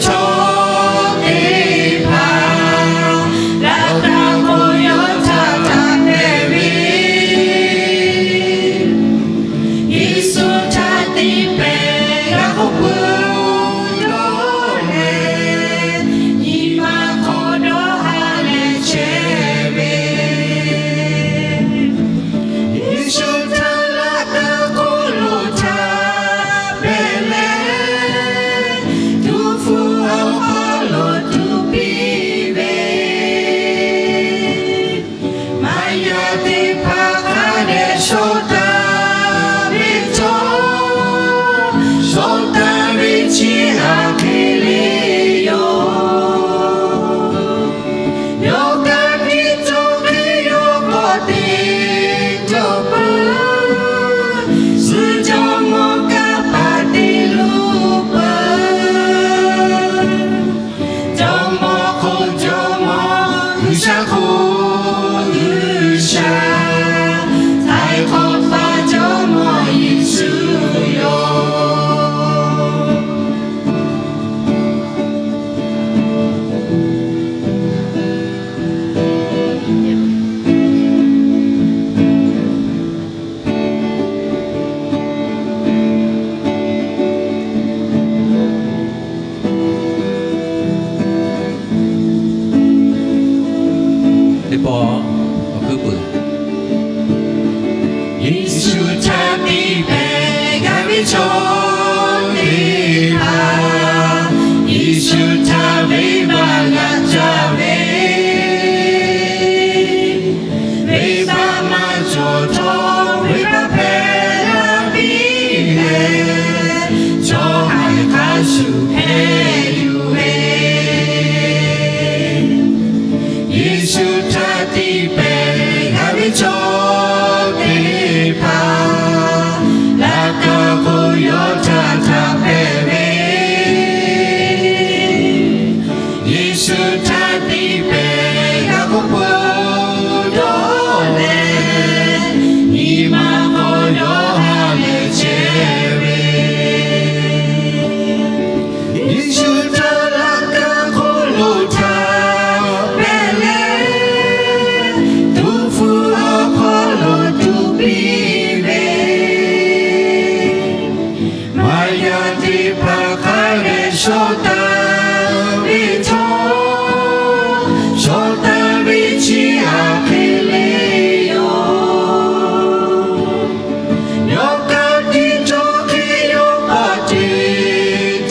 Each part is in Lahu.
chaw teˇ hpaˍ laꞈ ka hk'oˆ yawˇ htaꞈ taˇ hpehꞈ ve, Yeˍsuˆ htaꞈ tiˇ pehˍ g'a k'oˆ peuˬ dawˇ leh, nyi ma hk'aw dawˇ ha leh chehˇ ve. Yeˍsuˆ htaꞈ laꞈ ka hk'oˆ lo htaꞈ hpehꞈ leh, tuˍ hpfuh awˬ hk'aw lo tuˍ piˇ ve, maˇ yaˇ teˇ hpaˍ hk'a dehꞈ shawˍ taˍ ve chaw, shawˍ taˍ ve chi aꞈ hk'e le yoˬ. Yawˇ kaꞈ tiˇ cawˬ hk'e yawˇ k'awꞈ te cawˬ peuˬ, suh jawˇmawˇ kaˇ paˍ te luˬ peuˬ. Jawˇmawˇ hk'oˆ Jawˇmawˇ, G'uiˬsha hk'oˆ G'uiˬsha, htaiˍ hk'awꞈ paˍ Jawˇmawˇ Yeˍsuˆ yoˬ. Teˇ pawˆ awˬ hkuiˉ peuˬ. Yeˍsuˆ htaꞈ tiˇ pehˍ g'a ve chaw teˇ hpaˍ, Yeˍsuˆ htaꞈ venˇbaˆ g'a caˇ ve, venˇbaˆ maˇ cawˬ htawˇ venˇbaˆ hpehꞈ la piˇ leh, chaw haiˬ hk'a shuˍ hpehꞈ yuˬ ve. Yeˍsuˆ htaꞈ tiˇ pehˍ g'a ve chaw teˇ hpaˍ, laꞈ ka hk'oˆ yawˇ htaꞈ htaꞈ hpehꞈ ve, Yeˍsuˆ htaꞈ tiˇ pehˍ g'a k'oˆ peuˬ dawˇ leh, nyi ma hk'aw yawˇ ha lehˬ chehˇ ve. Yeˍsuˆ htaꞈ laꞈ ka hk'oˆ lo htaꞈ hpehꞈ leh, tuˍ hpfuh awˬ hk'aw lo tuˍ piˇ ve, maˇ yaˇ teˇ hpaˍ hk'a dehꞈ shawˍ taˍ ve chaw, shawˍ taˍ ve chi aꞈ hk'e le yoˬ. Yawˇ kaꞈ tiˇ cawˬ hk'e yawˇ k'awꞈ te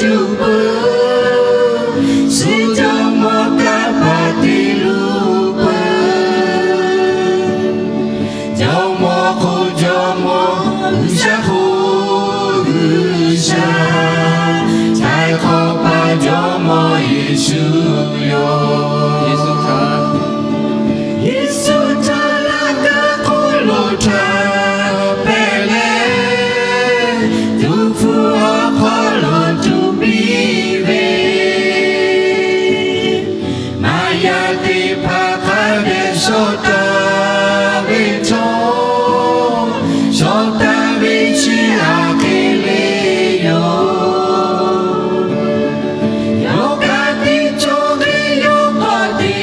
tuˬ peuˬ, suh jawˇmawˇ kaˇ paˍ te luˬ peuˬ. Jawˇmawˇ hk'oˆ Jawˇmawˇ, G'uiˬsha hk'oˆ G'uiˬsha, htaiˍ hk'awꞈ paˍ Jawˇmawˇ Yeˍsuˆ yoˬ. Yeˍsuˆ htaꞈ, Yeˍsuˆ htaꞈ laꞈ ka hk'oˆ lo htaꞈ hpehꞈ leh, tuˍ hpfuh awˬ hk'aw lo tuˍ piˇ ve, maˇ yaˇ teˇ hpaˍ hk'a dehꞈ shawˍ taˍ ve chaw, shawˍ taˍ ve chi aꞈ hk'e le yoˬ. Yawˇ kaꞈ tiˇ cawˬ hk'e yawˇ k'awꞈ te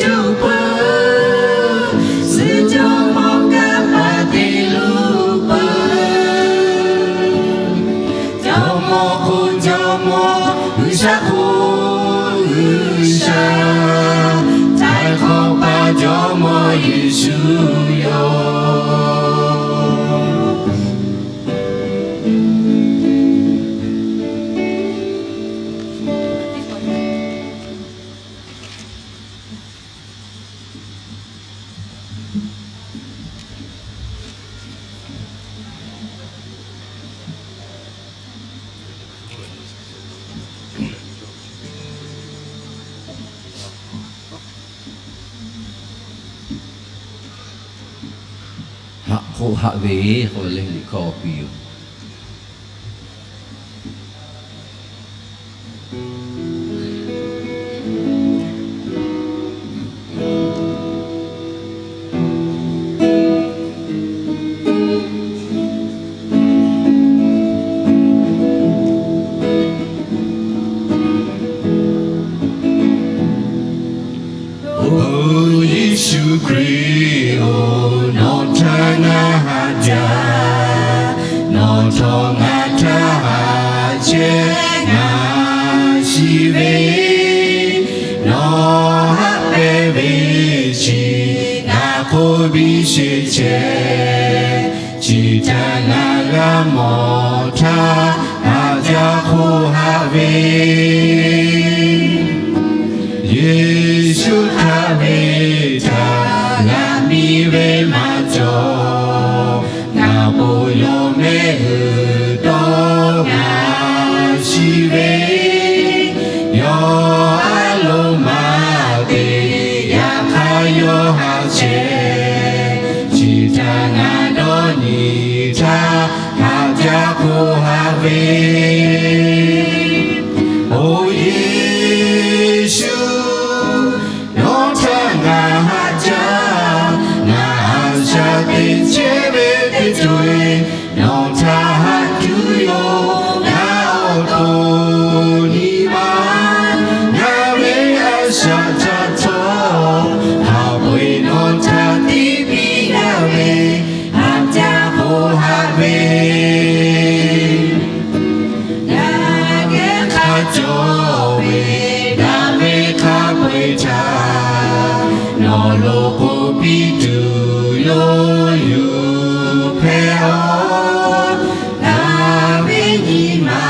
tuˬ peuˬ, suh jawˇmawˇ kaˇ paˍ te luˬ peuˬ. Jawˇmawˇ hk'oˆ Jawˇmawˇ, G'uiˬsha hk'oˆ G'uiˬsha, htaiˍ hk'awꞈ paˍ Jawˇmawˇ Yeˍsuˆ yoˬ. Haꞈ k'oˆ haꞈ ve k'oˆ leh liꞈ hkawˇ piˇ yoˬ. ngaˬ shiˍ ve, nawˬ haˆ pehˇ ve chi ngaˬ k'oˆ piˇ sheˍ chehˇ. Chi htaꞈ ngaˬ g'a mawˬ htaˇ, haꞈ jaˇ hk'oˆ haꞈ ve Yeˍsuˆ htaꞈ ve htaꞈ g'a miˇ ve maˇ cawˬ. Ngaˬ bon yawˇ mehˆ g'uiˬ dawˇ ngaˬ shiˍ ve, yawˇ a loˍ maˇ te, yaꞈ hk'aˇ yawˇ haꞈ chehˇ. Chi htaꞈ ngaˬ dawˇ nyi htaˇ, haꞈ jaˇ hk'oˆ haꞈ ve, Oˬ Yeˍsuˆ, nawˬ htaꞈ ngaˬ haꞈ jaˇ. Ngaˬ a shaꞈ teꞈ chehˇ ve teˇ co e, nawˬ htaꞈ haꞈ tuˬ yoˬ. Ngaˬ awˬ to nyi ma, ngaˬ ve a shaꞈ htaꞈ htawˇ, haꞈ peu eˬ nawˬ htaꞈ tiˇ piˇ gaˇ ve, haꞈ jaˇ hk'oˆ haꞈ ve, Yaꞈ geh hk'a cawˬ ve daꞈ ve hk'a peu eˬ htaꞈ nawˬ lo k'oˆ piˇ tuˬ yoˬ. Yuˬ hpehꞈ-oˬ. Ngaˬ ve nyi ma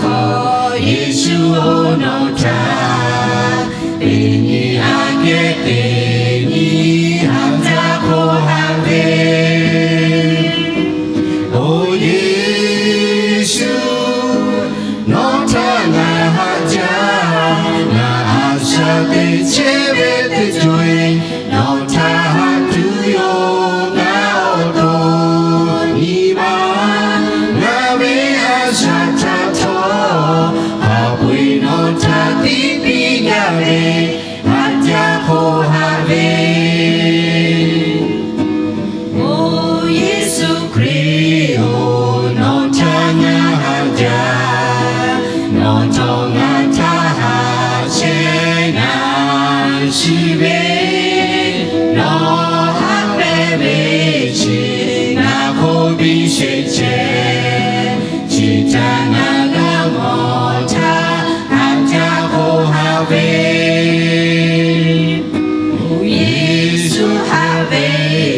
hk'aw, Yeˍsuˆ-oˬ, nawˬ htaꞈ teˇ nyi aꞈ kehˉ teˇ nyi haꞈ jaˇ hk'oˆ haꞈ ve, Oˬ Yeˍsuˆ, nawˬ htaꞈ ngaˬ haꞈ jaˇ. Ngaˬ a shaꞈ teꞈ chehˇ ve teˇ co e, nawˬ htaꞈ haꞈ tuˬ yoˬ. Ngaˬ awˬ to nyi ma, ngaˬ ve a shaꞈ htaꞈ htawˇ, haꞈ peu eˬ nawˬ htaꞈ tiˇ piˇ gaˇ ve, haꞈ jaˇ hk'oˆ haꞈ ve, Oˬ Yeˍsuˆ Hkriꞈ-oˬ, nawˬ htaꞈ ngaˬ haꞈ jaˇ. Nawˬ htawˇ ngaˬ htaꞈ haꞈ chehˇ ngaˬ shiˍ ve, nawˬ haˆ pehˇ ve chi ngaˬ k'oˆ piˇ sheˍ chehˇ. Chi htaꞈ ngaˬ g'a mawˬ htaˇ, haꞈ jaˇ hk'oˆ haꞈ ve, Oˬ Yeˍsuˆ, haꞈ ve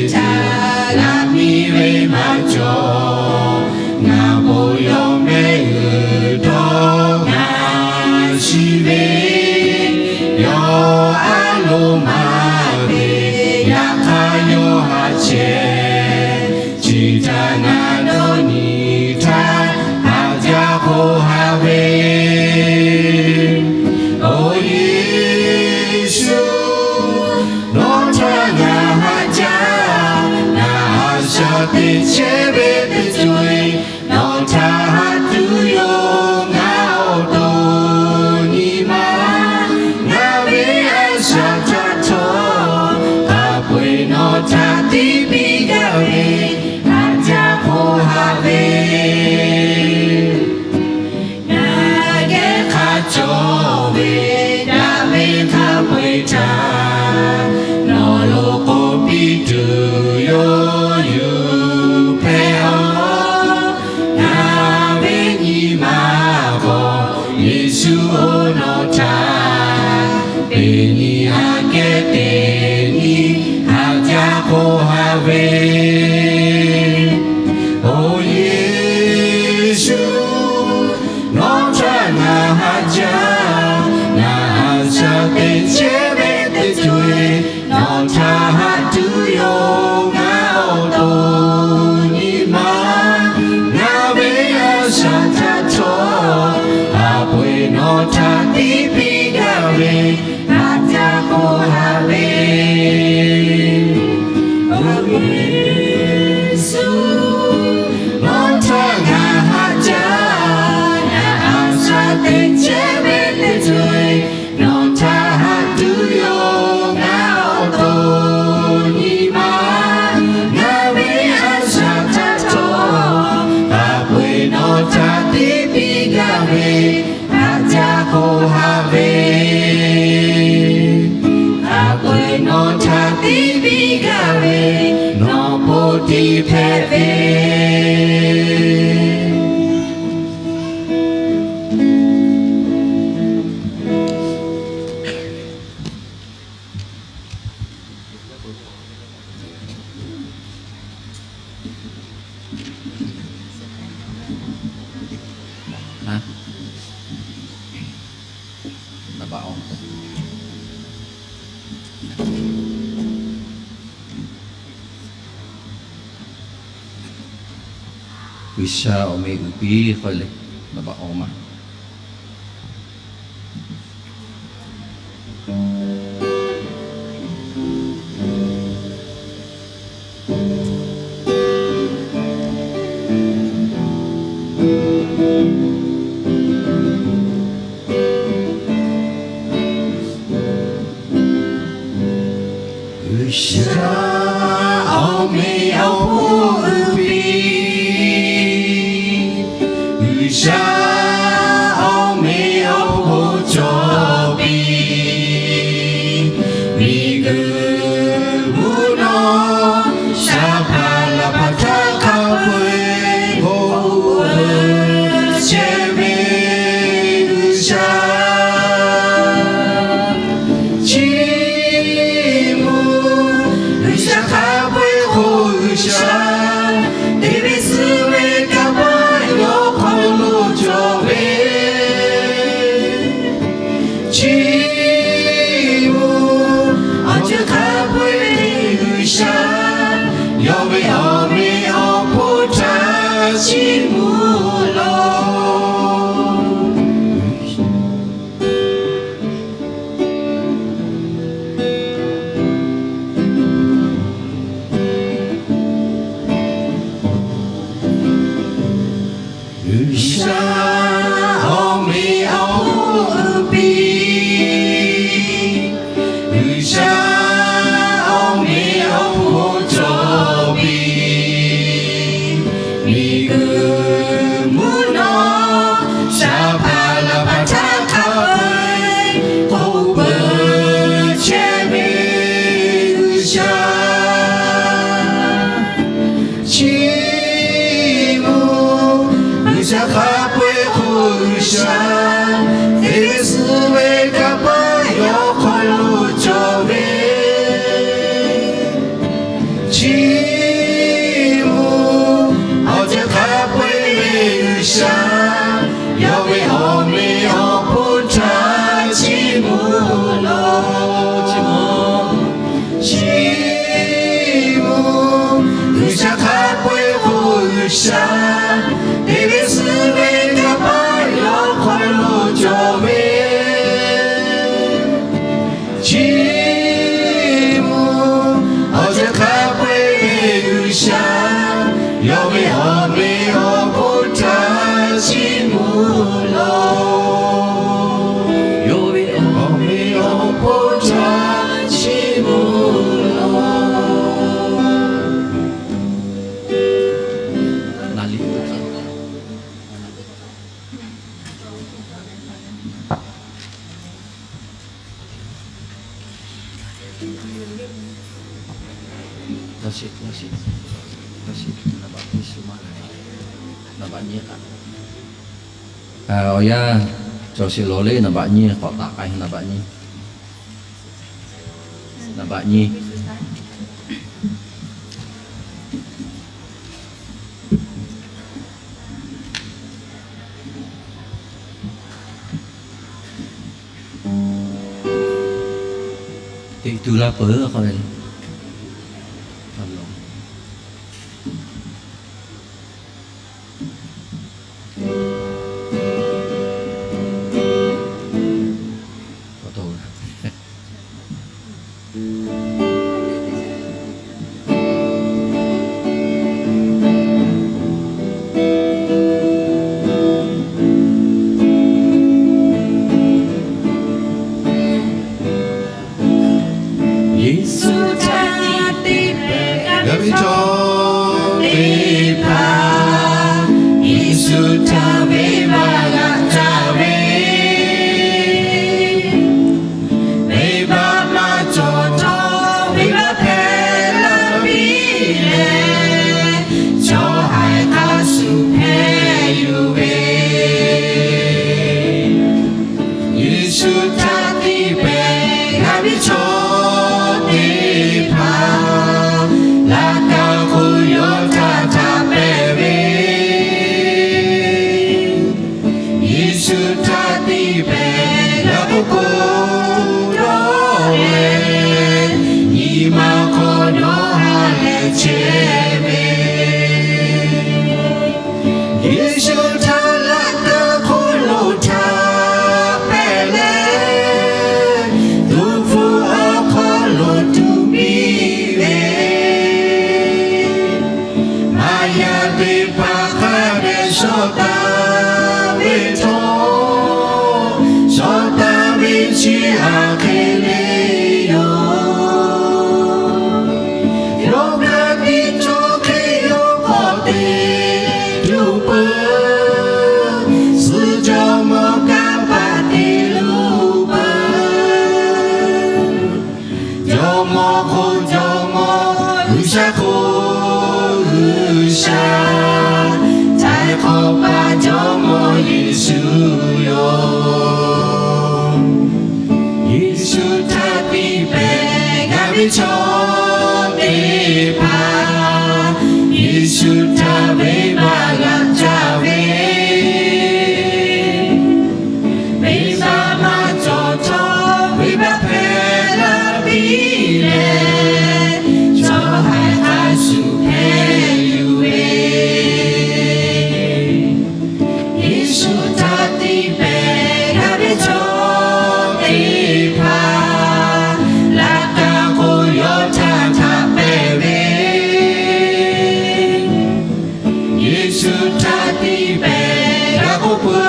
htaꞈ g'a miˇ ve maˇ cawˬ. Ngaˬ bon yawˇ mehˆ g'uiˬ dawˇ ngaˬ shiˍ ve, yawˇ a loˍ maˇ te, yaꞈ hk'aˇ yawˇ haꞈ chehˇ. Chi htaꞈ ngaˬ dawˇ nyi htaˇ, haꞈ jaˇ hk'oˆ haꞈ ve, Oˬ Yeˍsuˆ, nawˬ htaꞈ ngaˬ haꞈ jaˇ. Ngaˬ a shaꞈ teꞈ chehˇ ve teˇ co e, nawˬ htaꞈ haꞈ tuˬ yoˬ. Ngaˬ awˬ to nyi ma, ngaˬ ve a shaꞈ htaꞈ htawˇ, haꞈ peu eˬ nawˬ htaꞈ tiˇ piˇ gaˇ ve, haꞈ jaˇ hk'oˆ haꞈ ve, Yaꞈ geh hk'a cawˬ ve daꞈ ve hk'a peu eˬ htaꞈ nawˬ lo k'oˆ piˇ tuˬ yoˬ. Yuˬ hpehꞈ-oˬ. Ngaˬ ve nyi ma hk'aw, Yeˍsuˆ-oˬ, nawˬ htaꞈ teˇ nyi aꞈ kehˉ teˇ nyi haꞈ jaˇ k'oˆ haꞈ ve, Oˬ Yeˍsuˆ, nawˬ htaꞈ ngaˬ haꞈ jaˇ. Ngaˬ a shaꞈ teꞈ chehˇ ve teˇ co e, nawˬ htaꞈ haꞈ tuˬ yoˬ. Ngaˬ awˬ to nyi ma, ngaˬ ve a shaꞈ htaꞈ htawˇ, haꞈ peu eˬ nawˬ htaꞈ tiˇ piˇ gaˇ ve, haꞈ jaˇ k'oˆ haꞈ ve, Oˬ Yeˍsuˆ, nawˬ htaꞈ ngaˬ haꞈ jaˇ. Ngaˬ a shaꞈ teꞈ chehˇ ve teˇ co e, nawˬ htaꞈ haꞈ tuˬ yoˬ. Ngaˬ awˬ to nyi ma, ngaˬ ve a shaꞈ htaꞈ htawˇ, haꞈ peu eˬ nawˬ htaꞈ tiˇ piˇ gaˇ ve, haꞈ jaˇ k'oˆ haꞈ ve, haꞈ peu eˬ nawˬ htaꞈ tiˇ piˇ gaˇ ve, nawˬ po tiˇ hpehꞈ ve, Naˍ baꞈ awˬ, G'uiˬsha awˬ meꞈ uiˍ piˇ k'oˆ leh, naˍ baꞈ awˬ ma. G'uiˬsha awˬ meꞈ awˬ hponˇ uiˍ piˇ. G'uiˬsha awˬ meꞈ awˬ hponˇ cawˬ piˇ. Miˬguiˬ mvuhˇ naw, shaˍ hpaˍ laˬ hpaˍ htaˇ hk'a peu-eˬ k'oˆ chehˇ ve G'uiˬsha. Chiˇ mvuh G'uiˬsha hk'a peu-eˬ k'oˆ G'uiˬsha, te ve suh ve kanˇ paˆ yawˇ hk'aw lo cawˬ ve. Chiˇ mvuh awˬ ceuˬ hk'a peu-eˬ ve G'uiˬsha, yawˇ ve awˬ meꞈ awˬ hponˇ htaꞈ chiˇ mvuh law. G'uiˬsha awˬ meꞈ awˬ hponˇ uiˍ piˇ. G'uiˬsha awˬ meꞈ awˬ hponˇ cawˬ piˇ. Miˬguiˬ mvuhˇ naw, shaˍ hpaˍ laˬ hpaˍ htaˇ hk'a peu-eˬ k'oˆ peuˬ chehˇ ve G'uiˬsha. Chiˇ mvuh G'uiˬsha hk'a peu-eˬ k'oˆ G'uiˬsha, te ve suh ve kanˇ paˆ yawˇ hk'aw lo cawˬ ve. Chiˇ mvuh awˬ ceuˬ hk'a peu-eˬ ve G'uiˬsha, yawˇ ve awˬ meꞈ awˬ hponˇ htaꞈ chiˇ mvuh law. Chiˇ mvuh, chiˇ mvuh G'uiˬsha hk'a peu-eˬ k'oˆ G'uiˬsha, te ve suh ve kanˇ paˆ yawˇ hk'aw lo cawˬ ve. Chiˇ mvuh awˬ ceuˬ hk'a peu-eˬ ve G'uiˬsha, yawˇ ve awˬ meꞈ awˬ hponˇ htaꞈ chiˇ mvuh law. Yawˇ ve awˬ meꞈ awˬ hponˇ htaꞈ chiˇ mvuh law. Awˬ yanˇ cawˬ sheˍ lawˬ le, naˍ baꞈ nyi k'awꞈ taˍ k'ai, naˍ baꞈ nyi. Naˍ baꞈ nyi. Teꞈ tu laˇ peuˬ k'o le. Yeˍsuˆ htaꞈ te pehˍ g'a ve chaw teˇ hpaˍ, Yeˍsuˆ htaꞈ venˇbaˆ g'a taˍ ve, venˇbaˆ maˇ cawˬ htawˇ venˇbaˆ hpehꞈ la piˇ leh, chaw haiˬ hk'a shuˍ hpehꞈ yuˬ ve. Yeˍsuˆ htaꞈ te pehˍ g'a ve chaw teˇ hpaˍ, laꞈ ka hk'oˆ yawˇ htaꞈ htaꞈ pehˍ ve, Yeˍsuˆ htaꞈ tiˇ pehˍ g'a k'oˆ k'o dawˇ leh, nyi ma hk'aw dawˇ ha leh chehˇ ve. Yeˍsuˆ htaꞈ laꞈ ka hk'oˆ lo htaꞈ pehˍ leh, tuˍ hpfuh awˬ hk'aw lo tuˬ piˇ ve, maˇ yaˇ teˇ hpaˍ hk'a dehꞈ shawˍ taˍ ve htawˇ, shawˍ taˍ ve chi aꞈ hk'e le yoˬ. Yawˇ kaꞈ tiˇ cawˬ hk'e yawˇ k'awꞈ te tuˬ peuˬ, suhˍ jawˇmawˇ kanˇ paˆ te luˬ peuˬ. Jawˇmawˇ hk'oˆ Jawˇmawˇ, G'uiˬsha hk'oˆ G'uiˬsha, htaiˍ hk'awꞈ paˆ Jawˇmawˇ Yeˍsuˆ yoˬ. Yeˍsuˆ htaꞈ tiˇ pehˍ g'a ve chaw teˇ hpaˍ, Yeˍsuˆ htaꞈ venˇbaˆ g'a caˇ ve, venˇbaˆ maˇ cawˬ htawˇ venˇbaˆ hpehꞈ la piˇ leh, chaw haiˬ hk'a shuˍ hpehꞈ yuˬ ve. Yeˍsuˆ htaꞈ tiˇ pehˍ g'a ve chaw teˇ hpaˍ, laꞈ ka hk'oˆ yawˇ htaꞈ htaꞈ pehˍ ve. Yeˍsuˆ htaꞈ tiˇ pehˍ g'a k'oˆ k'o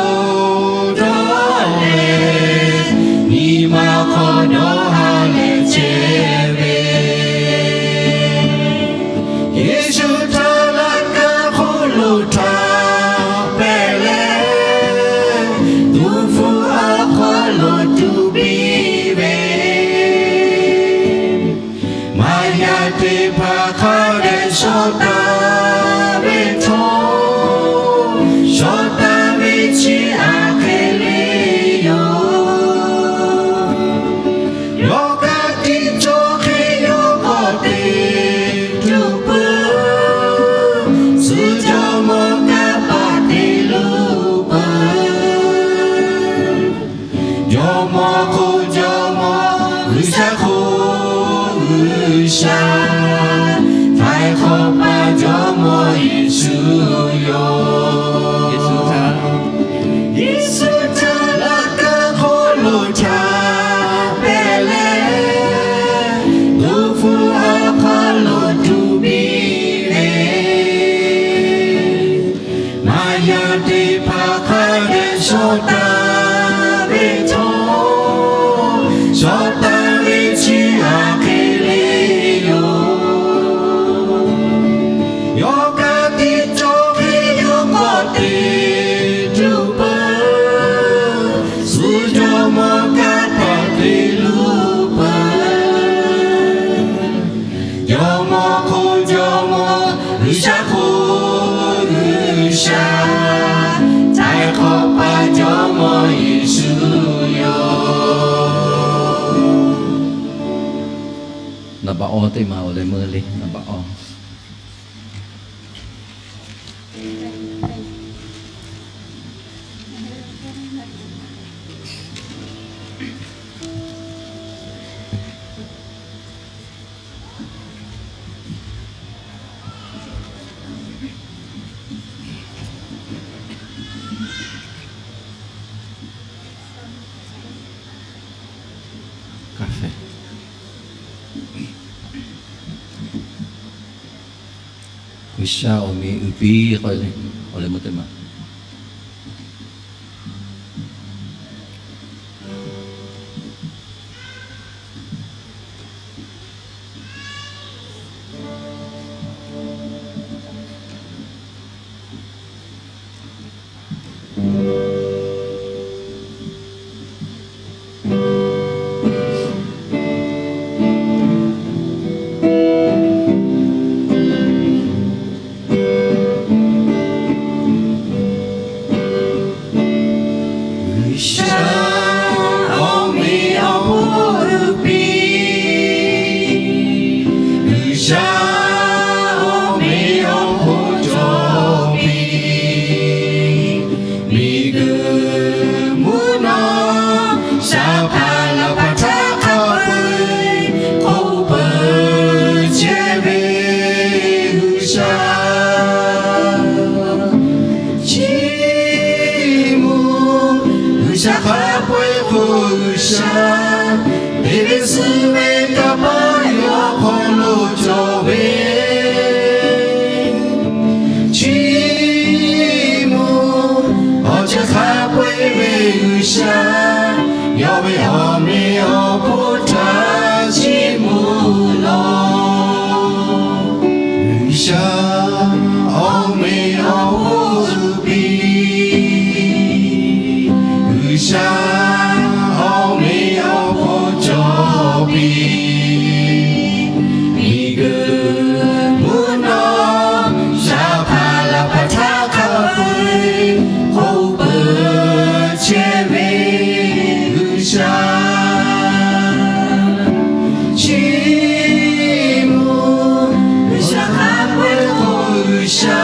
dawˇ leh, nyi ma hk'aw dawˇ ha leh chehˇ ve. Yeˍsuˆ htaꞈ laꞈ ka hk'oˆ lo htaꞈ pehˍ leh, tuˍ hpfuh awˬ hk'aw lo tuˬ piˇ ve, maˇ yaˇ teˇ hpaˍ hk'a dehꞈ shawˍ taˍ ve htawˇ, shawˍ taˍ ve chi aꞈ hk'e le yoˬ. Yawˇ kaꞈ tiˇ cawˬ hk'e yawˇ k'awꞈ te tuˬ peuˬ, suhˍ jawˇmawˇ kanˇ paˆ te luˬ peuˬ. Jawˇmawˇ hk'oˆ Jawˇmawˇ, G'uiˬsha hk'oˆ G'uiˬsha, htaiˍ hk'awꞈ paˆ Jawˇmawˇ Yeˍsuˆ yoˬ. Yeˍsuˆ htaꞈ laꞈ ka hk'oˆ lo htaꞈ pehˍ leh, tuˍ hpfuh awˬ hk'aw lo tuˬ piˇ ve, maˇ yaˇ teˇ hpaˍ hk'a dehꞈ shawˍ taˍ ve htawˇ, shawˍ taˍ ve chi aꞈ hk'e le yoˬ. Yawˇ kaꞈ tiˇ cawˬ hk'e yawˇ k'awꞈ te tuˬ peuˬ, suhˍ jawˇmawˇ kanˇ paˆ te luˬ peuˬ. Jawˇmawˇ hk'oˆ Jawˇmawˇ, G'uiˬsha hk'oˆ G'uiˬsha, htaiˍ hk'awꞈ paˆ Jawˇmawˇ Yeˍsuˆ yoˬ. Naˍ baꞈ awˬ teˇ maˬ awˬ leh meuˇ le naˍ baꞈ awˬ. G'uiˬsha awˬ meh uiˍ piˇ k'oˆ le, awˬ leh meuˇ teˇ maˬ. G'uiˬsha awˬ meh awˬ hponˇ uiˍ piˇ, G'uiˬsha awˬ meh awˬ hponˇ cawˬ piˇ, miˬguiˬ G'uiˬsha hk'a peu-eˬ k'o G'uiˬsha, te ve suh ve kanˇ paˆ yawˇ hk'aw lo cawˬ ve. Chiˇ mvuh, awˬ ceuˬ hk'a peu-eˬ ve G'uiˬsha, yawˇ ve awˬ meꞈ awˬ hponˇ htaꞈ chiˇ mvuh lawˬ. G'uiˬsha awˬ meꞈ awˬ hponˇ piˇ, G'uiˬsha awˬ meꞈ awˬ hponˇ cawˬ piˇ. Miˬguiˬ mvuhˇ naw shaˍ hpaˍ laˬ hpaˍ htaˇ hk'a peu-eˬ k'oˆ peuˬ chehˇ ve G'uiˬsha. Chiˇ mvuh, G'uiˬsha hk'a peu-eˬ k'o G'uiˬsha,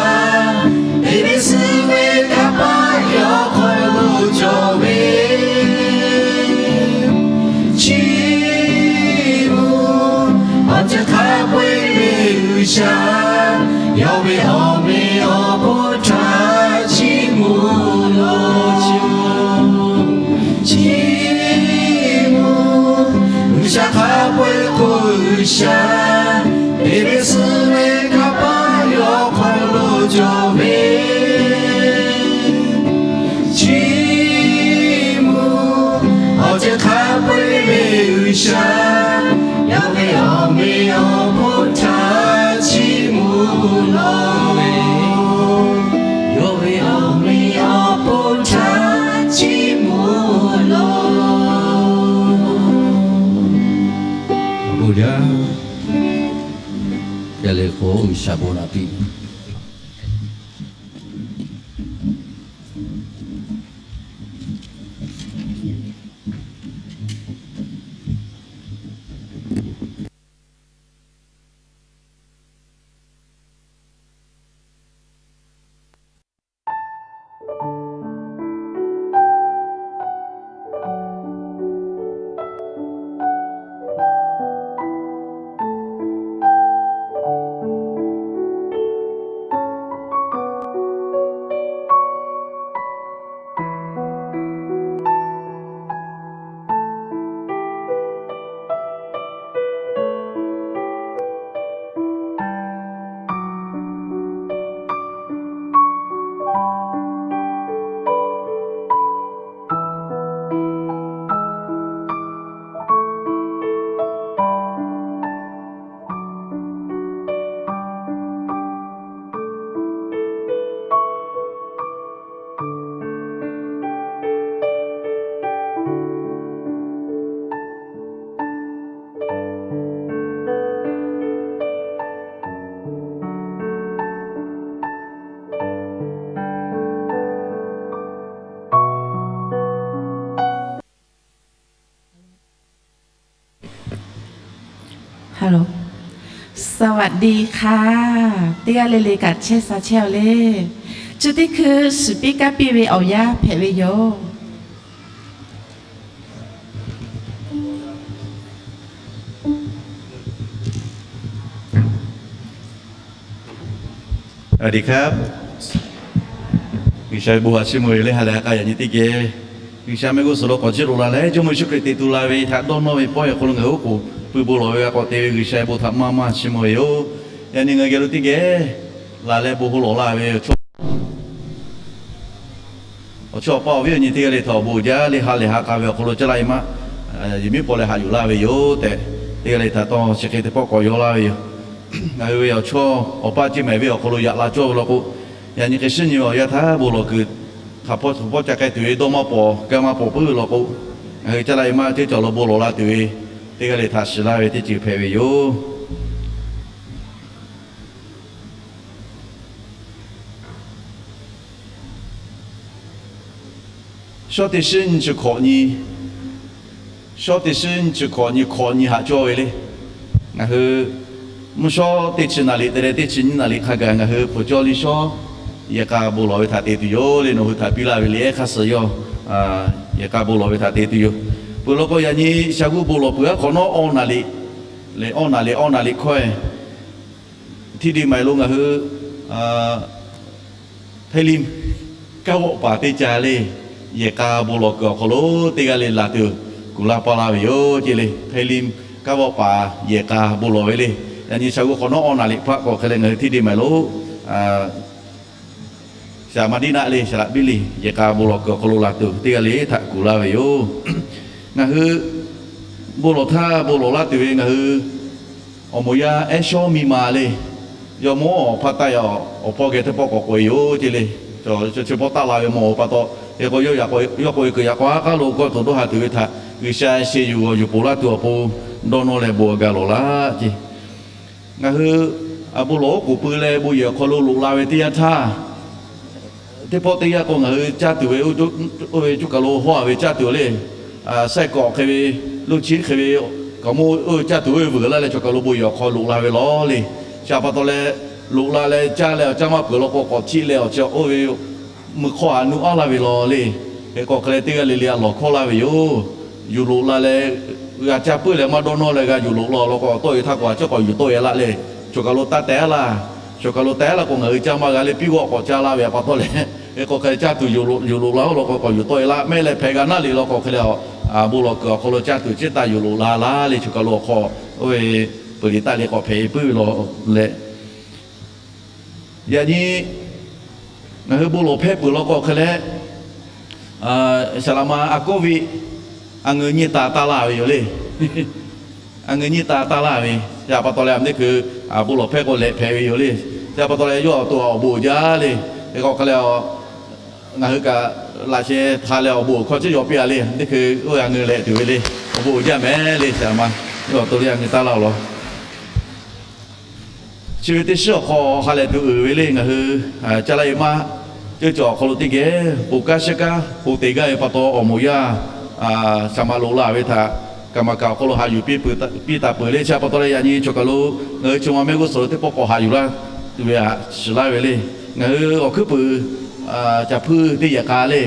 te ve suh ve kanˇ paˆ yawˇ hk'aw lo cawˬ ve. Chiˇ mvuh, awˬ ceuˬ hk'a peu-eˬ ve G'uiˬsha, yawˇ ve awˬ meꞈ awˬ hponˇ htaꞈ chiˇ mvuh lawˬ. Chiˇ mvuh, G'uiˬsha hk'a peu-eˬ k'o G'uiˬsha, te ve suh ve kanˇ paˆ yawˇ hk'aw lo cawˬ ve. Chiˇ mvuh, awˬ ceuˬ hk'a peu-eˬ ve G'uiˬsha, yawˇ ve awˬ meꞈ awˬ hponˇ htaꞈ chiˇ mvuh lawˬ. Yawˇ ve awˬ meꞈ awˬ hponˇ htaꞈ chiˇ mvuh lawˬ. Bon jaˇ. Yaꞈ leh k'o G'uiˬsha bon naꞈ piˇ. Hello, สวัสดีค่ะ. Teˇ g'aˇ le le kaꞈ chehˇ sha chehˇ-oˬ le. Chi teˇ hkui shiˍ piˇ kaˇ piˇ ve awˬ yanˇ hpehꞈ ve yoˬ. G'uiˬsha ve bon haꞈ chiˇ mvuh ve le ha lehˬ ha k'a yaꞈ nyi teˇ geh, G'uiˬsha mehˆ g'uˇ suhˍ lo k'awꞈ jiˇ loꞈ la leh Jawˇmawˇ Yeˍsuˆ Hkriꞈ te tu la ve htaꞈ dawˇ nawˇ ve pawehˇ awˬ hk'aw lo ngaˬ hui oˉ k'oˍ pui bon lawˬ ve g'a k'awꞈ te ve G'uiˬsha ve bon htaꞈ maˇ maˇ chiˇ mvuh ve yoˬ. Yaꞈ nyi ngaˬ hui geh lo teˇ geh laˬ leh bon hawˉ lawˬ laˇ ve awˬ chawˇ awˬ chawˇ awˬ paˇ awˬ viˉ awˬ nyi teˇ g'aˇ le htaꞈ awˬ bon jaˇ le ha lehˬ ha k'a ve awˬ hk'aw lo caˇ laˇ e maˇ, yehˬ miˉ paw leh haꞈ yuˬ laˇ ve yoˬ tehꞈ, teˇ g'aˇ le htaꞈ taw chi hk'e teˇ pawˆ k'awꞈ yaw laˇ ve yoˬ. Ngaˬ hui ve awˬ chawˇ awˬ paˇ Ceˇ mehˍ venˇ awˬ hk'aw lo yaꞈ la cawˇ ve law k'o, yaꞈ nyi hk'e shiˉ nyi ve awˬ yanˇ htaˇ bon lawˬ kuiˬ hk'aˬ hpawˇ hk'aˬ hpawˇ ca k'ai tuˬ ve dawˇ maˇ pawˍ, kaˇ maˇ pawˍ puiˉ ve law k'o, ngaˬ hui caˇ laˇ e maˇ teˇ cawˬ lo bon lawˬ la tuˬ ve teˇ g'aˇ le htaꞈ shiˍ laˇ ve teˇ ceuˬ hpehꞈ ve yoˬ. Shawˉ teˇ shiˉ nyi chi hkawꞈ nyi, shawˉ teˇ shiˉ nyi chi hkawꞈ nyi hkawꞈ nyi haꞈ cawˇ ve le. Ngaˬ hui mvuhˇ shawˉ teˇ chi naˍ liꞈ te leh teˇ chi nyiˇ naˍ liꞈ hk'a gaˬ ngaˬ hui hpu cawˇ liˇ shawˉ yehˬ k'a bon lawˬ ve htaꞈ te tuˬ yoˬ le. Nawˬ hui htaꞈ piˇ laˇ ve liꞈ ehˉ hk'aˇ suh yawˇ yehˬ k'a bon lawˬ ve htaꞈ te tuˬ yoˬ. Peuˬ law k'o, yaꞈ nyi shaˍ g'uˇ bon lawˬ peuˬ aˉ hk'awꞈ nawˉ awˇ naˍ liꞈ leh awˇ naˍ liꞈ awˇ naˍ liꞈ hkawehˇ htiˇ de maˍ lo ngaˬ hui hteˇ liˇ kaˇ g'awˆ paˍ teˇ ca le. yehˬ k'a bon lawˬ kuiˬ awˬ hk'aw lo teˇ g'aˇ le laˬ tuˬ kuˬ laˇ paˇ laˇ ve yoˬ ce le. Hk'e liˇ kaˉ vawˆ paˍ yehˬ k'a bon lawˬ ve le. Yaꞈ nyi sha g'uˇ hk'awꞈ nawˉ awˬ naˍ liꞈ hpaˆ k'awꞈ hk'e leh ngaˬ hui htiˇ de maˍ lo, shaˍ ma diˇ naˆ le, shaˍ laꞈ biˇ le, yehˬ k'a bon lawˬ kuiˬ awˬ hk'aw lo laˬ tuˬ teˇ g'aˇ le htaꞈ kuˬ laˇ ve yoˬ. Ngaˬ hui bon lawˬ htaˇ bon lawˬ laˇ tuˬ ve ngaˬ hui awˬ moˍ yaˇ ehˉ shawˉ miˇ ma le, yawˇ mawˇ awˬ hpaˇ taˆ yaw awˬ hpawˇ geh teˇ pawˆ k'awꞈ k'oꞈ e yoˬ ce le. Chaw chi hpawˇ taˆ la ve mawˬ ve pa taw, hk'e k'o yawˇ k'oꞈ e kuiˬ yaꞈ k'aw haˉ k'aˉ lo kawˇ tuˬ dawˇ ha tuˬ ve htaꞈ G'uiˬsha sheh yuˬ g'awˬ yuˬ poˬ laˇ tuˬ awˬ pon dawˇ nawˇ leh bon g'a lawˬ laˇ ce. Ngaˬ hui a bon lawˬ oˉ k'oˍ pui leh bon yehˬ awˬ hk'aw lo loꞈ la ve teˇ yanˇ htaˇ, teˇ pawˆ teˇ yanˇ k'o ngaˬ hui caˇ tuˬ ve, oˇ ve cuˇ kaˬ lo hawˇ a ve caˇ tuˬ le, saiˉ kawꞈ hk'e ve, luˇ chiˉ hk'e ve, kaꞈ mawˇ oˇ ve caˇ tuˬ oˇ ve vuiˬ laˇ leh chaw kaˬ lo bon yehˬ awˬ hk'aw loꞈ la ve lawˬ le. Chi pa taw leh, loꞈ la leh caˇ leh awˬ caˇ maˇ peuˬ law k'o k'awꞈ htiˆ leh awˬ chi oˇ ve mui hk'aw haꞈ nuˇ aˉ laˇ ve lawˬ le. Hk'e k'o hk'e leh teˇ g'aˇ le le a lawˬ hkawˇ laˇ ve yoˬ. Yuˬ loꞈ la leh g'a caˇ puiˉ leh maˇ dawˇ nawˇ leh g'a yuˬ loꞈ la law k'o, tawˆ e htaˇ k'o a ciˉ k'awꞈ yuˬ tawˆ e laˇ le. Chaw kaˬ lo taˇ teh aˉ laˇ. Chaw kaˬ lo teh aˉ laˇ k'o ngaˬ hui caˇ maˇ g'a le, piˇ g'awˆ k'awꞈ caˇ laˇ ve pa taw leh, hk'e k'o hk'e caˇ tuˬ yuˬ loꞈ la oˇ law k'o k'awꞈ yuˬ tawˆ e laˇ mehˆ leh hpehꞈ g'a naˉ le law k'o hk'e leh, bon lawˬ kuiˬ awˬ hk'aw lo caˇ tuˬ ciˉ taˇ yuˬ loꞈ la laˇ le. Chaw kaˬ lo awˬ hk'aw oˇ ve peuˬ liꞈ taˆ le k'awꞈ hpehꞈ e puiˉ ve lawˬ leh, yaꞈ nyi ngaˬ hui bon lawˬ hpehˇ peuˬ law k'o hk'e leh, saˍ laꞈ ma a kawˇ ve a ngeuˬ nyi taˍ taˇ laˇ ve yoˬ le. A ngeuˬ nyi taˍ taˇ laˇ ve, chi pa taw leh a teˇ hkui bon lawˬ hpehˇ k'o lehꞈ hpehꞈ ve yoˬ le. Chi pa taw leh yawˇ awˬ to awˬ bon uiˍ jaˇ le. Hk'e k'o hk'e leh, ngaˬ hui kaꞈ laꞈ sheh hta leh awˬ bon awˬ hkawˇ ciˉ yaw piˇ a le. Teˇ hkui oˇ ve a ngeuˬ lehꞈ tuˬ ve le. Awˬ bon uiˍ jaˇ mehˍ le, saˍ laꞈ ma yawˇ awˬ to le a ngeuˬ taˇ laˇ awˬ lawn. Chi ve teˇ shiˉ awˬ hk'aw ha lehˬ tuˬ uiˍ ve le. Ngaˬ hui caˇ laˇ e maˇ ceuˇ cawˬ awˬ hk'aw lo teˇ geh bon kanˉ shehˉ kanˉ bon te gaˇ ve pa taw, awˬ moˍ yaˇ shaˍ ma loꞈ la ve htaꞈ kaˍ maˍ kaˍ awˬ hk'aw lo haꞈ yuˬ piˇ taˍ peuˬ le. Chi pa taw leh yaꞈ nyi chaw kaˬ lo ngaˬ hui chi ma mehˆ g'uˇ suhˍ lo teˇ pawˆ k'awꞈ haꞈ yuˬ laˇ tuˬ ve htaꞈ shiˍ laˇ ve le. Ngaˬ hui awˬ hkuiˉ puiˍ caˬ hpuiˇ teˇ yehˬ k'a le,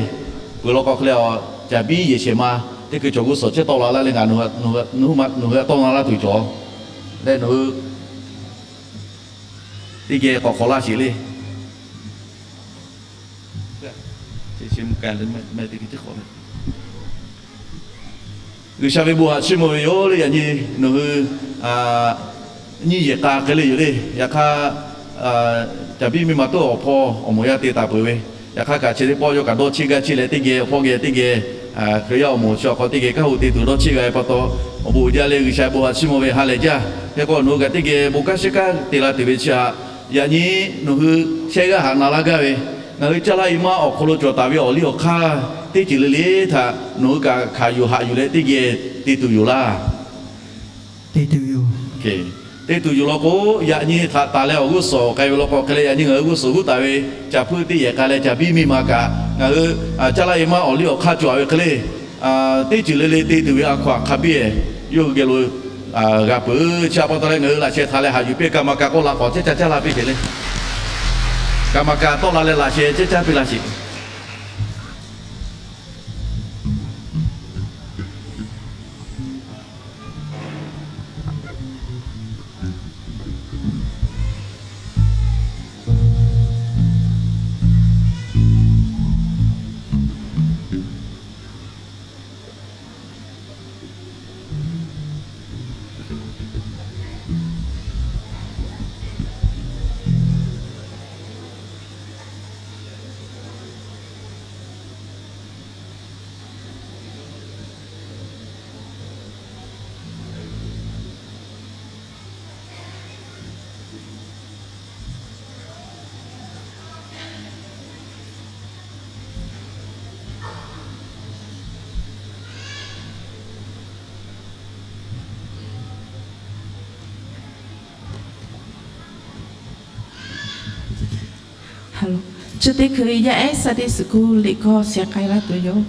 peuˬ law k'o hk'e leh, caˬ biˇ yehˬ shehˍ ma teˇ hkui chaw g'uˇ suhˍ chehˇ tawˆ la laˇ leh ngaˬ nawˬ hui htaꞈ tawˆ la laˇ tuˬ cawˬ leh nawˬ hui teˇ geh k'awꞈ hk'awꞈ laˇ sheˍ le. G'uiˬsha ve bon haꞈ chiˇ mvuh ve yoˬ le. Yaꞈ nyi nawˬ hui nyiˇ yehˬ k'a hk'e le yoˬ le. Yaꞈ hk'aˇ, caˬ biˇ miˇ ma toˆ awˬ hpawˇ awˬ moˍ yaˇ te taˍ peuˬ ve, yaꞈ hk'aˇ kaꞈ chi teˇ pawˆ yawˇ kaꞈ dawˇ cheˇ gaˇ cheˇ leh teˇ geh awˬ hpawˇ geh teˇ geh Hkriꞈ yaˇ awˬ moˍ chi awˬ hk'aw teˇ geh kanˉ hu te tuˬ dawˇ cheˇ g'a ve pa taw, awˬ bon uiˍ jaˇ leh G'uiˬsha bon haꞈ chiˇ mvuh ve ha lehˬ jaˇ. Hk'e k'o nawˬ hui kaꞈ teˇ geh bon kanˉ shehˉ kanˉ te la tuˬ ve chi htaꞈ yaꞈ nyi nawˬ hui shehˆ g'aˇ haꞈ na laˇ gaˇ ve, ngaˬ hui caˇ laˇ e maˇ awˬ hk'aw lo cawˬ taˍ ve awˬ liˇ awˬ hk'aˇ teˇ ceuˬ le le htaꞈ nawˬ hui kaꞈ hkanˍ yuˬ haꞈ yuˬ leh teˇ geh te tuˬ yoˬ laˇ. Te tuˬ yoˬ. Te tuˬ yoˬ law k'o, yaꞈ nyi htaꞈ taˍ leh awˬ g'uˇ suhˍ k'ai ve law k'o hk'e leh, yaꞈ nyi ngaˬ hui g'uˇ suhˍ g'uˇ taˍ ve caˬ hpuiˇ teˇ yehˬ k'a leh caˬ biˇ miˇ ma kaꞈ ngaˬ hui caˇ laˇ e maˇ awˬ liˇ awˬ hk'aˇ cawˬ ve hk'e le, teˇ ceuˬ le le te tuˬ ve a hkaw aꞈ hk'a biˇ yawˇ hui geh lo g'a peuˬ. Chi pa taw leh ngaˬ hui laꞈ sheh htaꞈ leh haꞈ yuˬ piˇ, kaˍ maˍ kaˍ k'oˆ la k'awꞈ cehˇ caˇ caˇ laˇ piˇ sheˍ le. Kaˍ maˍ kaˍ tawˆ la leh laꞈ sheh cehˇ caˇ piˇ laˇ sheˍ. Chi teˇ hkui yaˇ ehˉ Sunday school liꞈ hkawˇ sheh k'ai laˇ tuˬ yoˬ.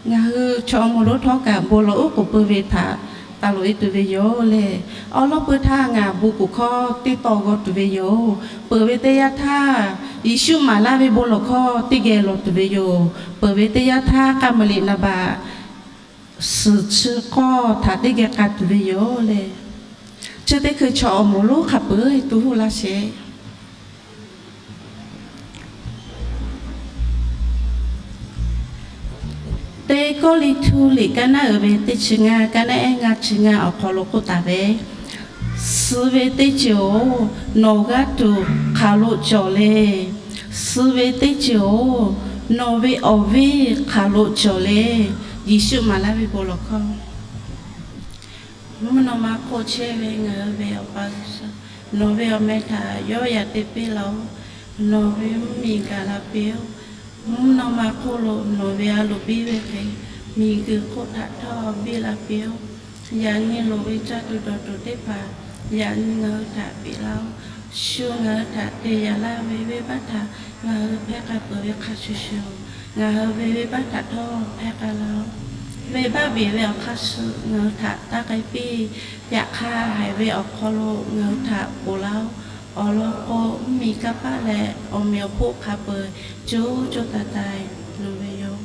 Ngaˬ hui chaw awˬ moˍ lonˉ htawˇ kaꞈ bon lawˬ uˉ k'oˍ pui ve htaꞈ taˍ loꞈ e tuˬ ve yoˬ le. Awˬ lawn pui htaˇ ngaˬ bon k'oˍ hkawˇ teˇ taw g'aw tuˬ ve yoˬ. Peuˬ ve teˇ yanˇ htaˇ, Yeˍsuˆ maˍ laˇ ve bon lawˬ hkawˇ teˇ geh lawˬ tuˬ ve yoˬ. Peuˬ ve teˇ yanˇ htaˇ, k'a maˍ liꞈ naˍ baꞈ suhˍ chi k'awˇ htaꞈ teˇ geh k'a tuˬ ve yoˬ le. Chi teˇ hkui chaw awˬ moˍ lonˉ hk'a peuˬ tu huˆ laˇ sheˍ. Teˇ Kawˇrenˍhtuˆ liꞈ ka naˉ uiˍ ve teˇ chi ngaˇ, ka naˉ ehˉ ngaˇ chi ngaˇ awˬ hk'aw lo k'oˆ taˍ ve, Suh ve teˇ ceuˬ-oˬ, nawˬ g'aˇ tuˬ hk'aˬ lo cawˬ le. Suh ve teˇ ceuˬ-oˬ, nawˬ ve awˬ viˉ hk'aˬ lo cawˬ le. Yeˍsuˆ maˍ laˇ ve bon lawˬ hkawˇ. Mvuhˇ naw ma hk'oˆ chehˇ ve ngaˬ hui ve Awˬ pa G'uiˬsha, nawˬ ve awˬ meh htaꞈ yawˇ yaꞈ te piˇ laˇ-oˆ. Nawˬ ve mvuhˇmiˬ gaˬ la piˇ-oˆ. Mvuhˇ naw ma hk'oˆ lo nawˬ ve a loˍ biˇ ve hk'e, miˬguiˬ hk'oˆ htaꞈ htawˇ biˇ la piˇ-oˆ. Yaꞈ nyi loˍ ve caˇ tuˬ dawˬ tuˬ teˇ hpaˍ yaꞈ nyi ngaˬ hui htaꞈ peꞈ laˇ-oˆ. Shu ngaˬ hui htaꞈ te yaꞈ laˇ ve venˇbaˆ htaꞈ ngaˬ hui hpehˇ k'ai peuˬ ve hk'a shuˍ shuˍ, ngaˬ hui ve venˇbaˆ htaꞈ htawˇ hpehˇ k'ai laˇ-oˆ. Venˇbaˆ beˬ ve awˬ hk'aˇ suh ngaˬ hui htaꞈ taˇ k'ai piˇ. Yaꞈ hk'aˇ, haiˬ ve awˬ hk'aw lo ngaˬ hui htaꞈ ponˬ laˇ-oˆ. Awˬ lawn k'o, mvuhˇmiˬ kanˇ paˆ leh awˬ meꞈ awˬ hponˇ hk'a peuˬ co co taiˍ taiˍ loˍ ve yoˬ.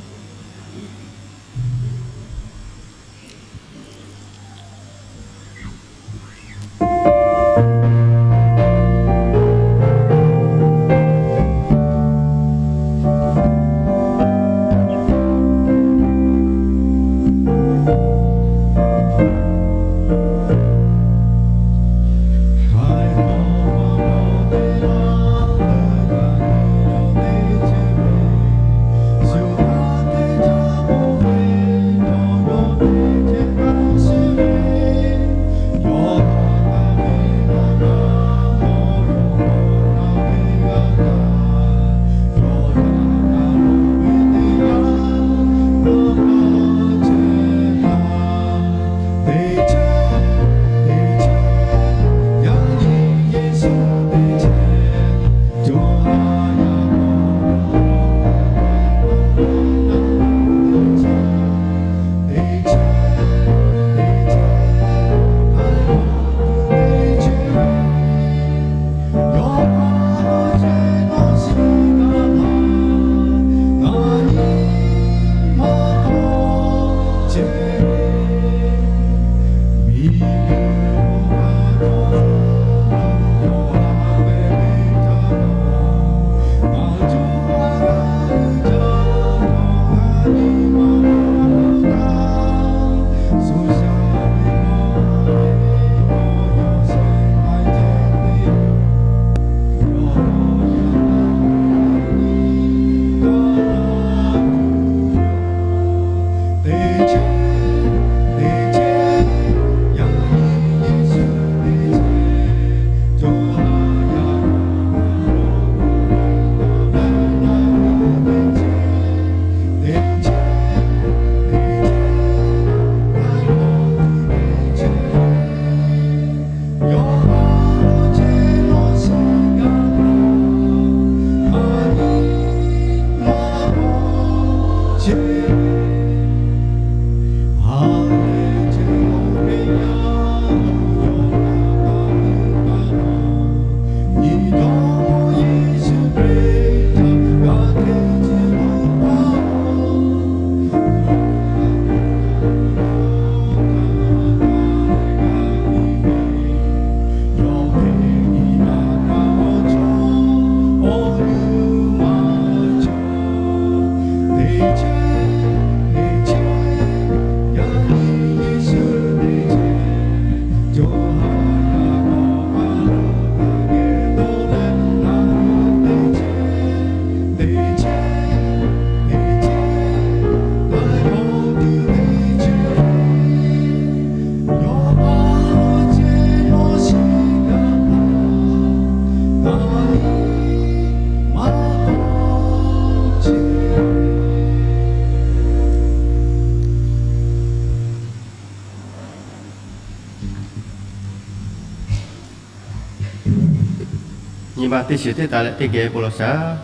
Nyi ma teˇ shiˍ teˇ taˍ leh teˇ geh bon lawˬ shaˍ.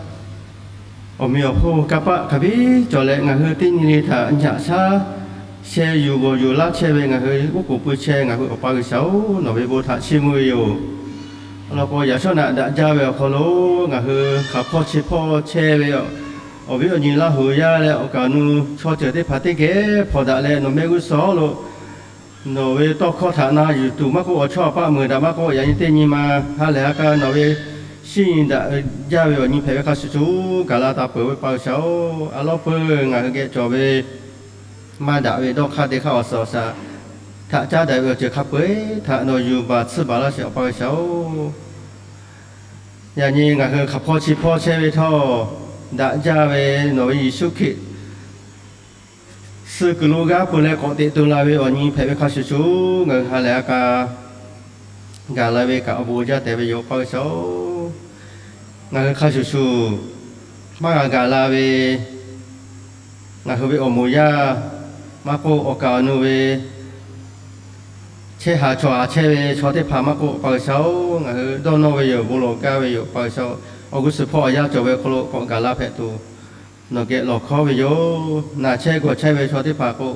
Awˬ meꞈ awˬ hponˇ kanˇ paˆ hk'a biˇ cawˬ leh, ngaˬ hui teˇ nyi le htaꞈ nyaꞈ shaˉ sheh yuˬ g'awˬ yuˬ laˇ chehˇ ve ngaˬ hui oˉ k'oˍ pui chehˇ ngaˬ hui Awˬ pa G'uiˬsha-oˬ, nawˬ ve bon htaꞈ chiˇ mvuh ve yoˬ. Awˬ lawn k'o, yaꞈ shawˉ naꞈ daꞈ jaˇ ve awˬ hk'aw lo ngaˬ hui hk'aˬ hpawˇ chi hpawˇ chehˇ ve awˬ viˉ awˬ nyi Laˇhuˍ yaˇ leh awˬ kaˍ awˬ nu chaw ceuˬ teˇ hpaˍ teˇ geh hpawnˬ daꞈ leh, nawˬ mehˆ g'uˇ suhˍ lo nawˬ ve tawˇ hkawˇ htaꞈ na yuˬ tuˬ maˇ k'oˆ, awˬ chawˇ awˬ paˆ meuˍ daꞈ maˇ k'oˆ, yaꞈ nyi teˇ nyi ma ha lehˬ ha k'a nawˬ ve shinˉ nyi daꞈ jaˇ ve awˬ nyi hpehꞈ ve hk'a shuˍ shuˍ gaˬ la taˍ peuˬ ve Pa G'uiˬsha-oˬ, a lawˉ peuˬ ngaˬ hui geh cawˬ ve maˇ daꞈ ve dawˇ hk'aˇ teˇ hk'aˇ awˬ suhˍ awˬ shaˍ htaꞈ caˉ daꞈ ve awˬ ceuˬ hk'a peu-eˬ htaꞈ nawˬ yuˬ baˬ tsuhˇ baˬ laˇ sheˍ, Awˬ pa G'uiˬsha-oˬ. Yaꞈ nyi ngaˬ hui hk'aˬ hpawˇ chi hpawˇ chehˇ ve htawˇ, daꞈ jaˇ ve nawˬ ve Yeˍsuˆ Hkriꞈ suh kuiˬ lo g'aˇ peu leh k'awꞈ teꞈ to la ve awˬ nyi hpehꞈ ve hk'a shuˍ shuˍ, ngaˬ hui ha lehˬ ha k'a gaˬ la ve kaꞈ awˬ bon jaˇ tehꞈ ve yoˬ, Awˬ pa G'uiˬsha-oˬ. Ngaˬ hui hk'a shuˍ shuˍ maˇ g'a gaˬ la ve, ngaˬ hui ve awˬ moˍ yaˇ maˇ k'oˆ, awˬ kaˍ awˬ nu ve chehˇ haˍ chawˬ haˍ chehˇ ve chaw teˇ hpaˍ maˇ k'oˆ, Awˬ pa G'uiˬsha-oˬ, ngaˬ hui dawˇ nawˇ ve yoˬ, bon lawˬ gaˇ ve yoˬ, Awˬ pa G'uiˬsha-oˬ. Awˬ g'uˇ suhˍ hpawˇ awˬ yanˇ cawˬ ve hk'aw lo k'awꞈ gaˬ la hpehꞈ tuˬ nawˬ geh lawˬ hkawˉ ve yoˬ. Naˬ chehˇ gawˬ chehˇ ve chaw teˇ hpaˍ k'o,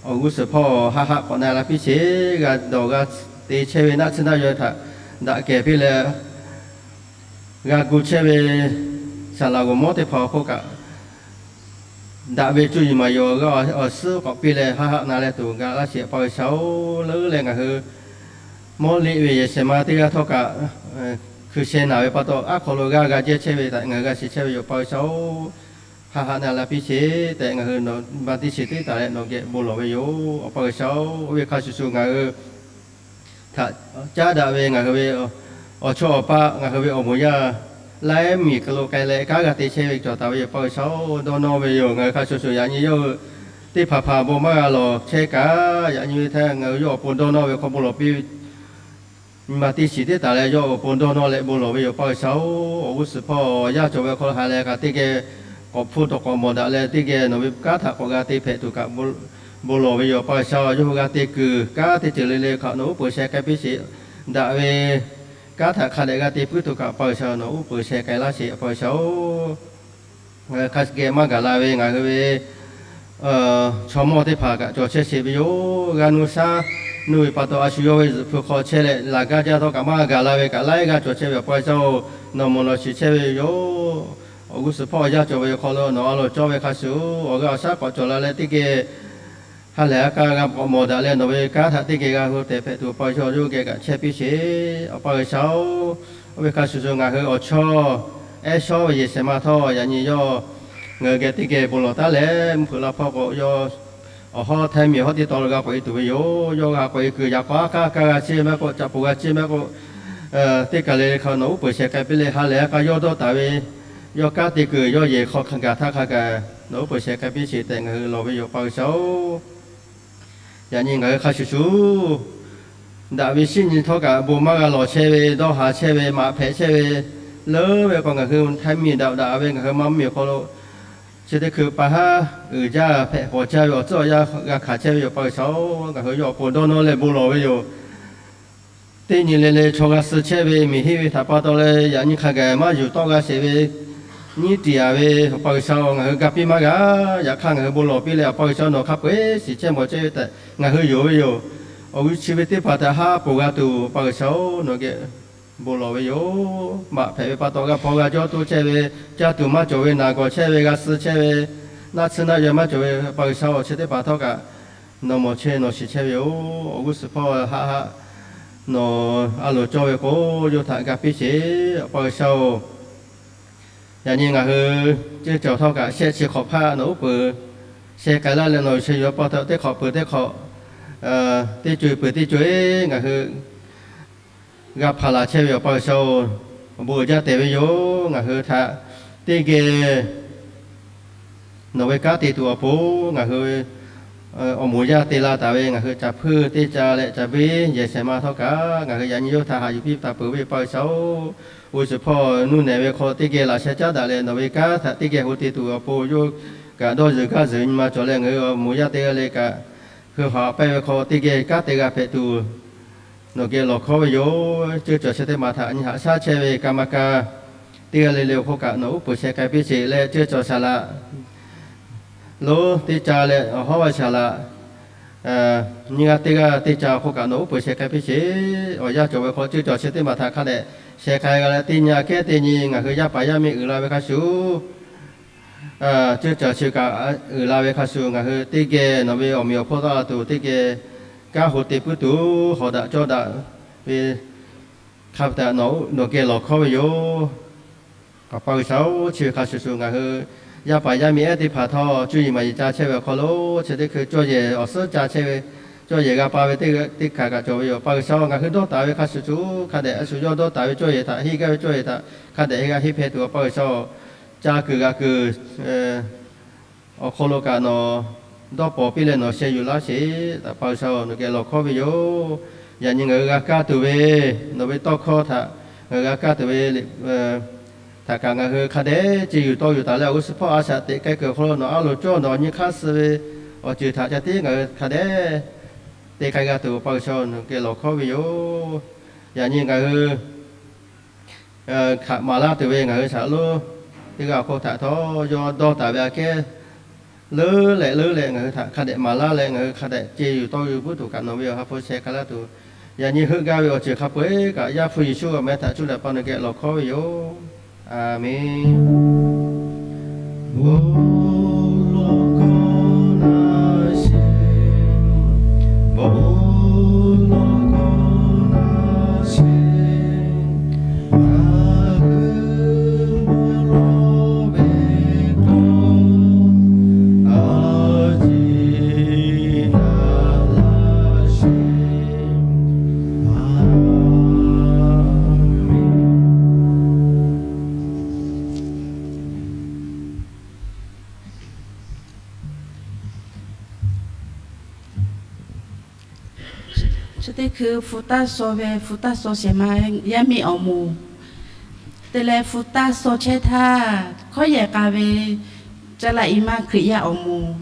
awˬ g'uˇ suhˍ hpawˇ haˆ haˆ k'awꞈ na la piˇ sheˍ. G'a dawˬ g'a te chehˇ ve naˆ tsuhˇ naˆ yaw htaꞈ daꞈ kehˬ piˇ leh, g'a gu chehˇ ve saˍ laꞈ g'awˬ mawˇ teˇ hpaˍ awˬ hk'oˆ kaꞈ, daꞈ ve cuˇ yiˍ maˍ yiˍ awˬ g'aˇ awˬ suhˉ k'awꞈ piˇ leh haˆ haˆ na leh tuˬ gaˬ laˇ sheˍ, Awˬ pa G'uiˬsha-oˬ. Leuˉ leh ngaˬ hui mawˇ liˆ ve yehˬ shehˍ ma teˇ g'aˇ htawˇ kaꞈ, hkui sheh naˬ ve pa taw, aˉ hk'aw lo g'aˇ g'a jehˇ chehˇ ve htaꞈ ngaˬ hui g'a shiˍ chehˇ ve yoˬ, Awˬ pa G'uiˬsha-oˬ. Haˆ haˆ na la piˇ sheˍ tehꞈ, ngaˬ hui nawˬ ma teˇ shiˍ teˇ taˍ leh nawˬ geh bon lawˬ ve yoˬ, Awˬ pa G'uiˬsha-oˬ. Oˇ ve hk'a shuˍ shuˍ ngaˬ hui htaꞈ caˉ daꞈ ve ngaˬ hui ve awˬ chawˇ awˬ paˆ, ngaˬ hui ve awˬ moˍ yaˇ laiˉ miˬ hk'aw lo k'ai leh kanˉ g'a te chehˇ ve cawˬ taˍ ve yoˬ, Awˬ pa G'uiˬsha-oˬ. Dawˇ nawˇ ve yoˬ. Ngaˬ hui hk'a shuˍ shuˍ yaꞈ nyi yawˇ hui teˇ hpaˍ hpaˍ bon maˇ g'a lawˬ chehˇ kaꞈ, yaꞈ nyi ve htaˇ ngaˬ hui yawˇ awˬ pon dawˇ nawˇ ve hk'aw bon lawˬ piˇ ve nyi ma teˇ shiˍ teˇ taˍ leh yawˇ awˬ pon dawˇ nawˇ leh bon lawˬ ve yoˬ, Awˬ pa G'uiˬsha-oˬ. Awˬ g'uˇ suhˍ hpawˇ awˬ yanˇ cawˬ ve hk'aw lo ha lehˬ ha k'a teˇ geh k'awꞈ hpfuhˇ tawꞈ k'awꞈ mawˬ daꞈ leh, teˇ geh nawˬ ve kanˉ htaꞈ k'awꞈ g'a te hpehꞈ tuˬ kaꞈ bon lawˬ ve yoˬ, Awˬ pa G'uiˬsha-oˬ. Yawˇ hui g'a te kuiˬ kanˉ teˇ ceuˬ le le hk'aꞈ nawˬ uˉ peunˍ sheh k'ai piˇ sheˍ. Daꞈ ve kanˉ htaꞈ hk'a dehꞈ g'a te puiˉ tuˬ kaꞈ, Awˬ pa G'uiˬsha nawˬ uˉ peunˍ sheh k'ai laˇ sheˍ, Awˬ pa G'uiˬsha-oˬ. Ngaˬ hui hk'a geh maˇ gaˬ la ve ngaˬ hui ve chaw mawˇ teˇ hpaˍ kaꞈ cawˬ chehˇ sheˍ ve yoˬ. G'a nu shaˉ nu ve pa taw, a shu yawˇ ve zuhꞈ hpu hk'aw chehˇ leh laˬ gaˇ jaˇ htawˇ kaꞈ maˇ gaˬ la ve kaꞈ laiˉ g'aˇ cawˬ chehˇ ve, Awˬ pa G'uiˬsha-oˬ, nawˬ mawˬ nawˬ shiˍ chehˇ ve yoˬ. Awˬ g'uˇ suhˍ hpawˇ awˬ yanˇ cawˬ ve hk'aw lo nawˬ a loˍ cawˇ ve hk'a shuˍ, awˬ g'aˇ awˬ shaˉ k'awꞈ cawˬ la leh teˇ geh ha lehˬ ha k'a g'a k'awꞈ mawˬ daꞈ leh nawˬ ve kanˉ htaꞈ teˇ geh g'a hu tehꞈ hpehꞈ tuˬ, Awˬ pa G'uiˬsha yawˇ geh kaꞈ chehˇ piˇ sheˍ, Awˬ pa G'uiˬsha-oˬ. Oˇ ve hk'a shuˍ shuˍ ngaˬ hui awˬ chawˇ ehˉ shawˉ ve yehˬ shehˍ ma htawˇ, yaꞈ nyi yawˇ ngaˬ hui geh teˇ geh bon lawˬ taˉ leh mvuhˇ hpeuꞈ la hpawˇ k'o, yawˇ awˬ hawˉ htaiˇ miˬ hawˉ teˇ taw lo g'a k'awꞈ e tuˬ ve yoˬ. Yawˇ g'a k'awꞈ e kuiˬ yaꞈ k'aw aˉ k'aˉ kaˇ g'a ciˇ maˇ k'oˆ, caꞈ poˬ g'a ciˇ maˇ k'oˆ, teˇ kaˬ le le hk'a nawˬ uˉ peunˍ sheh k'ai piˇ leh ha lehˬ ha k'a yawˇ dawˇ taˍ ve yawˇ kanˉ te kuiˬ yawˇ yehˬ hk'aw hk'a gaˬ htaˇ hk'a gaˬ nawˬ uˉ peunˍ sheh k'ai piˇ sheˍ tehꞈ ngaˬ hui lawˬ ve yoˬ, Awˬ pa G'uiˬsha-oˬ. Yaꞈ nyi ngaˬ hui hk'a shuˍ shuˍ daꞈ ve shinˉ nyi htawˇ kaꞈ bon maˇ g'a lawˬ chehˇ ve, dawˇ haˍ chehˇ ve, maꞈ hpehꞈ chehˇ ve, leuˉ ve k'o ngaˬ hui htaiˇ miˬ daꞈ daꞈ ve ngaˬ hui maˇ miˬ awˬ hk'aw lo chi teˇ hkui pa haˉ uiˍ jaˇ hpehꞈ pawˬ jaˇ ve awˬ tcuhˉ awˬ yanˇ g'a hkanˍ chehˇ ve yoˬ, Awˬ pa G'uiˬsha-oˬ. Ngaˬ hui yawˇ awˬ pon dawˇ nawˇ leh bon lawˬ ve yoˬ. Teˇ nyi le le chaw g'a suh chehˇ ve miˬ hiˆ ve htaꞈ pa taw leh yaꞈ nyi hk'a gaˬ maˇ yuˬ tawˆ g'a sheˍ ve nyiˉ tiꞈ yaˍ ve, Awˬ pa G'uiˬsha-oˬ, ngaˬ hui ga piˇ maˇ g'a. Yaꞈ hk'aˇ ngaˬ hui bon lawˬ piˇ leh, Awˬ pa G'uiˬsha nawˬ hk'a peu-eˬ shiˍ chehˇ mawˬ chehˇ ve tehꞈ ngaˬ hui yonˍ ve yoˬ. Awˬ g'uˇ chi ve teˇ hpaˍ htaꞈ haˉ poˬ g'a tuˬ, Awˬ pa G'uiˬsha-oˬ, nawˬ geh bon lawˬ ve yoˬ. Maꞈ hpehꞈ ve pa taw g'a hpaw g'a jawˇ toˇ chehˇ ve, caˇ tuˬ maˇ cawˬ ve, naˬ gawˬ chehˇ ve, g'a suh chehˇ ve, naˆ tsuhˇ naˆ yaw maˇ cawˬ ve, Awˬ pa G'uiˬsha-oˬ, chi teˇ hpaˍ htawˇ kaꞈ nawˬ mawˬ chehˇ nawˬ shiˍ chehˇ ve yoˬ. Awˬ g'uˇ suhˍ hpawˇ haˆ haˆ nawˬ a loˍ cawˇ ve k'o, yawˇ htaꞈ ga piˇ sheˍ, Awˬ pa G'uiˬsha-oˬ. Yaꞈ nyi ngaˬ hui ceuˇ cawˬ htawˇ kaꞈ shehˆ chi hk'awꞈ hpaˆ nawˬ uˉ peunˍ sheh k'ai laˇ leh nawˬ sheh yuˬ pa taw teˇ hk'awꞈ peuˬ teˇ hk'awꞈ, teˇ co-e peuˬ teˇ co-e ngaˬ hui g'a hpaˍ laˬ chehˇ ve, Awˬ pa G'uiˬsha-oˬ, awˬ bon uiˍ jaˇ tehꞈ ve yoˬ. Ngaˬ hui htaꞈ teˇ geh nawˬ ve kanˉ te tuˬ awˬ pon ngaˬ hui awˬ moˍ yaˇ te la taˍ ve ngaˬ hui caˬ hpuiˇ teˇ ca leh caˬ beˇ yehˬ shehˍ ma htawˇ kaꞈ ngaˬ hui yaꞈ nyi yawˇ htaꞈ haꞈ yuˬ piˇ taˍ peuˬ ve, Awˬ pa G'uiˬsha-oˬ. Awˬ g'uˇ suhˍ hpawˇ nuˇ nehˬ ve hk'aw teˇ geh laꞈ sheh caˉ daꞈ leh nawˬ ve kanˉ htaꞈ teˇ geh ho te tuˬ awˬ pon yawˇ kaꞈ dawˇ zuhˬ gaˇ zuhˬ nyi ma cawˬ leh ngaˬ hui awˬ moˍ yaˇ teˇ g'aˇ le kaꞈ, hui hawꞈ pehˇ ve hk'aw teˇ geh kanˉ te g'a hpehꞈ tuˬ nawˬ geh lawˬ hkawˉ ve yoˬ. Ceuˇ cawˬ chi teˇ maˬ htaꞈ nyi haꞈ shaˉ chehˇ ve kaꞈ maˇ kaˇ, teˇ g'aˇ le le awˬ hk'oˆ kaꞈ nawˬ uˉ peunˍ sheh k'ai piˇ sheˍ leh, ceuˇ cawˬ shaˍ laꞈ lonˉ teˇ ca leh awˬ hawˉ vaˇ shaˍ laꞈ nyiˇ g'aˇ teˇ g'aˇ teˇ ca awˬ hk'oˆ kaꞈ nawˬ uˉ peunˍ sheh k'ai piˇ sheˍ. Awˬ yanˇ cawˬ ve hk'aw ceuˇ cawˬ chi teˇ maˬ htaꞈ hk'a dehꞈ sheh k'ai g'a leh, teˇ nyi aꞈ kehˉ teˇ nyi ngaˬ hui yaˇ paˍ yaˇ miˇ uiˍ la ve hk'a shuˍ, ceuˇ cawˬ chi kaꞈ uiˍ la ve hk'a shuˍ, ngaˬ hui teˇ geh nawˬ ve awˬ meꞈ awˬ hponˇ taˇ la tuˬ teˇ geh kanˉ ho te puiˉ tuˬ, hawˍ daꞈ cawˇ daꞈ ve hk'a htaꞈ nawˬ geh lawˬ hkawˉ ve yoˬ. Awˬ pa G'uiˬsha-oˬ, chi ve hk'a shuˍ shuˍ ngaˬ hui yaˇ paˍ yaˇ miˇ ehˉ teˇ hpaˍ htawˇ cuˇ yiˍ maˍ yiˍ ca chehˇ ve awˬ hk'aw lo, chi teˇ hkui cawˇ yehˬ awˬ suhˉ ca chehˇ ve, cawˇ yehˬ g'a pa ve teˇ hkanˍ kaꞈ cawˬ ve yoˬ. Awˬ pa G'uiˬsha-oˬ, ngaˬ hui dawˇ taˍ ve hk'a shuˍ shuˍ hk'a dehꞈ a shu yawˇ dawˇ taˍ ve cawˇ yehˬ htaꞈ henˇ gaˇ ve cawˇ yehˬ htaꞈ hk'a dehꞈ henˇ g'a henˇ hpehˇ tuˬ, Awˬ pa G'uiˬsha-oˬ, ca kuiˬ g'a kuiˬ awˬ hk'aw lo kaꞈ nawˬ dawˇ pawnˍ piˇ leh nawˬ sheh yuˬ laˇ sheˍ. Awˬ pa G'uiˬsha-oˬ, nawˬ geh lawˬ hkawˉ ve yoˬ. Yaꞈ nyi ngaˬ hui g'a kaˇ tuˬ ve nawˬ ve tawˇ hkawˇ htaꞈ ngaˬ hui g'a kaˇ tuˬ ve htaꞈ kaꞈ ngaˬ hui hk'a dehꞈ ce yuˬ tawˇ yuˬ taˍ leh, awˬ g'uˇ suhˍ hpawˇ a shaꞈ teꞈ k'ai kuiˬ awˬ hk'aw lo nawˬ a loˍ cawˇ nawˬ nyi hk'aˇ suh ve awˬ ceuˬ htaꞈ ca tiˉ ngaˬ hui hk'a dehꞈ te k'ai g'a tuˬ, Awˬ pa G'uiˬsha-oˬ, nawˬ geh lawˬ hkawˉ ve yoˬ. Yaꞈ nyi ngaˬ hui hk'aꞈ maˍ laˇ tuˬ ve ngaˬ hui shaˍ lonˉ teˇ g'aˇ awˬ hk'oˆ htaꞈ htawˇ yawˇ dawˇ taˍ ve aꞈ kehˉ leuˉ leh leuˉ leh ngaˬ hui htaꞈ hk'a dehꞈ maˍ laˇ leh, ngaˬ hui hk'a dehꞈ ce yuˬ tawˇ yuˬ puiˉ tuˬ kaꞈ nawˬ ve awˬ ha hpu sheh k'ai laˇ tuˬ, yaꞈ nyi heuˆ gaˇ ve awˬ ceuˬ hk'a peu-eˬ kaꞈ Yaˇ hpu Yeˍsuˆ awˬ meh htaꞈ cuˇ leh pa nawˬ geh lawˬ hkawˉ ve yoˬ. A menˬ. Chi teˇ hkui hpu taˇ saw ve, hpu taˇ saw shehˍ ma yaˇ miˇ awˬ moˍ te leh hpu taˇ saw chehˇ htaˇ, hkawˉ yehˬ k'a ve caˇ laˇ i maˇ Hkriꞈ yaˇ awˬ moˍ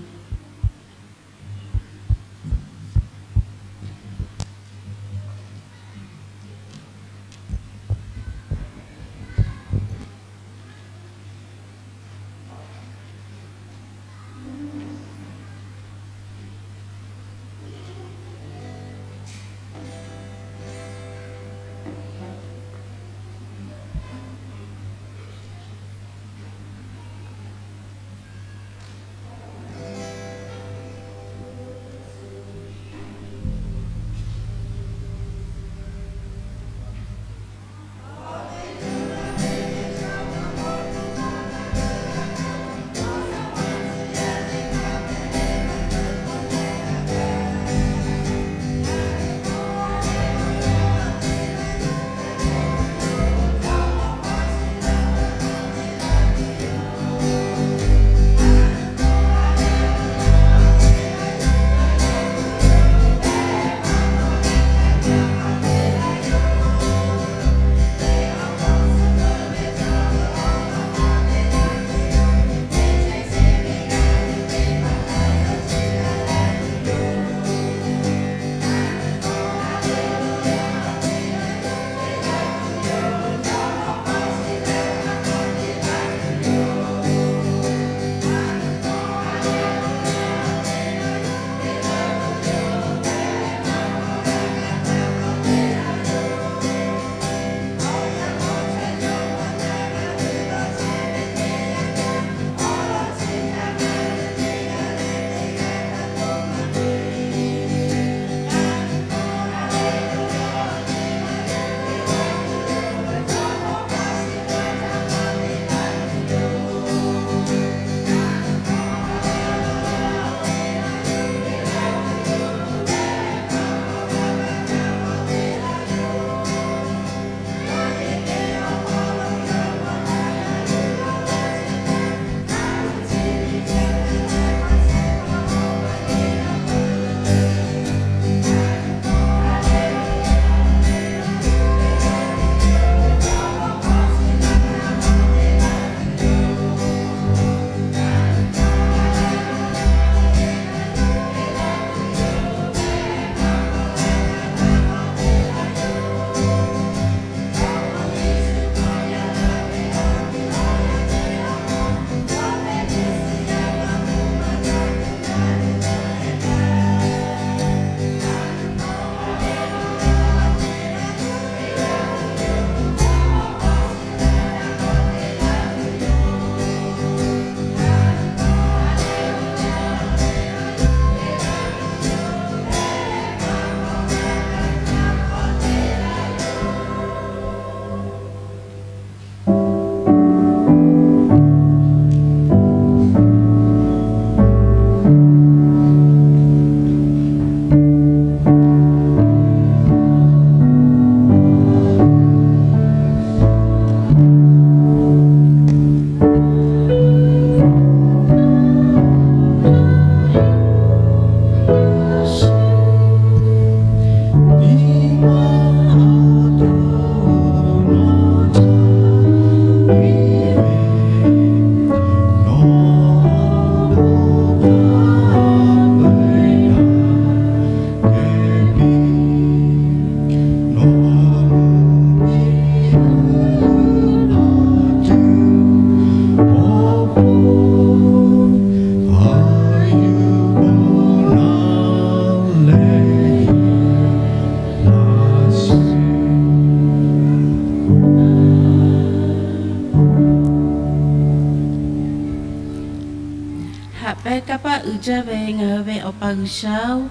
haꞈ pehnˇ kanˇ paˆ uiˍ jaˇ ve ngaˬ hui ve Awˬ pa G'uiˬsha-oˬ,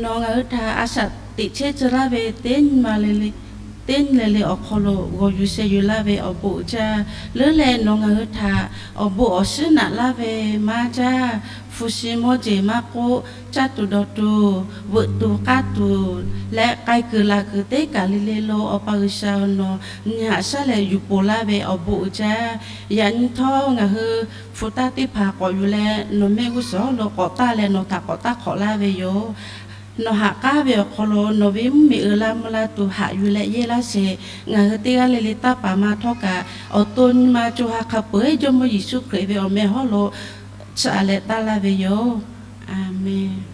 nawˬ ngaˬ hui htaꞈ a shaꞈ teꞈ chehˇ tcuh laˇ ve teˇ nyi ma le le, teˇ nyi le le awˬ hk'aw lo g'awˬ yuˬ sheh yuˬ laˇ ve awˬ bon uiˍ jaˇ. Leuˉ leh nawˬ ngaˬ hui htaꞈ awˬ bon awˬ shiˉ naꞈ laˇ ve maˇ jaˇ, hpu shi mawˇ jeˬ maˇ k'oˆ, caˇ tuˬ dawˬ tuˬ, veuꞈ tuˬ k'aˇ tuˬ leh k'ai kuiˬ laˬ kuiˬ teˇ kaˬ le le lo Awˬ pa G'uiˬsha-oˬ, nawˬ nyi haꞈ shaˉ leh yuˬ poˬ laˇ ve awˬ bon uiˍ jaˇ. Yaꞈ nyi htawˇ ngaˬ hui hpu taˇ teˇ hpaˍ k'awꞈ yuˬ leh nawˬ mehˆ g'uˇ suhˍ hawˉ lo k'awꞈ taˇ leh nawˬ htaꞈ k'awꞈ taˇ hk'awꞈ laˇ ve yoˬ. Nawˬ haꞈ k'aˉ ve awˬ hk'aw lo nawˬ ve mvuhˇmiˬ uiˍ la mvuh la tuˬ haꞈ yuˬ leh yehˇ laˇ sheˍ. Ngaˬ hui teˇ g'aˇ le le taˇ paˍ ma htawˇ kaꞈ, awˬ to nyi ma co ha hk'a peuˬ-eˬ Jawˇmawˇ Yeˍsuˆ Hkriꞈ ve awˬ meh hawˉ lo chiˇ aꞈ leh taˇ laˇ ve yoˬ. Aˬmenˍ.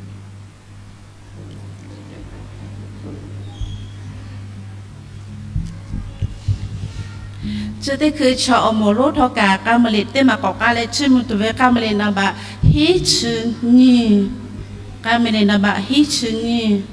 Chi teˇ hkui chaw awˬ moˍ lonˉ htawˇ kaꞈ k'a meuˍ liꞈ teˇ maˬ k'awꞈ k'ai leh chiˇ mvuh tuˬ ve k'a meuˍ liꞈ နံပါတ် hiˉ chi nyiˇ, k'a meuˍ liꞈ နံပါတ် hiˉ chi nyiˇ.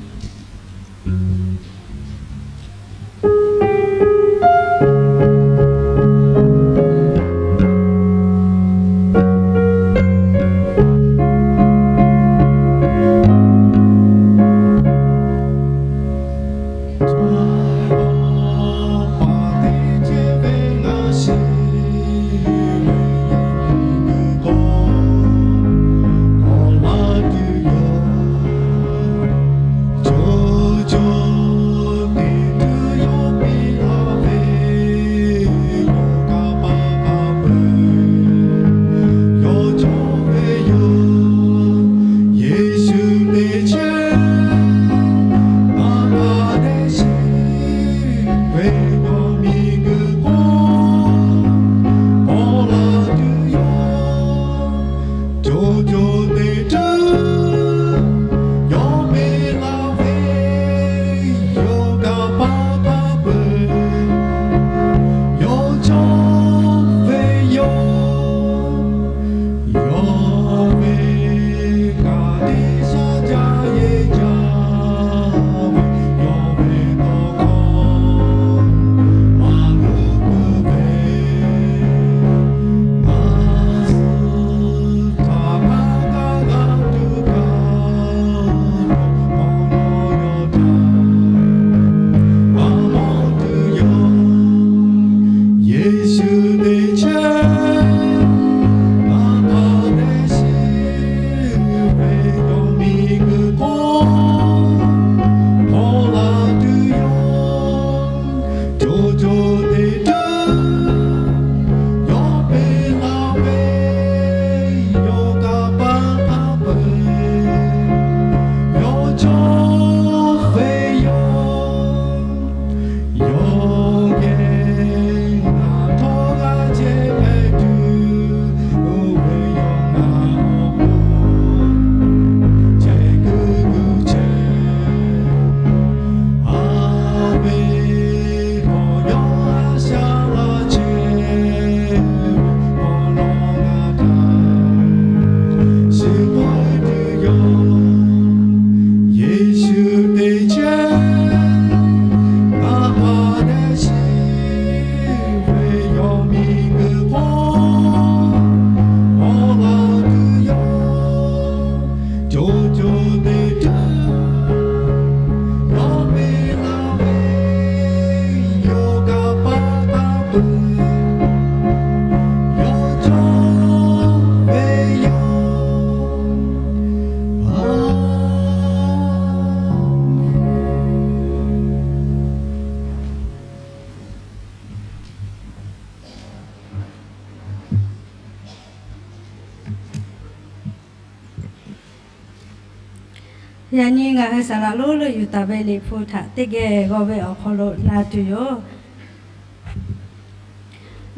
Yaꞈ nyi ngaˬ hui saˍ laꞈ lonˉ leuˆ yuˬ taˍ ve Liꞈ hpu htaꞈ teˇ geh g'aw ve awˬ hk'aw lo na tuˬ yoˬ.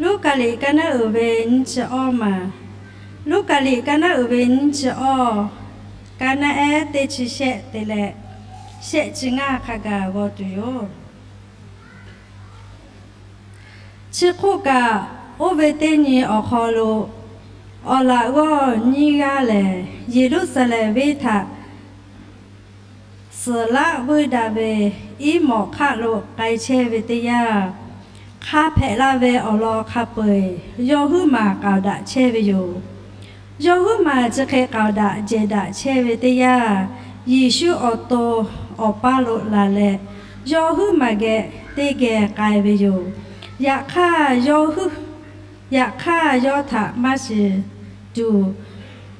Luˉkaꞈ liꞈ kaˇ naˉ uiˍ ve nyiˇ chi awˇ maˬ. Luˉkaꞈ liꞈ kaˇ naˉ uiˍ ve nyiˇ chi awˇ, kaˇ naˉ ehˉ teˇ chi shehˆ te leh shehˆ chi ngaˇ hk'a gaˬ g'aw tuˬ yoˬ. Chi hk'oˆ kaꞈ, oˇ ve teˇ nyi awˬ hk'aw lo awˬ laꞈ g'awˇ nyiˇ g'aˇ lehˬ, Yeˍruˆsaˍlehnˍ venˇ htaꞈ suhˍ laˆ vuiˇ daꞈ ve iˉ mawꞈ hk'aˆ lo k'ai chehˇ ve teˇ yanˇ, hk'a hpehꞈ la ve awˬ lawn hk'a peu-eˬ yawˇ huiˉ maˬ k'aoˍ daꞈ chehˇ ve yoˬ. Yawˇ huiˉ maˬ chi hk'e k'aoˍ daꞈ jehˬ daꞈ chehˇ ve teˇ yanˇ, Yeˍsuˆ awˬ to awˬ paˇ lo laˬ leh, yawˇ huiˉ maˬ geh teˇ geh k'ai ve yoˬ. Yaꞈ hk'aˇ, yaꞈ hk'aˇ yawˇ htaꞈ maˇ shiˍ tuˬ,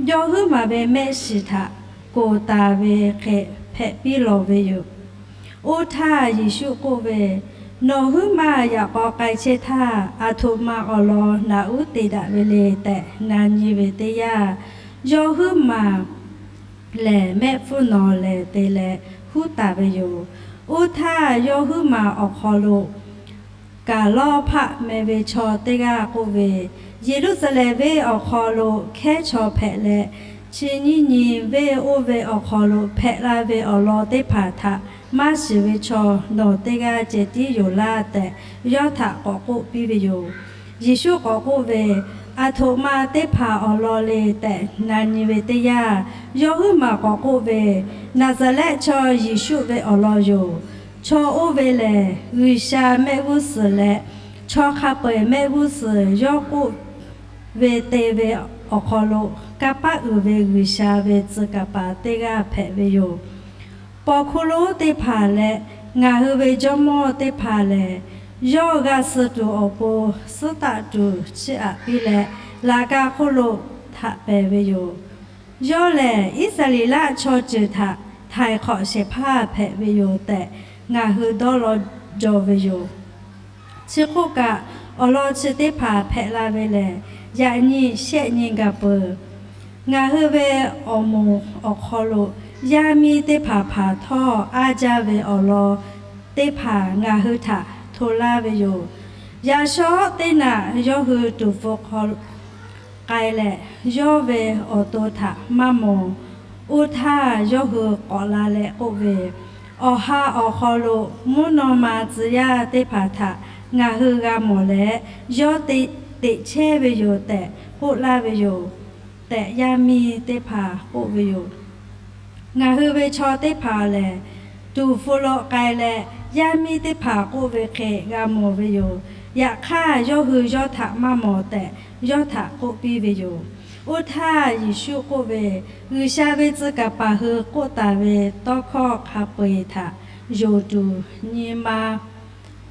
yawˇ huiˉ maˬ ve mehˆ shiˍ htaꞈ koˍ taˍ ve hk'e hpehꞈ piˇ lawˬ ve yoˬ. Oˇ htaˇ Yeˍsuˆ k'oˆ ve, Nawˬ huiˉ maˬ yaꞈ k'aw k'ai chehˇ htaˇ, aˬ htoꞈ ma awˬ lawn naꞈ uˉ te daꞈ ve le tehꞈ na nyi ve teˇ yanˇ, yawˇ huiˉ maˬ lehˬ mehˆ hpfuhˇ nawˬ lehˬ te leh huˉ taˍ ve yoˬ. Oˇ htaˇ yawˇ huiˉ maˬ awˬ hk'aw lo Kaˍlawˇhpaˆ meh ve chaw teˇ g'aˇ k'oˆ ve, Yeˍruˆsaˍlehnˍ venˇ awˬ hk'aw lo hkehˉ chaw hpehꞈ leh, chi nyiˇ nyi venˇ oˇ ve awˬ hk'aw lo hpehꞈ la ve awˬ lawn teˇ hpaˍ htaꞈ maˇ shiˍ ve chaw nawˬ teˇ g'aˇ ceh tiˉ yoˬ laˇ tehꞈ, yawˇ htaꞈ k'awꞈ k'oˆ piˇ ve yoˬ. Yeˍsuˆ k'awꞈ k'oˆ ve, Aˬ htoꞈ ma teˇ hpaˍ awˬ lawn le tehꞈ na nyi ve teˇ yanˇ, yawˇ huiˉ maˬ k'awꞈ k'oˆ ve, Naˍzaˍrehˆ chaw Yeˍsuˆ ve awˬ lawn yoˬ. Chaw oˇ ve lehˬ, G'uiˬsha mehˆ g'uˇ suhˍ leh chaw hk'a peu-eˬ mehˆ g'uˇ suhˍ yawˇ k'oˆ ve te ve awˬ hk'aw lo kanˇ paˆ uiˍ ve G'uiˬsha ve tcuh kaˍ paˍ teˇ g'aˇ hpehꞈ ve yoˬ. Paw hkuˇ lonˉ teˇ hpaˍ leh ngaˬ hui ve jawˇmawˇ teˇ hpaˍ lehˬ, yawˇ g'a suh tuˬ awˬ pon suhˉ taˆ tuˬ chiˇ aꞈ piˇ leh, laꞈ ka hk'oˆ lo htaꞈ pehˍ ve yoˬ. Yawˇ lehˬ, Iˉsaˍreˍlaˆ chaw ceuˬ htaꞈ htaiˍ hk'awꞈ shehˍ hpaˇ hpehꞈ ve yoˬ tehꞈ ngaˬ hui dawˇ law jaw ve yoˬ. Chi hk'oˆ kaꞈ, awˬ lawn chi teˇ hpaˍ hpehꞈ la ve lehˬ, yaꞈ nyi shehˆ nyi gaˬ peuˬ. Ngaˬ hui ve awˬ moˍ awˬ hk'aw lo yaˇ miˇ teˇ hpaˍ hpaˍ htawˇ aˉ jaˇ ve awˬ lawn teˇ hpaˍ ngaˬ hui htaꞈ hto laˇ ve yoˬ. Yaꞈ shawˉ teˇ naꞈ yawˇ hui tuˍ hpfuh hk'aw k'ai leh, yawˇ ve awˬ to htaꞈ maˇ mawˬ. Oˇ htaˇ yawˇ hui k'awꞈ la leh k'oˆ ve, Awˬ ha awˬ hk'aw lo mvuhˇ naw ma tcuh yaˇ teˇ hpaˍ htaꞈ ngaˬ hui g'a mawˬ leh, yawˇ teꞈ chehˇ ve yoˬ tehꞈ k'oˆ laˇ ve yoˬ tehꞈ, yaˇ miˇ teˇ hpaˍ k'oˆ ve yoˬ. Ngaˬ hui ve chaw teˇ hpaˍ lehˬ, tuˍ hpfuh lo k'ai leh yaˇ miˇ teˇ hpaˍ k'oˆ ve hk'e g'a mawˬ ve yoˬ. Yaꞈ hk'aˇ, yawˇ hui yawˇ htaꞈ maˇ mawˬ tehꞈ yawˇ htaꞈ k'oˆ piˇ ve yoˬ. Oˇ htaˇ Yeˍsuˆ k'oˆ ve, G'uiˬsha ve tcuh kaˍ paˍ hui k'oˆ taˍ ve tawˇ hkawˇ hk'a peu-eˬ htaꞈ yonˍ tuˬ, nyi ma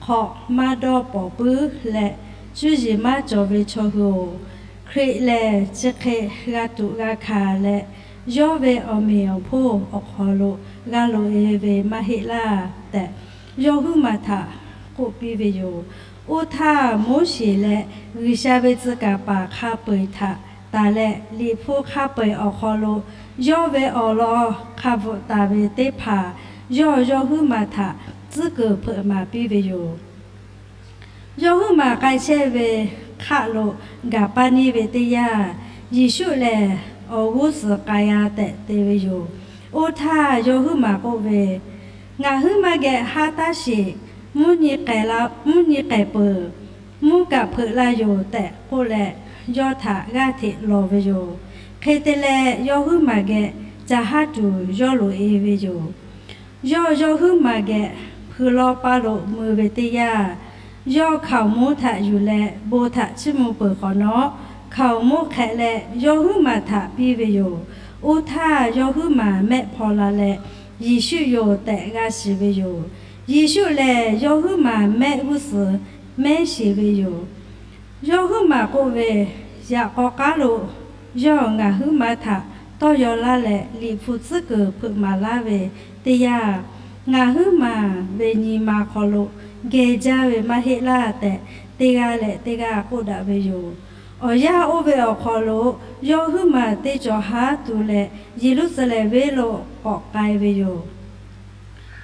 hk'aw maˇ dawˇ pawˍ puiˉ leh, cuˇ yiˍ maˇ cawˬ ve chaw hui-oˬ, Hkriꞈ lehˬ chi hk'e g'a tuꞈ g'a hkanˍ leh, yawˇ ve awˬ meꞈ awˬ hponˇ awˬ hk'aw lo g'a loꞈ-e ve maˇ heˆ laˇ tehꞈ, yawˇ huiˉ maˬ htaꞈ k'oˆ piˇ ve yoˬ. Oˇ htaˇ, Moˉseˍ leh G'uiˬsha ve tcuh kaˍ paˍ hk'a peu-eˬ htaꞈ tanˬ leh, Liꞈ hpu hk'a peu-eˬ awˬ hk'aw lo yawˇ ve awˬ lawn hk'a bvuhꞈ taˍ ve teˇ hpaˍ yawˇ yawˇ huiˉ maˬ htaꞈ tcuhˉ kuiˬ hpeuꞈ maˍ piˇ ve yoˬ. Yawˇ huiˉ maˬ k'ai chehˇ ve hk'aˆ lo gaˬ paˇ neˇ ve teˇ yanˇ, Yeˍsuˆ lehˬ awˬ g'uˇ suhˍ k'ai-a tehꞈ te ve yoˬ. Oˇ htaˇ yawˇ huiˉ maˬ k'oˆ ve, Ngaˬ huiˉ maˬ geh haˉ taˇ sheˍ. Mvuhˇ nyi k'ehˬ peuˬ. Mvuhˇ kaꞈ hpeuꞈ la yoˬ tehꞈ k'oˆ leh, yawˇ htaꞈ g'aˇ hteꞈ lawˬ ve yoˬ. Hk'e te leh, yawˇ huiˉ maˬ geh ca haˉ tuˬ yawˇ loꞈ-e ve yoˬ. Yawˇ yawˇ huiˉ maˬ geh hpui lawˇ paˇ lo mui ve teˇ yanˇ, yawˇ hkaoˍmonˇ htaꞈ yuˬ leh bon htaꞈ chiˇ mvuh peuˬ hk'awꞈ nawˉ, hkaoˍmonˇ hk'ehꞈ leh yawˇ huiˉ maˬ htaꞈ piˇ ve yoˬ. Oˇ htaˇ yawˇ huiˉ maˬ mehˆ hpaw la leh, Yeˍsuˆ yoˬ tehꞈ g'a shiˍ ve yoˬ. Yeˍsuˆ lehˬ, yawˇ huiˉ maˬ mehˆ g'uˇ suhˍ mehˉ sheˍ ve yoˬ. Yawˇ huiˉ maˬ k'oˆ ve, Yaꞈ k'aw k'aˉ lo yawˇ ngaˬ huiˉ maˬ htaꞈ tawˇ yaw laˇ leh, Liꞈ hpu tcuhˉ kuiˬ hpeuꞈ maˍ laˇ ve teˇ yanˇ, ngaˬ huiˉ maˬ ve nyi ma hk'aw lo geh jaˇ ve maˇ heˆ laˇ tehꞈ, teˇ g'aˇ leh teˇ g'aˇ k'oˆ daꞈ ve yoˬ. Awˬ yanˇ oˇ ve awˬ hk'aw lo yawˇ huiˉ maˬ teˇ cawˬ haˉ tu leh, Yeˍruˆsaˍlehnˍ venˇ lo k'awꞈ k'ai ve yoˬ.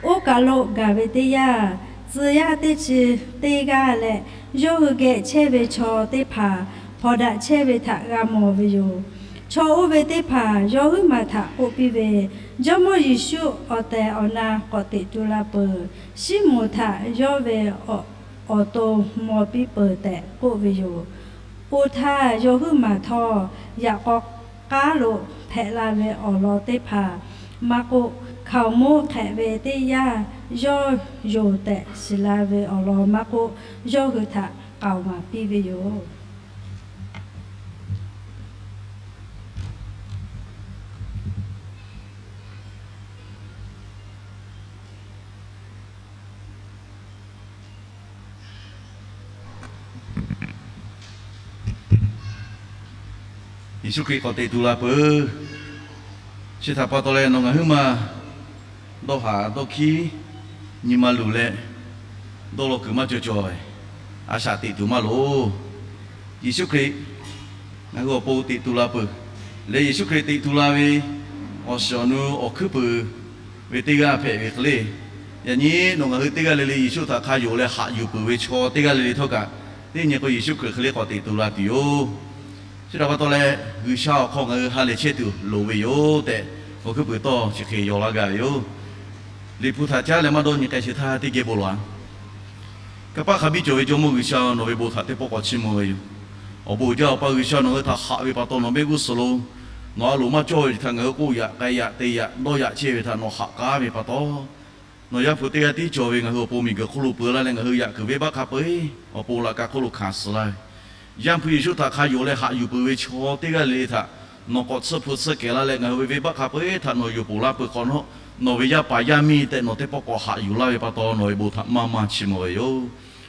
Oˇ kaˬ lo gaˬ ve teˇ yanˇ, tcuh yaˇ teˇ chi teˇ g'aˇ leh yawˇ hui geh chehˇ ve chaw teˇ hpaˍ hpawnˬ daꞈ chehˇ ve htaꞈ g'a mawˬ ve yoˬ. Chaw oˇ ve teˇ hpaˍ yawˇ huiˉ maˬ htaꞈ k'oˆ piˇ ve, Jawˇmawˇ Yeˍsuˆ awˬ tehˬ awˬ na k'awꞈ teꞈ tu la peuˬ. Siˉmonˍ htaꞈ yawˇ ve awˬ to maw piˇ peuˬ tehꞈ k'oˆ ve yoˬ. Oˇ htaˇ yawˇ huiˉ maˬ htawˇ, yaꞈ k'aw k'aˉ lo hpehꞈ la ve awˬ lawn teˇ hpaˍ maˇ k'oˆ, hkaoˍmonˇ hk'ehꞈ ve teˇ yanˇ yawˇ yoˬ tehꞈ shiˍ la ve awˬ lawn maˇ k'oˆ, yawˇ hui htaꞈ k'aoˍ maˍ piˇ ve yoˬ. Yeˍsuˆ Hkriꞈ k'awꞈ teꞈ tu la peuˬ. Chi htaꞈ pa taw leh nawˬ ngaˬ huiˉ maˬ dawˇ haˍ dawˇ hkiˉ nyi ma luˬ leh, dawˇ law kuiˬ maˇ cawˬ cawˬ, a shaꞈ teꞈ tuˬ maˇ loˍ. Yeˍsuˆ Hkriꞈ ngaˬ hui awˬ pon teꞈ tu la peuˬ. Leh Yeˍsuˆ Hkriꞈ teꞈ tu la ve awˬ shiˍ awˬ nu awˬ hkuiˉ puiˍ ve teˇ g'aˇ hpehꞈ ve hk'e le. Yaꞈ nyi nawˬ ngaˬ hui teˇ g'aˇ le le Yeˍsuˆ htaꞈ hk'a yonˍ leh haꞈ yuˬ peuˬ ve chaw teˇ g'aˇ le le htawˇ kaꞈ, teˇ nyi k'o Yeˍsuˆ Hkriꞈ hk'e le k'awꞈ teꞈ tu la tuˬ yoˬ. Chi htaꞈ pa taw leh G'uiˬsha awˬ hk'aw ngaˬ hui ha lehˬ chehˇ tuˬ loˍ ve yoˬ tehꞈ, awˬ hkuiˉ puiˍ tawˇ chi hk'e yaw laˇ gaˇ ve yoˬ. Liꞈ hpu htaꞈ caˉ leh maˇ dawˇ nyi k'ai sheˍ htaˇ teˇ geh bon lawˬ-a. Kanˇ paˆ hk'a biˇ cawˬ ve Jawˇmawˇ G'uiˬsha, nawˬ ve bon htaꞈ teˇ pawˆ k'awꞈ chiˇ mvuh ve yoˬ. Awˬ bon uiˍ jaˇ Awˬ pa G'uiˬsha, nawˬ hui htaꞈ haꞈ ve pa taw nawˬ mehˆ g'uˇ suhˍ lo nawˬ a loˍ maˇ cawˇ ve htaꞈ ngaˬ hui k'oˆ yaꞈ k'ai yaꞈ te yaꞈ dawˇ yaꞈ chehˇ ve htaꞈ nawˬ haꞈ k'aˉ ve pa taw, nawˬ Yaˇ hpu teˇ g'aˇ tiˉ cawˬ ve ngaˬ hui awˬ pon miˬguiˬ hk'oˆ lo peuˬ laˇ leh ngaˬ hui yaꞈ kuiˬ venˇbaˆ hk'a peu-eˬ awˬ pon laꞈ ka hk'oˆ lo hkanˍ suh laˇ ve, Yaˇ hpu Yeˍsuˆ htaꞈ hk'a yonˍ leh haꞈ yuˬ peuˬ ve chaw teˇ g'aˇ le le htaꞈ nawˬ k'awꞈ tsuhˇ hpu tsuhˇ kehˬ laˇ leh ngaˬ hui ve venˇbaˆ hk'a peu-eˬ htaꞈ nawˬ yonˍ ponˬ laˇ peuˬ hk'awꞈ nawˉ, nawˬ ve yaˇ paˍ yaˇ miˇ tehꞈ nawˬ teˇ pawˆ k'awꞈ haꞈ yuˬ laˇ ve pa taw nawˬ ve bon htaꞈ maˇ maˇ chiˇ mvuh ve yoˬ.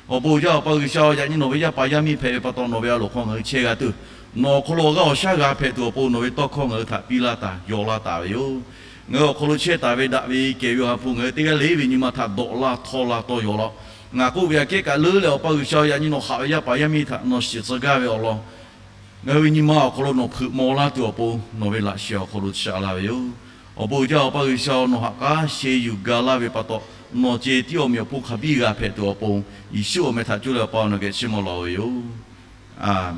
Awˬ bon uiˍ jaˇ Awˬ pa G'uiˬsha-oˬ, yaꞈ nyi nawˬ ve yaˇ paˍ yaˇ miˇ hpehꞈ ve pa taw nawˬ ve a loˍ hk'aw ngaˬ hui chehˇ g'a tuˬ, nawˬ awˬ hk'aw lo awˬ g'aˇ awˬ shaˉ g'a hpehꞈ tuˬ awˬ pon nawˬ ve tawˇ hkawˇ ngaˬ hui htaꞈ piˇ laˇ taˍ, yaw laˇ taˍ ve yoˬ. Ngaˬ hui awˬ hk'aw lo chehˇ taˍ ve daꞈ ve kehˬ ve Awˬ ha hpu ngaˬ hui teˇ g'aˇ le ve nyi ma htaꞈ dawꞈ laˇ htawˇ laˇ tawˇ yaw law. Ngaˬ k'oˆ ve aꞈ kehˉ kaꞈ leuˉ leh Awˬ pa G'uiˬsha-oˬ, yaꞈ nyi nawˬ haꞈ ve yaˇ paˍ yaˇ miˇ htaꞈ nawˬ shiˍ tcuh gaˇ ve awˬ lawn ngaˬ hui ve nyi ma awˬ hk'aw lo nawˬ hpeuꞈ maw laˇ tuˬ awˬ pon nawˬ ve laꞈ sheh awˬ hk'aw lo shaꞈ la ve yoˬ. Awˬ bon uiˍ jaˇ Awˬ pa G'uiˬsha-oˬ, nawˬ haꞈ k'aˉ sheh yuˬ ga laˇ ve pa taw, nawˬ ceh tiˉ awˬ meꞈ awˬ hponˇ hk'a biˇ g'a hpehꞈ tuˬ awˬ pon, Yeˍsuˆ awˬ meh htaꞈ cuˇ leh Awˬ pa nawˬ geh chiˇ mvuh lawˬ ve yoˬ. Aˬ,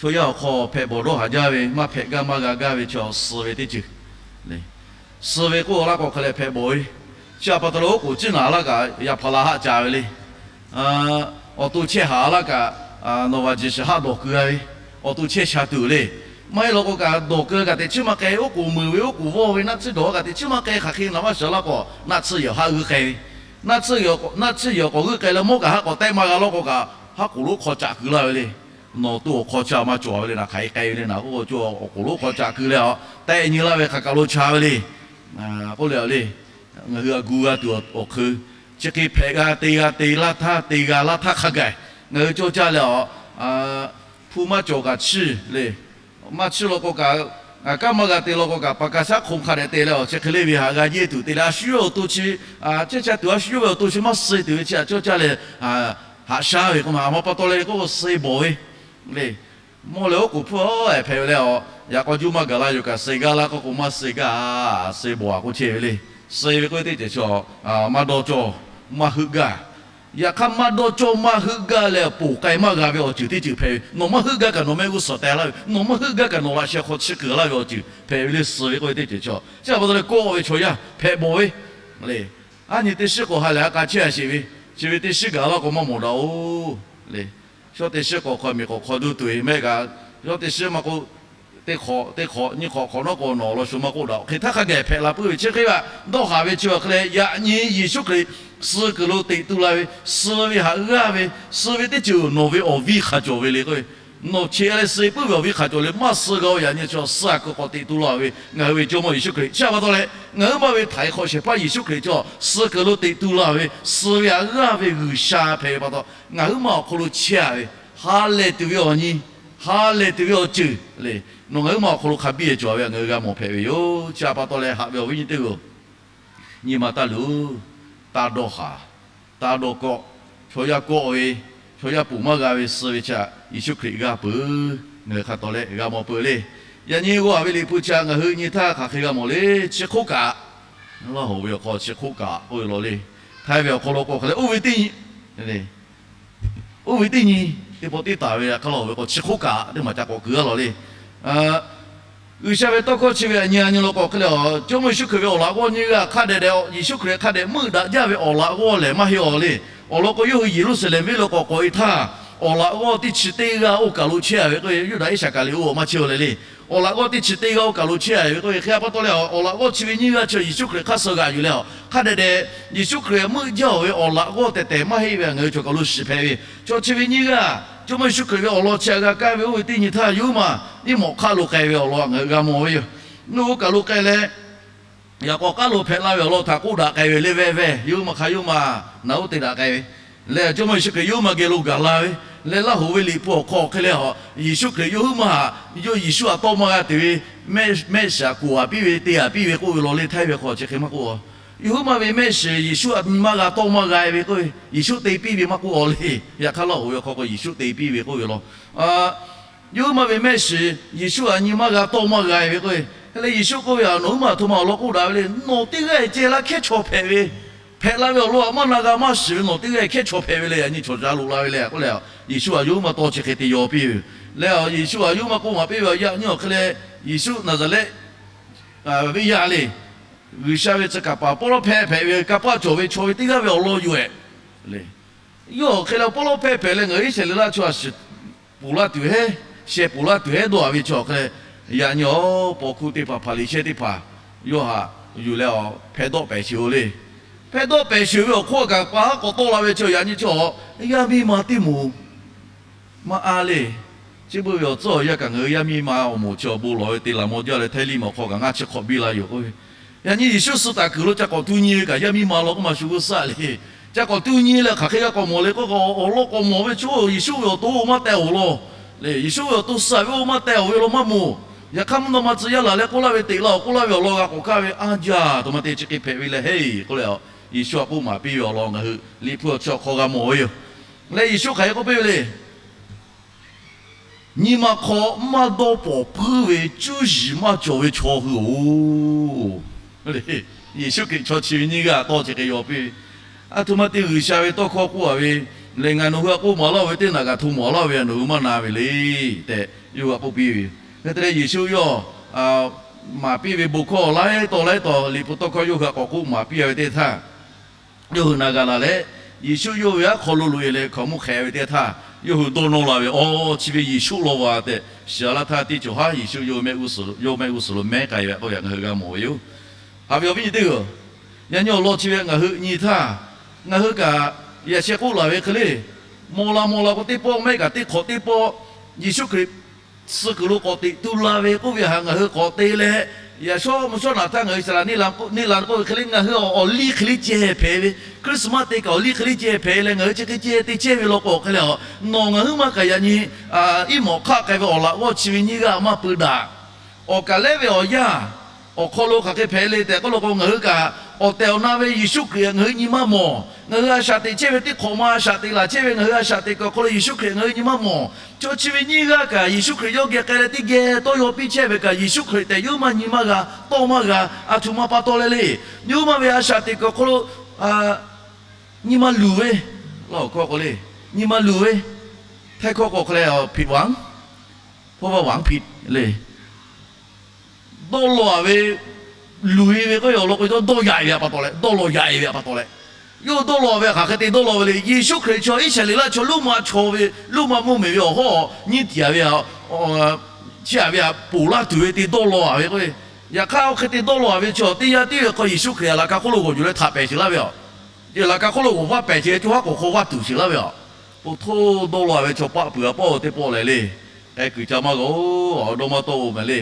chaw yaˇ awˬ hk'aw hpehꞈ bawˬ dawˇ haˍ jaˇ ve, maˇ hpehꞈ gaˇ maˇ g'a gaˇ ve chaw suh ve teˇ ceuˬ le. Suh ve k'oˆ laˇ k'o hk'aˬ leh hpehꞈ bawˬ ve, chi htaꞈ pa taw leh oˉ k'oˍ ciˉ naˍ laˇ kaꞈ yaꞈ hpaˍ la haˆ ca ve le. Awˬ to chehˇ haˍ laˇ kaꞈ, nawˬ vaˬ jiˬ shiˍ haˆ dawˬ keu g'a ve, awˬ to chehˇ sha tuˬ le. Maˇ heˆ law k'o kaꞈ dawˬ keu kaꞈ teꞈ chiˉ maˇ k'ai, oˉ k'oˍ meuˍ ve oˉ k'oˍ vawˇ ve naˆ tsuhˇ dawˬ kaꞈ teꞈ chiˉ maˇ k'ai, hk'aˬ hk'e naˍ maˇ shiˍ laˇ k'o naˆ tsuhˇ yehˬ haˆ g'uiˇ k'ai ve, naˆ tsuhˇ yehˬ k'awꞈ g'uiˇ k'ai leh mawˇ kaꞈ haˆ k'awꞈ tehˆ maˇ g'a law k'o kaꞈ, haˉ k'oˍ lonˉ hk'aw caꞈ keu laˇ ve le. Nawˬ to awˬ hk'aw caꞈ maˇ cawˬ ve le, naˬ hk'aˬ hk'e k'ai ve le, naˬ k'oˆ k'o awˬ k'oˍ lonˉ hk'aw caꞈ keu leh a tehˆ nyi laˇ ve hk'aˬ kaˬ lo cha ve le. K'oˆ leh le, ngaˬ hui a gu g'a tuˬ awˬ hk'eun chi hk'e hpehꞈ g'a te g'a te laˇ htaˇ te g'a laˇ htaˇ hk'a gaˬ ngaˬ hui cawˇ caˇ leh a, hpu maˇ cawˬ kaꞈ chiˇ le. Maˇ chiˇ law k'o kaꞈ, kanˉ maˇ g'a te law k'o kaꞈ pa ka shaˉ hk'oˆ hk'a dehꞈ te leh a chi hk'e le ve haꞈ g'a yeˇ tuˬ te leh a shu yawˇ ve awˬ to chi, chehˇ sha tuˬ a shu yawˇ ve awˬ to chi maˇ suh tuˬ ve chi htaꞈ cawˇ caˇ leh haꞈ shaˉ ve k'o ma, a ma pa taw leh k'oˆ k'o suh bawˬ ve le. Mawˇ leh oˉ k'oˍ hpfuhˇ hpehꞈ ve leh a, yaꞈ k'aw juˇ maˇ gaˬ la yoˬ kaꞈ suh gaˇ laˇ k'oˆ k'o maˇ suh gaˇ, suh bawˬ a k'oˆ chehˇ ve le. Suh ve k'oˆ ve teˇ ceuˬ chi maˇ dawˇ cawˇ maˇ heuˆ gaˇ. Yaꞈ hk'aˇ maˇ dawˇ cawˇ maˇ heuˆ gaˇ leh ponˬ k'ai maˇ g'a ve awˬ ceuˬ teˇ ceuˬ hpehꞈ ve. Nawˬ maˇ heuˆ gaˇ kaꞈ nawˬ mehˆ g'uˇ suhˍ teh laˇ ve, nawˬ maˇ heuˆ gaˇ kaꞈ nawˬ laꞈ sheh hk'aw chi kuiˬ laˇ ve awˬ ceuˬ hpehꞈ ve le. Suh ve k'oˆ ve teˇ ceuˬ chi, chi a pa taw leh kawˆ ve chaw yaˇ hpehꞈ bawˬ ve le. Aˉ nyi teˇ shiˉ k'awꞈ ha lehˬ a k'a chehˇ a sheˍ ve, chi ve teˇ shiˉ gaˬ laˇ k'o maˇ mawˬ daꞈ-oˬ le. Shawˉ teˇ shiˉ k'awꞈ hk'aw miˬ k'awꞈ hk'aw duˇ tuˬ e mehˆ kaꞈ, shawˉ teˇ shiˉ maˇ k'oˆ, teˇ hk'awꞈ teˇ hk'awꞈ nyiˇ hk'awꞈ hk'awꞈ nawˉ k'o nawˬ law shu maˇ k'oˆ daꞈ-oˬ. Hk'e htaˇ hk'a gaˬ hpehꞈ la puiˉ ve chi hk'e kaꞈ dawˇ haˍ ve chi awˬ hk'e leh yaꞈ nyi Yeˍsuˆ Hkriꞈ suh kuiˬ lo teꞈ tu la ve, suh ve haꞈ g'aˇ ve, suh ve teˇ ceuˬ nawˬ ve awˬ viˇ hk'a cawˬ ve le k'o, nawˬ che leh suh puiˉ ve awˬ viˇ hk'a cawˬ leh maˇ suh g'a-o. Yaꞈ nyi chi suh a kuiˬ k'awꞈ teꞈ tu la ve ngaˬ hui ve Jawˇmawˇ Yeˍsuˆ Hkriꞈ chi a pa taw leh ngaˬ huiˉ maˇ ve htaiˍ hk'awꞈ shehˍ hpaˇ Yeˍsuˆ Hkriꞈ chi suh kuiˬ lo teꞈ tu la ve, suh ve haꞈ g'aˇ ve G'uiˬsha hpehꞈ ve pa taw, ngaˬ huiˉ maˇ awˬ hk'aw lo chehˇ a ve ha lehˬ tuˬ ve awˬ nyi, ha lehˬ tuˬ ve awˬ ceuˬ le, nawˬ ngaˬ huiˉ maˇ awˬ hk'aw lo hk'a biˇ cawˬ ve ngaˬ hui g'a mawˬ hpehꞈ ve yoˬ. Chi a pa taw leh haꞈ ve awˬ viˉ nyi teˇ hpaˍ-oˬ, nyi ma taˇ luˬ, taˇ dawˇ haˍ, taˇ dawˇ kawˆ. Chaw yaˇ kawˆ ve, chaw yaˇ ponˬ maˇ g'a ve suh ve chi htaꞈ Yeˍsuˆ Hkriꞈ g'a peuˬ. Ngaˬ hui hk'a tawˍ leh g'a mawˬ peuˬ le. Yaꞈ nyi g'aw haˍ ve Liꞈ hpu chi htaꞈ ngaˬ hui nyi htaˇ hk'aˬ hk'e g'a mawˬ le. Chi hk'oˆ kaꞈ, Laˇ hoˍ ve awˬ hk'aw chi hk'oˆ kaꞈ k'oˆ ve law le. Htaiˇ ve awˬ hk'aw lo k'o hk'aˬ leh oˇ ve teˇ nyi le. Oˇ ve teˇ nyi teˇ pawˆ teˇ taˍ ve hk'a Laˇ hoˍ ve k'o chi hk'oˆ kaꞈ teˇ maˬ ca k'awꞈ kuiˬ a law le. G'uiˬsha ve tawˇ hkawˇ chi ve a nyi a nyi law k'o hk'e leh a, Jawˇmawˇ Yeˍsuˆ Hkriꞈ ve awˬ laꞈ g'awˇ nyiˇ g'aˇ hk'a dehꞈ dehꞈ, Yeˍsuˆ Hkriꞈ hk'a dehꞈ meuˆ daꞈ jaˇ ve awˬ laꞈ g'awˇ lehˬ maˇ heˆ awˬ le. Awˬ lawn k'o yawˇ hui Yeˍruˆsaˍlehnˍ venˇ lo k'awꞈ k'awꞈ e htaˇ, awˬ laꞈ g'awˇ teˇ chi teˇ g'aˇ oˇ kaˬ lo chehˇ a ve k'o, Yuˇdaꞈ Iˉsaˍkaˍriˍoˆ maˇ chehˇ a leh le. Awˬ laꞈ g'awˇ teˇ chi teˇ g'aˇ oˇ kaˬ lo chehˇ a ve k'o, hk'e a pa taw leh awˬ laꞈ g'awˇ chi ve nyiˇ g'aˇ chi Yeˍsuˆ Hkriꞈ hk'aˇ suh g'aꞈ yuˬ leh a, hk'a dehꞈ dehꞈ Yeˍsuˆ Hkriꞈ meuˆ jaˇ ve awˬ laꞈ g'awˇ tehˬ tehˬ maˇ heˆ ve ngaˬ hui chaw kaˬ lo shiˍ hpehꞈ ve. Chaw chi ve nyiˇ g'aˇ Jawˇmawˇ Yeˍsuˆ Hkriꞈ ve awˬ lawn chi htaꞈ g'a kaˇ ve oˇ ve teˇ nyi htaˇ yawˇ huiˉ maˬ iˉ mawꞈ hk'aˆ lo k'ai ve awˬ lawn ngaˬ hui g'a mawˬ ve yoˬ. Nawˬ oˇ kaˬ lo k'ai leh, yaꞈ k'awꞈ k'aˉ lo hpehꞈ la ve awˬ lawn htaꞈ k'oˆ daꞈ k'ai ve le. Vehˇ vehˇ, yawˇ huiˉ maˬ hk'a yawˇ maˬ naˬ uˉ te daꞈ k'ai ve lehˬ, Jawˇmawˇ Yeˍsuˆ Hkriꞈ yawˇ huiˉ maˬ geh lo gaˬ la ve, Leh Laˇ hoˍ ve Liꞈ hpu awˬ hk'aw hk'e leh a, Yeˍsuˆ Hkriꞈ yawˇ huiˉ maˇ haꞈ, yawˇ Yeˍsuˆ htaꞈ tawˇ maˇ g'a tuˬ ve mehˆ shiˍ kuˬ haꞈ piˇ ve, te haꞈ piˇ ve k'oˆ ve law leh htaiˇ ve hk'aw chi hk'e maˇ k'oˆ a. Yawˇ huiˉ maˇ ve mehˆ shiˍ Yeˍsuˆ htaꞈ nyi maˇ g'a tawˇ maˇ g'a ve k'oˆ ve, Yeˍsuˆ te piˇ ve maˇ k'oˆ a le. Yaꞈ hk'aˇ Laˇ hoˍ ve awˬ hk'aw k'o Yeˍsuˆ te piˇ ve k'oˆ ve law. Yawˇ huiˉ maˇ ve mehˆ shiˍ Yeˍsuˆ htaꞈ nyi maˇ g'a tawˇ maˇ g'a ve k'oˆ ve, hk'e leh Yeˍsuˆ k'oˆ ve, Nawˬ huiˉ maˇ htaꞈ htoꞈ ma awˬ lawn k'oˆ daꞈ ve le. Nawˬ teˇ g'aˇ ceh laˇ hkehˉ chaw hpehꞈ ve, hpehꞈ la ve awˬ lawn htaꞈ maˇ na g'a maˇ shiˍ ve nawˬ teˇ g'aˇ hkehˉ chaw hpehꞈ ve le. Yaꞈ nyi chaw ca loꞈ la ve le k'oˆ leh, Yeˍsuˆ htaꞈ yawˇ huiˉ maˇ tawˇ chi hk'e te yaw piˇ ve yoˬ. Leh Yeˍsuˆ htaꞈ yawˇ huiˉ maˇ k'oˆ maˍ piˇ ve, Yaꞈ nyi awˬ hk'e leh Yeˍsuˆ Naˍzaˍrehˆ venˇ yaˇ le, G'uiˬsha ve tcuh kaˍ paˍ pawˇ lawˉ hpehˇ hpehꞈ ve, kanˇ paˆ cawˬ ve chaw ve teˇ g'aˇ ve awˬ lawn yoˬ ehˍ le. Yawˇ awˬ hk'e leh pawˇ lawˉ hpehˇ hpehꞈ leh ngaˬ hui Iˉsaˍreˍlaˆ chaw a shiˍ ponˬ laˇ tuˬ heˉ, sheh ponˬ laˇ tuˬ heˉ dawˇ haˍ ve chaw awˬ hk'e leh, yaꞈ nyi awˬ paw hkuˇ teˇ hpaˍ, Hpaˍriˍsehˇ teˇ hpaˍ yawˇ htaꞈ yuˬ leh a hpehˇ dawˆ pehˍ sheˍ-oˬ le. Hpehˇ dawˆ pehˍ sheˍ ve awˬ hk'oˆ kaꞈ pa haˉ k'awꞈ tawˆ la ve chaw yaꞈ nyi chaw, yaˇ miˇ ma teˇ moˍ maˇ a le. Chi beuꞈ ve awˬ tcuhˉ awˬ yanˇ kaꞈ ngaˬ hui yaˇ miˇ ma awˬ moˍ chi awˬ bon lawˬ ve te laˬ maw jaˇ leh htaiˇ liˇ ma awˬ hk'aw kaꞈ ngaˇ chi hk'awꞈ biˇ la yoˬ k'oˆ ve. Yaꞈ nyi Yeˍsuˆ suh taˍ kuiˬ lo ca k'awꞈ tu nyi ve kaꞈ yaˇ miˇ ma law k'oˆ ma shu g'uˇ suhˍ le. Ca k'awꞈ tu nyi leh hk'aˬ hk'e g'a k'awꞈ mawˬ le k'oˆ k'o, awˬ lawn k'awꞈ mawˬ ve chaw Yeˍsuˆ ve awˬ to oˇ maˇ teh awˬ lawn le. Yeˍsuˆ ve awˬ to suh ve oˇ maˇ teh awˬ ve law maˇ mawˬ. Yaꞈ hk'aˇ mvuhˇ naw ma tcuh yaˇ laˬ leh k'oˆ laˇ ve teꞈ la awˬ k'oˆ laˇ ve awˬ lawn g'a k'awꞈ kaˇ ve, Aˇ jaˇ, aˬ htoꞈ ma te chi hk'e hpehꞈ ve leh heˆ k'oˆ leh, Yeˍsuˆ htaꞈ k'oˆ maˍ piˇ ve awˬ lawn ngaˬ hui Liꞈ hpu awˬ chi awˬ hk'aw g'a mawˬ ve yoˬ. Leh Yeˍsuˆ hk'aˬ hk'e k'oˆ piˇ ve le. Nyi ma hk'aw maˇ dawˇ pawˍ puiˉ ve cuˇ yiˍ maˇ cawˬ ve chaw hui-oˬ. Yeˍsuˆ Hkriꞈ chaw chi ve nyiˇ g'aˇ tawˇ chi hk'e yaw piˇ ve, Aˬ htoꞈ ma te G'uiˬsha ve tawˇ hkawˇ k'oˆ a ve lehˬ, ngaˬ nawˬ hui htaꞈ k'oˆ maˍ laˇ-oˬ ve teˇ naꞈ kaꞈ hto mawˬ laˇ ve nawˬ hui maˇ na ve le tehꞈ yawˇ hui htaꞈ k'oˆ piˇ ve yoˬ. Hk'e te leh Yeˍsuˆ yawˇ maˍ piˇ ve bon hkawˇ laiˉ taw laiˉ taw Liꞈ hpu tawˇ hkawˇ yawˇ hui htaꞈ k'awꞈ k'oˆ maˍ piˇ a ve teˇ htaˇ, yawˇ hui na g'a la leh, Yeˍsuˆ yawˇ ve aˉ hk'aw lo loꞈ e leh hkaoˍmonˇ hk'ehꞈ ve teˇ htaˇ, yawˇ hui dawˇ nawˇ la ve, Aˬ, chi ve Yeˍsuˆ law va tehꞈ shiˍ a laˇ htaˇ, teˇ cawˬ haˉ Yeˍsuˆ yawˇ mehˆ g'uˇ suhˍ lo mehˆ k'ai ve k'oˆ ve htaꞈ ngaˬ hui g'a mawˬ ve yoˬ. Haꞈ ve awˬ viˉ nyi teˇ hpaˍ-oˬ, yaꞈ nyi awˬ lawn chi ve ngaˬ hui nyi htaˇ, ngaˬ hui kaꞈ yaꞈ sheh k'oˆ laˬ ve hk'e le, mawˬ la mawˬ la k'o teˇ pawˆ, maˇ heˆ kaꞈ teˇ hk'awꞈ teˇ pawˆ, Yeˍsuˆ Hkriꞈ suh kuiˬ lo k'awꞈ teꞈ tu la ve k'oˆ ve htaꞈ ngaˬ hui k'awꞈ te leh, yaꞈ shawˉ mvuhˇ shawˉ naꞈ htaˇ ngaˬ hui Iˉsaˍreˍlaˆ neˇ la k'oˆ ve hk'e le, ngaˬ hui awˬ liˇ hk'e le ceh hpehꞈ ve, Christmas te kaꞈ awˬ liˇ hk'e le ceh hpehꞈ leh ngaˬ hui chi hk'e ceh te chehˇ ve law k'o hk'e leh, nawˬ ngaˬ huiˉ maˇ kaꞈ yaꞈ nyi iˉ mawꞈ hk'aˆ k'ai ve awˬ laꞈ g'awˇ chi ve nyiˇ g'aˇ maˇ peu daꞈ. Awˬ kaˍ lehˉ ve awˬ yanˇ awˬ hk'aw lo hk'aˬ hk'e hpehꞈ le tehꞈ k'oˆ law k'o, ngaˬ hui kaꞈ awˬ tehˬ awˬ na ve Yeˍsuˆ Hkriꞈ ngaˬ hui nyi maˇ mawˬ. Ngaˬ hui a shaꞈ teꞈ chehˇ ve teˇ hk'awꞈ ma a shaꞈ teꞈ laˬ chehˇ ve ngaˬ hui a shaꞈ teꞈ kuiˬ awˬ hk'aw lo Yeˍsuˆ Hkriꞈ ngaˬ hui nyi maˇ mawˬ. Chaw chi ve nyiˇ g'aˇ kaꞈ Yeˍsuˆ Hkriꞈ yawˇ geh k'ai leh teˇ geh tawˇ yaw piˇ chehˇ ve kaꞈ Yeˍsuˆ Hkriꞈ tehꞈ yawˇ huiˉ maˇ nyi maˇ g'a, tawˇ maˇ g'a. Aˬ htoꞈ ma pa taw leh le, yawˇ huiˉ maˇ ve a shaꞈ teꞈ kuiˬ awˬ hk'aw lo nyi ma luˬ ve, laˇ awˬ hkawˇ k'o le, nyi ma luˬ ve, htaiˇ hkawˇ k'o hk'e leh ผิดหวัง, เพราะว่าหวังผิด le. Dawˇ law-a ve, luˬ e ve k'oˆ ve awˬ lawn k'o, yawˇ dawˇ yaꞈ e ve htaꞈ pa taw leh, dawˇ law yaꞈ e ve htaꞈ pa taw leh, yawˇ dawˇ law ve htaꞈ hk'aˬ hk'e te dawˇ law ve le. Yeˍsuˆ Hkriꞈ chaw Iˉsaˍreˍlaˆ chaw lonˉ ma chaw ve lonˉ ma mvuhˇmiˬ ve awˬ hawˉ nyiˇ tiꞈ yaꞈ ve htaꞈ, chiˇ aꞈ ve htaꞈ ponˬ laˇ tuˬ ve te dawˇ law-a ve k'o, yaꞈ hk'aˇ oˇ hk'e te dawˇ law-a ve chaw teˇ yanˇ tiˉ ve hk'aw Yeˍsuˆ Hkriꞈ htaꞈ laꞈ ka hk'oˆ lo g'awˬ yuˬ leh htaꞈ pehˍ sheˍ laˇ ve yoˬ. Laꞈ ka hk'oˆ lo g'awˬ vaˇ pehˍ sheˍ leh co haˉ k'awꞈ hk'aw vaˇ tuˬ sheˍ laˇ ve yoˬ. Oˇ htoˇ dawˇ law-a ve chaw paˆ peuˬ-a pawˆ teˇ pawˆ lehˬ le, k'ai kuiˬ ca maˇ g'a-oˬ, awˬ dawˇ maˇ tawˆ-oˬ mehˍ le.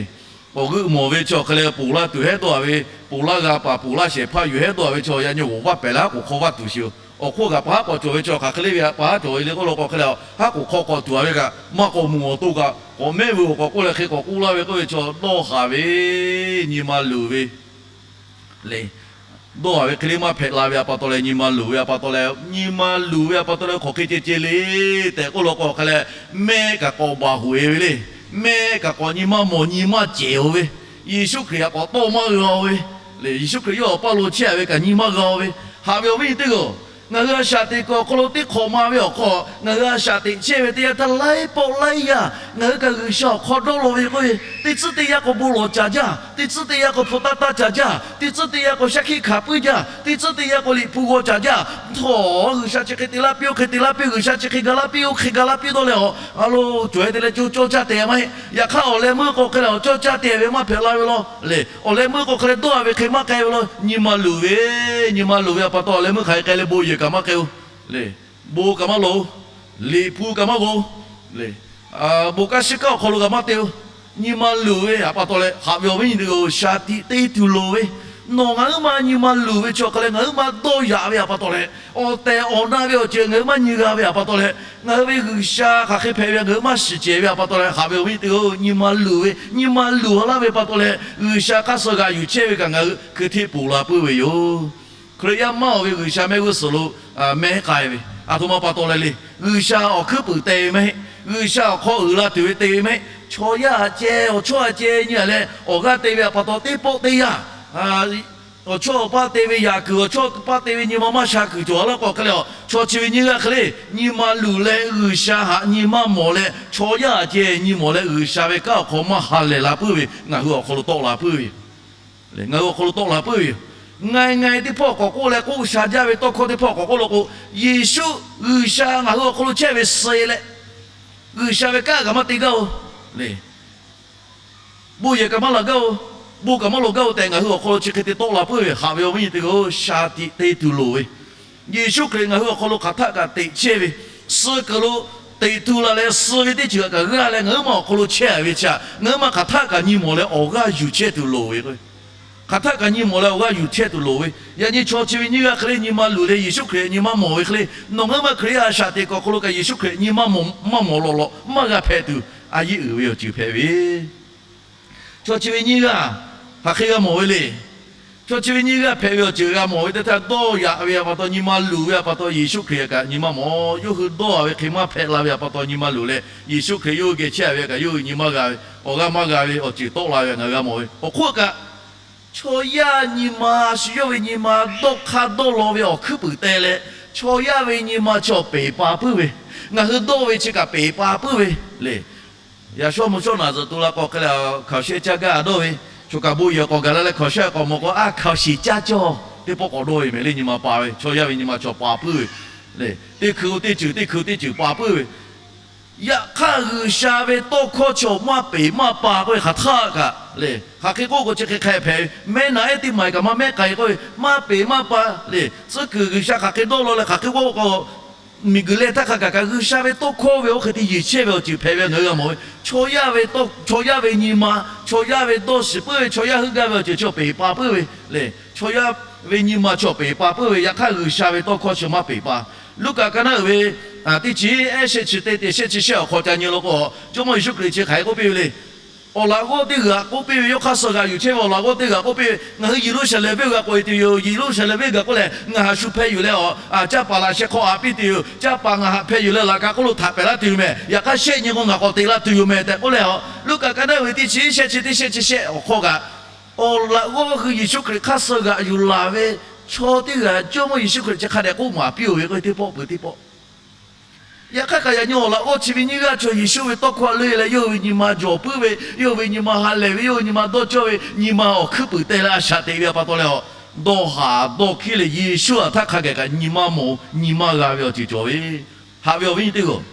K'awꞈ g'euˆ mawˬ ve chaw hk'e leh ponˬ laˇ tuˬ hehˉ dawˇ-a ve, ponˬ laˇ g'a paˍ ponˬ laˇ shehˍ hpaˇ yuˬ hehˉ dawˇ-a ve chaw yaꞈ nyi g'awˬ vaˇ pehˍ leh haˉ k'oˍ hk'aw vaˇ tuˬ sheˍ-oˬ. Awˬ hk'oˆ kaꞈ pa haˉ k'awꞈ cawˬ ve chaw hk'aˬ hk'e le ve pa haˉ cawˬ ve le k'oˆ law k'o hk'e leh, haˉ k'oˍ hk'aw k'awꞈ tuˬ-a ve kaꞈ maˇ k'awꞈ mawˬ awˬ to kaꞈ k'awꞈ mehˉ ve awˬ k'awꞈ k'oˆ leh hk'e k'awꞈ k'oˆ laˇ ve k'oˆ ve chaw dawˇ haˍ ve, nyi ma luˬ ve le. Dawˇ haˍ ve hk'e le maˇ hpehꞈ la ve htaꞈ pa taw leh nyi ma luˬ ve htaꞈ pa taw leh, nyi ma luˬ ve htaꞈ pa taw leh hk'aˬ hk'e ceh ceh le tehꞈ k'oˆ law k'o hk'e leh, mehˆ kaꞈ k'awꞈ baˬ hoꞈ e ve le. Mehˆ kaꞈ k'awꞈ nyi maˇ mawˬ nyi maˇ cehˬ-o ve, Yeˍsuˆ Hkriꞈ htaꞈ k'awꞈ tawˆ maˇ g'a-o ve le. Yeˍsuˆ Hkriꞈ yawˇ awˬ paˇ lo chehˇ-a ve kaꞈ nyi maˇ g'a-o ve, haꞈ ve awˬ viˉ nyi teˇ g'aˇ-oˬ, ngaˬ hui a shaꞈ teꞈ kuiˬ awˬ hk'aw lo teˇ hk'awꞈ ma ve awˬ hk'aw ngaˬ hui a shaꞈ teꞈ chehˇ ve teˇ yanˇ htaˇ laiˉ pawˆ laiˉ yaˇ ngaˬ hui kaꞈ G'uiˬsha awˬ hk'aw dawˇ law ve k'oˆ ve, teˇ tcuhˉ teˇ yanˇ k'o bon lawˬ caˍ jaˇ, teˇ tcuhˉ teˇ yanˇ k'o hpu taˇ taˇ caˍ jaˇ, teˇ tcuhˉ teˇ yanˇ k'o shaˉ hkiˆ hkanˍ puiˉ jaˇ, teˇ tcuhˉ teˇ yanˇ k'o liꞈ hpu g'aw caˍ jaˇ. Htawˇ, G'uiˬsha chi hk'e te laˇ piˇ, oˇ hk'e te laˇ piˇ, G'uiˬsha chi hk'e ga laˇ piˇ, oˇ hk'e ga laˇ piˇ dawˇ leh, a lo cawˬ-e te leh co cawˇ caˇ tehˬ maˇ heˆ. Yaꞈ hk'aˇ awˬ leh meuˇ k'o hk'e leh awˬ cawˇ caˇ tehˬ ve maˇ hpehꞈ la ve law le. Awˬ leh meuˇ k'o hk'e leh dawˇ-a ve hk'e maˇ k'ai ve law. Nyi ma luˬ ve, nyi ma luˬ ve htaꞈ pa taw awˬ leh meuˇ hk'aˬ hk'e k'ai leh bon yehˬ kaꞈ maˇ k'ai-o le. Bon kaꞈ maˇ lawˬ-o. Liꞈ hpu kaꞈ maˇ g'aw le. Bon kaˇ shiˉ kaˇ awˬ hk'aw lo kaꞈ maˇ te-o. Nyi ma luˬ ve htaꞈ pa taw leh haꞈ ve awˬ viˉ nyi teˇ g'aˇ-oˬ, shaˍ tiꞈ te tuˬ loˍ ve, Nawˬ ngaˬ huiˉ ma nyi ma luˬ ve chi awˬ hk'aˬ leh ngaˬ huiˉ ma dawˇ yaꞈ ve awˬ pa taw leh, awˬ tehˬ awˬ na ve awˬ ceuˬ ngaˬ huiˉ ma nyi g'a ve awˬ pa taw leh, ngaˬ hui ve G'uiˬsha hk'aˬ hk'e hpehꞈ ve ngaˬ huiˉ ma shiˍ cehˬ ve awˬ pa taw leh, haꞈ ve awˬ viˉ nyi teˇ-oˬ, nyi ma luˬ ve, nyi ma luˬ laˇ ve pa taw leh G'uiˬsha hk'aˇ suh g'aꞈ yuˬ chehˇ ve kaꞈ ngaˬ hui hkui hteˇ ponˬ la puiˉ ve yoˬ. Hkriꞈ yaˇ maˇ awˬ ve G'uiˬsha mehˆ g'uˇ suhˍ lo mehˉ k'ai ve, aˬ htoꞈ ma pa taw leh le, G'uiˬsha awˬ hkuiˉ puiˍ te ve mehˆ, G'uiˬsha awˬ hk'aw uiˍ la tuˬ ve te ve mehˆ, chaw yaˇ a ceh awˬ chawˇ a ceh nyi a leh awˬ g'aˇ te ve awˬ pa taw teˇ pawˆ teˇ yanˇ awˬ chawˇ awˬ paˇ te ve yaꞈ kuiˬ, awˬ chawˇ paˇ te ve nyi ma maˇ sha kuiˬ cawˬ laˇ k'o hk'e le, chaw chi ve nyiˇ g'aˇ hk'e le, nyi ma luˬ leh G'uiˬsha htaꞈ nyi maˇ mawˬ leh chaw yaˇ a ceh nyi mawˬ leh G'uiˬsha ve kanˉ awˬ hk'aw maˇ ha lehˬ la puiˉ ve ngaˬ hui awˬ hk'aw lo tawˆ la puiˉ ve yoˬ. Ngaˬ hui awˬ hk'aw lo tawˆ la puiˉ ve yoˬ. Nga nga teˇ hpawˇ k'awꞈ k'oˆ leh k'oˆ sha jaˇ ve tawˇ hkawˇ teˇ hpawˇ k'awꞈ k'oˆ lo k'o, Yeˍsuˆ G'uiˬsha ngaˬ hui awˬ hk'aw lo chehˇ ve suh leh, G'uiˬsha ve kanˉ kaꞈ maˇ te gaˇ-oˬ le. Bon yehˬ kaꞈ maˇ laˬ gaˇ-oˬ, bon kaꞈ maˇ lawˬ gaˇ-oˬ tehꞈ ngaˬ hui awˬ hk'aw lo chi hk'e te tawˆ la puiˉ ve haꞈ ve awˬ viˉ nyi teˇ-oˬ, shaˍ tiꞈ te tuˬ loˍ ve Yeˍsuˆ Hkriꞈ ngaˬ hui awˬ hk'aw lo hk'aˬ htaˆ kaꞈ teꞈ chehˇ ve, suh kuiˬ lo teꞈ tu la leh suh ve teˇ ceuˬ kaꞈ g'aˇ leh ngaˬ huiˉ ma awˬ hk'aw lo chehˇ ve chi htaꞈ ngaˬ huiˉ ma hk'aˬ htaˆ kaꞈ nyi mawˬ leh awˬ g'aˇ yuˬ chehˇ tuˬ loˍ ve k'o, hk'aˬ htaˆ kaꞈ nyi mawˬ leh awˬ g'aˇ yuˬ chehˇ tuˬ loˍ ve. Yaꞈ nyi chaw chi ve nyiˇ g'aˇ hk'e le nyi ma luˬ leh Yeˍsuˆ Hkriꞈ nyi maˇ mawˬ ve hk'e le, nawˬ ngaˬ huiˉ ma Hkriꞈ yaˇ a shaꞈ teꞈ kuˬ awˬ hk'aw lo kaꞈ Yeˍsuˆ Hkriꞈ nyi maˇ mawˬ, maˇ mawˬ lawꞈ lawꞈ maˇ g'a hpehꞈ tuˬ a yeˇ uiˍ ve awˬ ceuˬ hpehꞈ ve Chaw chi ve nyiˇ g'aˇ hk'aˬ hk'e g'a mawˬ ve le. Chaw chi ve nyiˇ g'aˇ hpehꞈ ve awˬ ceuˬ g'a mawˬ ve teˇ htaˇ, dawˇ yaꞈ ve awˬ pa taw nyi ma luˬ ve awˬ pa taw Yeˍsuˆ Hkriꞈ kaꞈ nyi maˇ mawˬ. Yawˇ hui dawˇ a ve hk'e maˇ hpehꞈ la ve awˬ pa taw nyi ma luˬ leh, Yeˍsuˆ Hkriꞈ yawˇ hui geh chehˇ ve kaꞈ yawˇ hui nyi maˇ g'a ve, awˬ g'aˇ maˇ g'a ve awˬ ceuˬ tawˆ la ve ngaˬ hui g'a mawˬ ve. Awˬ hk'oˆ kaꞈ, chaw yaˇ nyi ma shu yawˇ ve nyi ma dawˇ hk'aˇ dawˇ law ve awˬ hkuiˉ puiˍ teh leh, chaw yaˇ ve nyi ma chaw peˍ pa puiˉ ve, ngaˬ hui dawˇ ve chi kaꞈ peˍ pa puiˉ ve le. Yaꞈ shawˉ mvuh shawˉ naꞈ zuhꞈ tu la k'o hk'e le, hkaoˍ shehˆ caˇ gaˇ dawˇ ve, choˬ kaꞈ bon yehˬ k'awꞈ gaˬ la leh hkaoˍ shehˆ k'awꞈ mawˬ k'o, a hkaoˍ shiˍ caˇ cawˇ teˇ pawˆ k'awꞈ dawˇ ve mehˍ le. Nyi ma pa ve, chaw yaˇ ve nyi ma chaw pa puiˉ ve le. Teˇ hkui teˇ ceuˬ teˇ hkui teˇ ceuˬ pa puiˉ ve. Yaꞈ hk'aˇ, G'uiˬsha ve tawˇ hkawˇ chaw maˇ peˍ maˇ pa k'oˆ ve hk'aˬ htaˆ kaꞈ le. Hk'aˬ hk'e k'oˆ k'o chi hk'e hk'a hpehꞈ ve, mehˆ naꞈ ehˉ teˇ maˬ kaꞈ maˇ mehˆ k'ai k'oˆ ve, maˇ peˍ maˇ pa le. Tcuhˉ kuiˬ G'uiˬsha hk'aˬ hk'e dawˇ law leh hk'aˬ hk'e k'oˆ k'o, miˬguiˬ leh htaˇ hk'a gaˬ kaꞈ G'uiˬsha ve tawˇ hkawˇ ve oˇ hk'e te yeˬ chehˇ ve awˬ ceuˬ hpehꞈ ve ngaˬ hui g'a mawˬ ve. Chaw yaˇ ve tawˇ, chaw yaˇ ve nyi ma, chaw yaˇ ve dawˇ shiˍ puiˉ ve, chaw yaˇ heuˆ gaˇ ve awˬ ceuˬ chaw peˍ pa puiˉ ve le. Chaw yaˇ ve nyi ma chaw peˍ pa puiˉ ve, yaꞈ hk'aˇ G'uiˬsha ve tawˇ hkawˇ chi maˇ peˍ pa. Luˉkaꞈ ka naˉ uiˍ ve teˇ chi ehˉ shehˆ chi teˇ, teˇ shehˆ chi shehˆ awˬ hk'aw ca nyi lo k'o, Jawˇmawˇ Yeˍsuˆ Hkriꞈ chi hk'aˬ hk'e k'oˆ piˇ ve le. Awˬ laꞈ g'awˇ teˇ g'aꞈ k'oˆ piˇ ve, yawˇ hk'aˇ suh g'aꞈ yuˬ chehˇ ve awˬ laꞈ g'awˇ teˇ g'aꞈ k'oˆ piˇ ve, Ngaˬ hui Yeˍruˆsaˍlehnˍ venˇ g'a k'oꞈ e tuˬ yoˬ. Yeˍruˆsaˍlehnˍ venˇ gaˬ k'oˆ lehˬ, ngaˬ haꞈ shu hpeh yuˬ leh, awˬ caˇ paˍ laꞈ sheh hk'aw haꞈ piˇ tuˬ yoˬ. Caˇ paˍ ngaˬ haꞈ hpeh yuˬ leh laꞈ ka hk'oˆ lo htaꞈ pehˍ laˇ tuˬ yoˬ mehˍ. Yaꞈ hk'aˇ, shehˆ nyi k'o ngaˬ k'awꞈ te laˇ tuˬ yoˬ mehˍ tehꞈ k'oˆ leh, Luˉkaꞈ ka naˉ uiˍ ve teˇ chi shehˆ chi teˇ shehˆ chi shehˆ awˬ hk'aw kaꞈ, awˬ laꞈ g'awˇ hui Yeˍsuˆ Hkriꞈ hk'aˇ suh g'aꞈ yuˬ laˬ ve chaw teˇ g'aꞈ Jawˇmawˇ Yeˍsuˆ Hkriꞈ chi hk'a dehꞈ k'oˆ maˍ piˇ-oˬ ve k'oˆ ve teˇ pawˆ peuˬ teˇ pawˆ. Yaꞈ hk'aˇ kaꞈ, yaꞈ nyi awˬ laꞈ g'awˇ chi ve nyiˇ g'aˇ chaw Yeˍsuˆ ve tawˇ hkawˇ leuˉ leh, yawˇ hui ve nyi ma jawˬ puiˉ ve, yawˇ hui ve nyi ma ha lehˬ ve, yawˇ hui nyi ma dawˇ cawˇ ve, nyi ma awˬ hkuiˉ puiˍ teh leh a shaꞈ teꞈ ve awˬ pa taw leh, a dawˇ haˍ dawˇ hkiˉ leh Yeˍsuˆ htaꞈ hk'a gaˬ kaꞈ nyi maˇ mawˬ, nyi maˇ g'a ve awˬ ceuˬ cawˬ ve, haꞈ ve awˬ viˉ nyi teˇ g'aˇ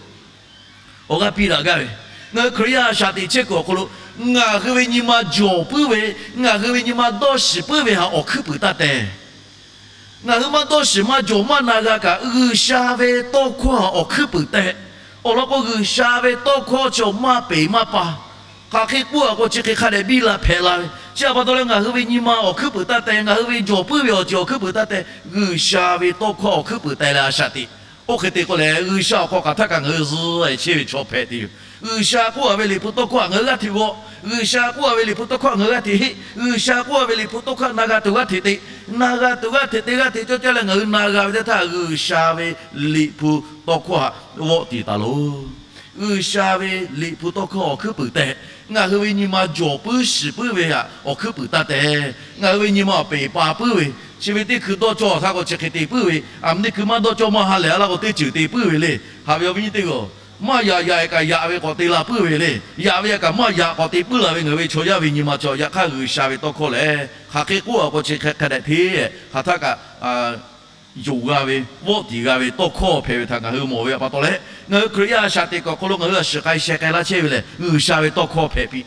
awˬ g'aˇ piˇ daꞈ gaˇ ve, ngaˬ hui Hkriꞈ yaˇ a shaꞈ teꞈ chehˇ kuiˬ awˬ hk'aw lo, ngaˬ hui ve nyi ma jawˬ puiˉ ve, ngaˬ hui ve nyi ma dawˇ shiˍ puiˉ ve htaꞈ awˬ hkuiˉ puiˍ taˇ teh. Ngaˬ hui maˇ dawˇ shiˍ maˇ jawˬ maˇ na g'a kaꞈ, G'uiˬsha ve tawˇ hkawˇ htaꞈ awˬ hkuiˉ puiˍ teh. Awˬ lawn k'o, G'uiˬsha ve tawˇ hkawˇ chaw maˇ peˍ maˇ pa. Hk'aˬ hk'e k'oˆ a k'o, chi hk'e hk'a dehꞈ biˇ la hpehꞈ la ve. Chi awˬ pa taw leh, ngaˬ hui ve nyi ma awˬ hkuiˉ puiˍ taˇ teh, ngaˬ hui ve jawˬ puiˉ ve awˬ ceuˬ awˬ hkuiˉ puiˍ taˇ teh, G'uiˬsha ve tawˇ hkawˇ awˬ hkuiˉ puiˍ teh leh a shaꞈ teꞈ. Oˇ hk'e te k'o lehˬ, G'uiˬsha awˬ hk'aw hk'aˬ htaˇ kaꞈ ngaˬ hui zuhˆ e chehˇ ve chaw hpehꞈ tuˬ yoˬ. G'uiˬsha k'oˆ a ve Liꞈ hpu tawˇ hkawˇ htaꞈ ngaˬ hui g'aˇ hteꞈ g'aw. G'uiˬsha k'oˆ a ve Liꞈ hpu tawˇ hkawˇ htaꞈ ngaˬ hui g'aˇ hteꞈ heˆ. G'uiˬsha k'oˆ a ve Liꞈ hpu tawˇ hkawˇ htaꞈ na g'a tuˬ g'aˇ hteꞈ te. Na g'a tuˬ g'aˇ hteꞈ te, g'aˇ hteꞈ cawˇ caˇ leh ngaˬ hui na g'a ve teˇ htaˇ, G'uiˬsha ve Liꞈ hpu tawˇ hkawˇ htaꞈ vawˆ tiˍ taˍ loˬ. G'uiˬsha ve Liꞈ hpu tawˇ hkawˇ awˬ hkuiˉ puiˍ teh. Ngaˬ hui ve nyi ma jawˬ puiˉ shiˍ puiˉ ve htaꞈ awˬ hkuiˉ puiˍ taˇ teh. Ngaˬ hui ve nyi ma awˬ peˍ pa puiˉ ve, chi ve teˇ hkui dawˇ cawˇ htaˇ k'o chi hk'e te puiˉ ve, aˬ miˬ teˇ hkui maˇ dawˇ cawˇ maˇ ha lehˬ a laˇ k'o, teˇ ceuˬ te puiˉ ve le. Haꞈ ve awˬ viˉ nyi teˇ g'aˇ, maˇ yaꞈ yaꞈ kaꞈ yaꞈ ve k'awꞈ te la puiˉ ve le. Yaꞈ ve yaꞈ kaꞈ maˇ yaꞈ k'awꞈ te puiˉ la ve ngaˬ hui ve chaw yaˇ ve nyi ma cawˬ. Yaꞈ hk'aˇ, G'uiˬsha ve tawˇ hkawˇ lehˬ, hk'aˬ hk'e k'oˆ a k'o, chi hk'e hk'a dehꞈ hteˇ, hk'aˬ htaˇ kaꞈ yonˍ g'a ve, vawˆ tiˍ g'a ve tawˇ hkawˇ hpehꞈ ve htaꞈ ngaˬ hui mawˬ ve awˬ pa taw leh, ngaˬ hui Hkriꞈ yaˇ a shaꞈ teꞈ kuiˬ awˬ hk'aw lo ngaˬ hui a shiˍ k'ai sheh k'ai laˇ chehˇ ve lehˬ, G'uiˬsha ve tawˇ hkawˇ hpehꞈ piˇ.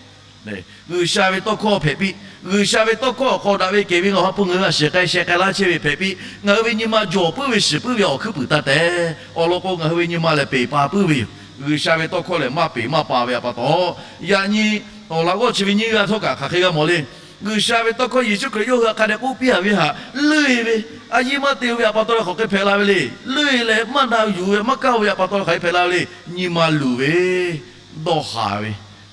G'uiˬsha ve tawˇ hkawˇ hpehꞈ piˇ. G'uiˬsha ve tawˇ hkawˇ awˬ hk'aw daꞈ ve kehˬ ve ngaˬ hui ha hpu ngaˬ hui a shiˍ k'ai sheh k'ai laˇ chehˇ ve hpehꞈ piˇ. Ngaˬ hui ve nyi ma jawˬ puiˉ ve shiˍ puiˉ ve awˬ hkuiˉ puiˍ taˇ teh. Awˬ lawn k'o, ngaˬ hui ve nyi ma lehˬ peˍ pa puiˉ ve yoˬ. G'uiˬsha ve tawˇ hkawˇ lehˬ maˇ peˍ maˇ pa ve awˬ pa taw, yaꞈ nyi awˬ laꞈ g'awˇ chi ve nyiˇ g'aˇ htawˇ kaꞈ hk'aˬ hk'e g'a mawˬ le. G'uiˬsha ve tawˇ hkawˇ Yeˍsuˆ Hkriꞈ yawˇ hui htaꞈ hk'a dehꞈ k'oˆ piˇ-a ve htaꞈ leuˆ-e ve, a yiˇ maˇ te-o ve htaꞈ pa taw leh hk'aˬ hk'e hpehꞈ la ve le. Leuˆ-e leh maˇ na yuˬ ve maˇ kaˇ-o ve htaꞈ pa taw leh hk'aˬ hk'e hpehꞈ la ve le. Nyi ma luˬ ve, dawˇ haˍ ve,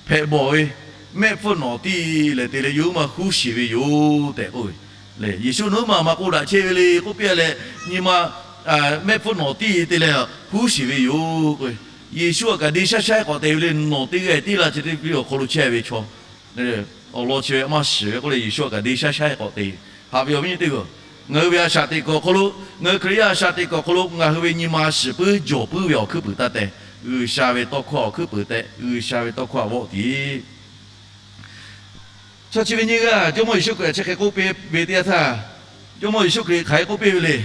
hpehꞈ bawˬ ve, mehˆ hpfuhˇ nawˍ tiˇ lehˬ te leh yawˇ huiˉ ma huˉ shiˍ ve yoˬ tehꞈ k'oˆ ve. Yeˍsuˆ nawˬ huiˉ ma maˇ k'oˆ daꞈ chehˇ ve le k'oˆ piˇ-a leh, nyi ma mehˆ hpfuhˇ nawˍ tiˇ te leh huˉ shiˍ ve yoˬ k'o, Yeˍsuˆ htaꞈ kaꞈ deˇ shaˉ shaˉ k'awꞈ te ve le. Nawˬ teˇ g'aˇ tiˇ la chi teˇ piˇ awˬ hk'aw lo chehˇ ve chaw awˬ lawn chi ve maˇ shiˍ ve k'oˆ leh, Yeˍsuˆ htaꞈ kaꞈ deˇ shaˉ shaˉ k'awꞈ te. Haꞈ ve awˬ viˉ nyi teˇ g'aˇ, ngaˬ hui ve a shaꞈ teꞈ kuiˬ awˬ hk'aw lo, ngaˬ hui Hkriꞈ yaˇ a shaꞈ teꞈ kuiˬ awˬ hk'aw lo ngaˬ hui ve nyi ma shiˍ puiˉ jawˬ puiˉ ve awˬ hkuiˉ puiˍ taˇ teh, G'uiˬsha ve tawˇ hkawˇ awˬ hkuiˉ puiˍ tehꞈ G'uiˬsha ve tawˇ hkawˇ htaꞈ vawˆ tiˍ. Chaw chi ve nyiˇ g'aˇ Jawˇmawˇ Yeˍsuˆ Hkriꞈ chi hk'e k'oˆ piˇ ve teˇ yanˇ htaˇ, Jawˇmawˇ Yeˍsuˆ Hkriꞈ hk'aˬ hk'e k'oˆ piˇ ve le.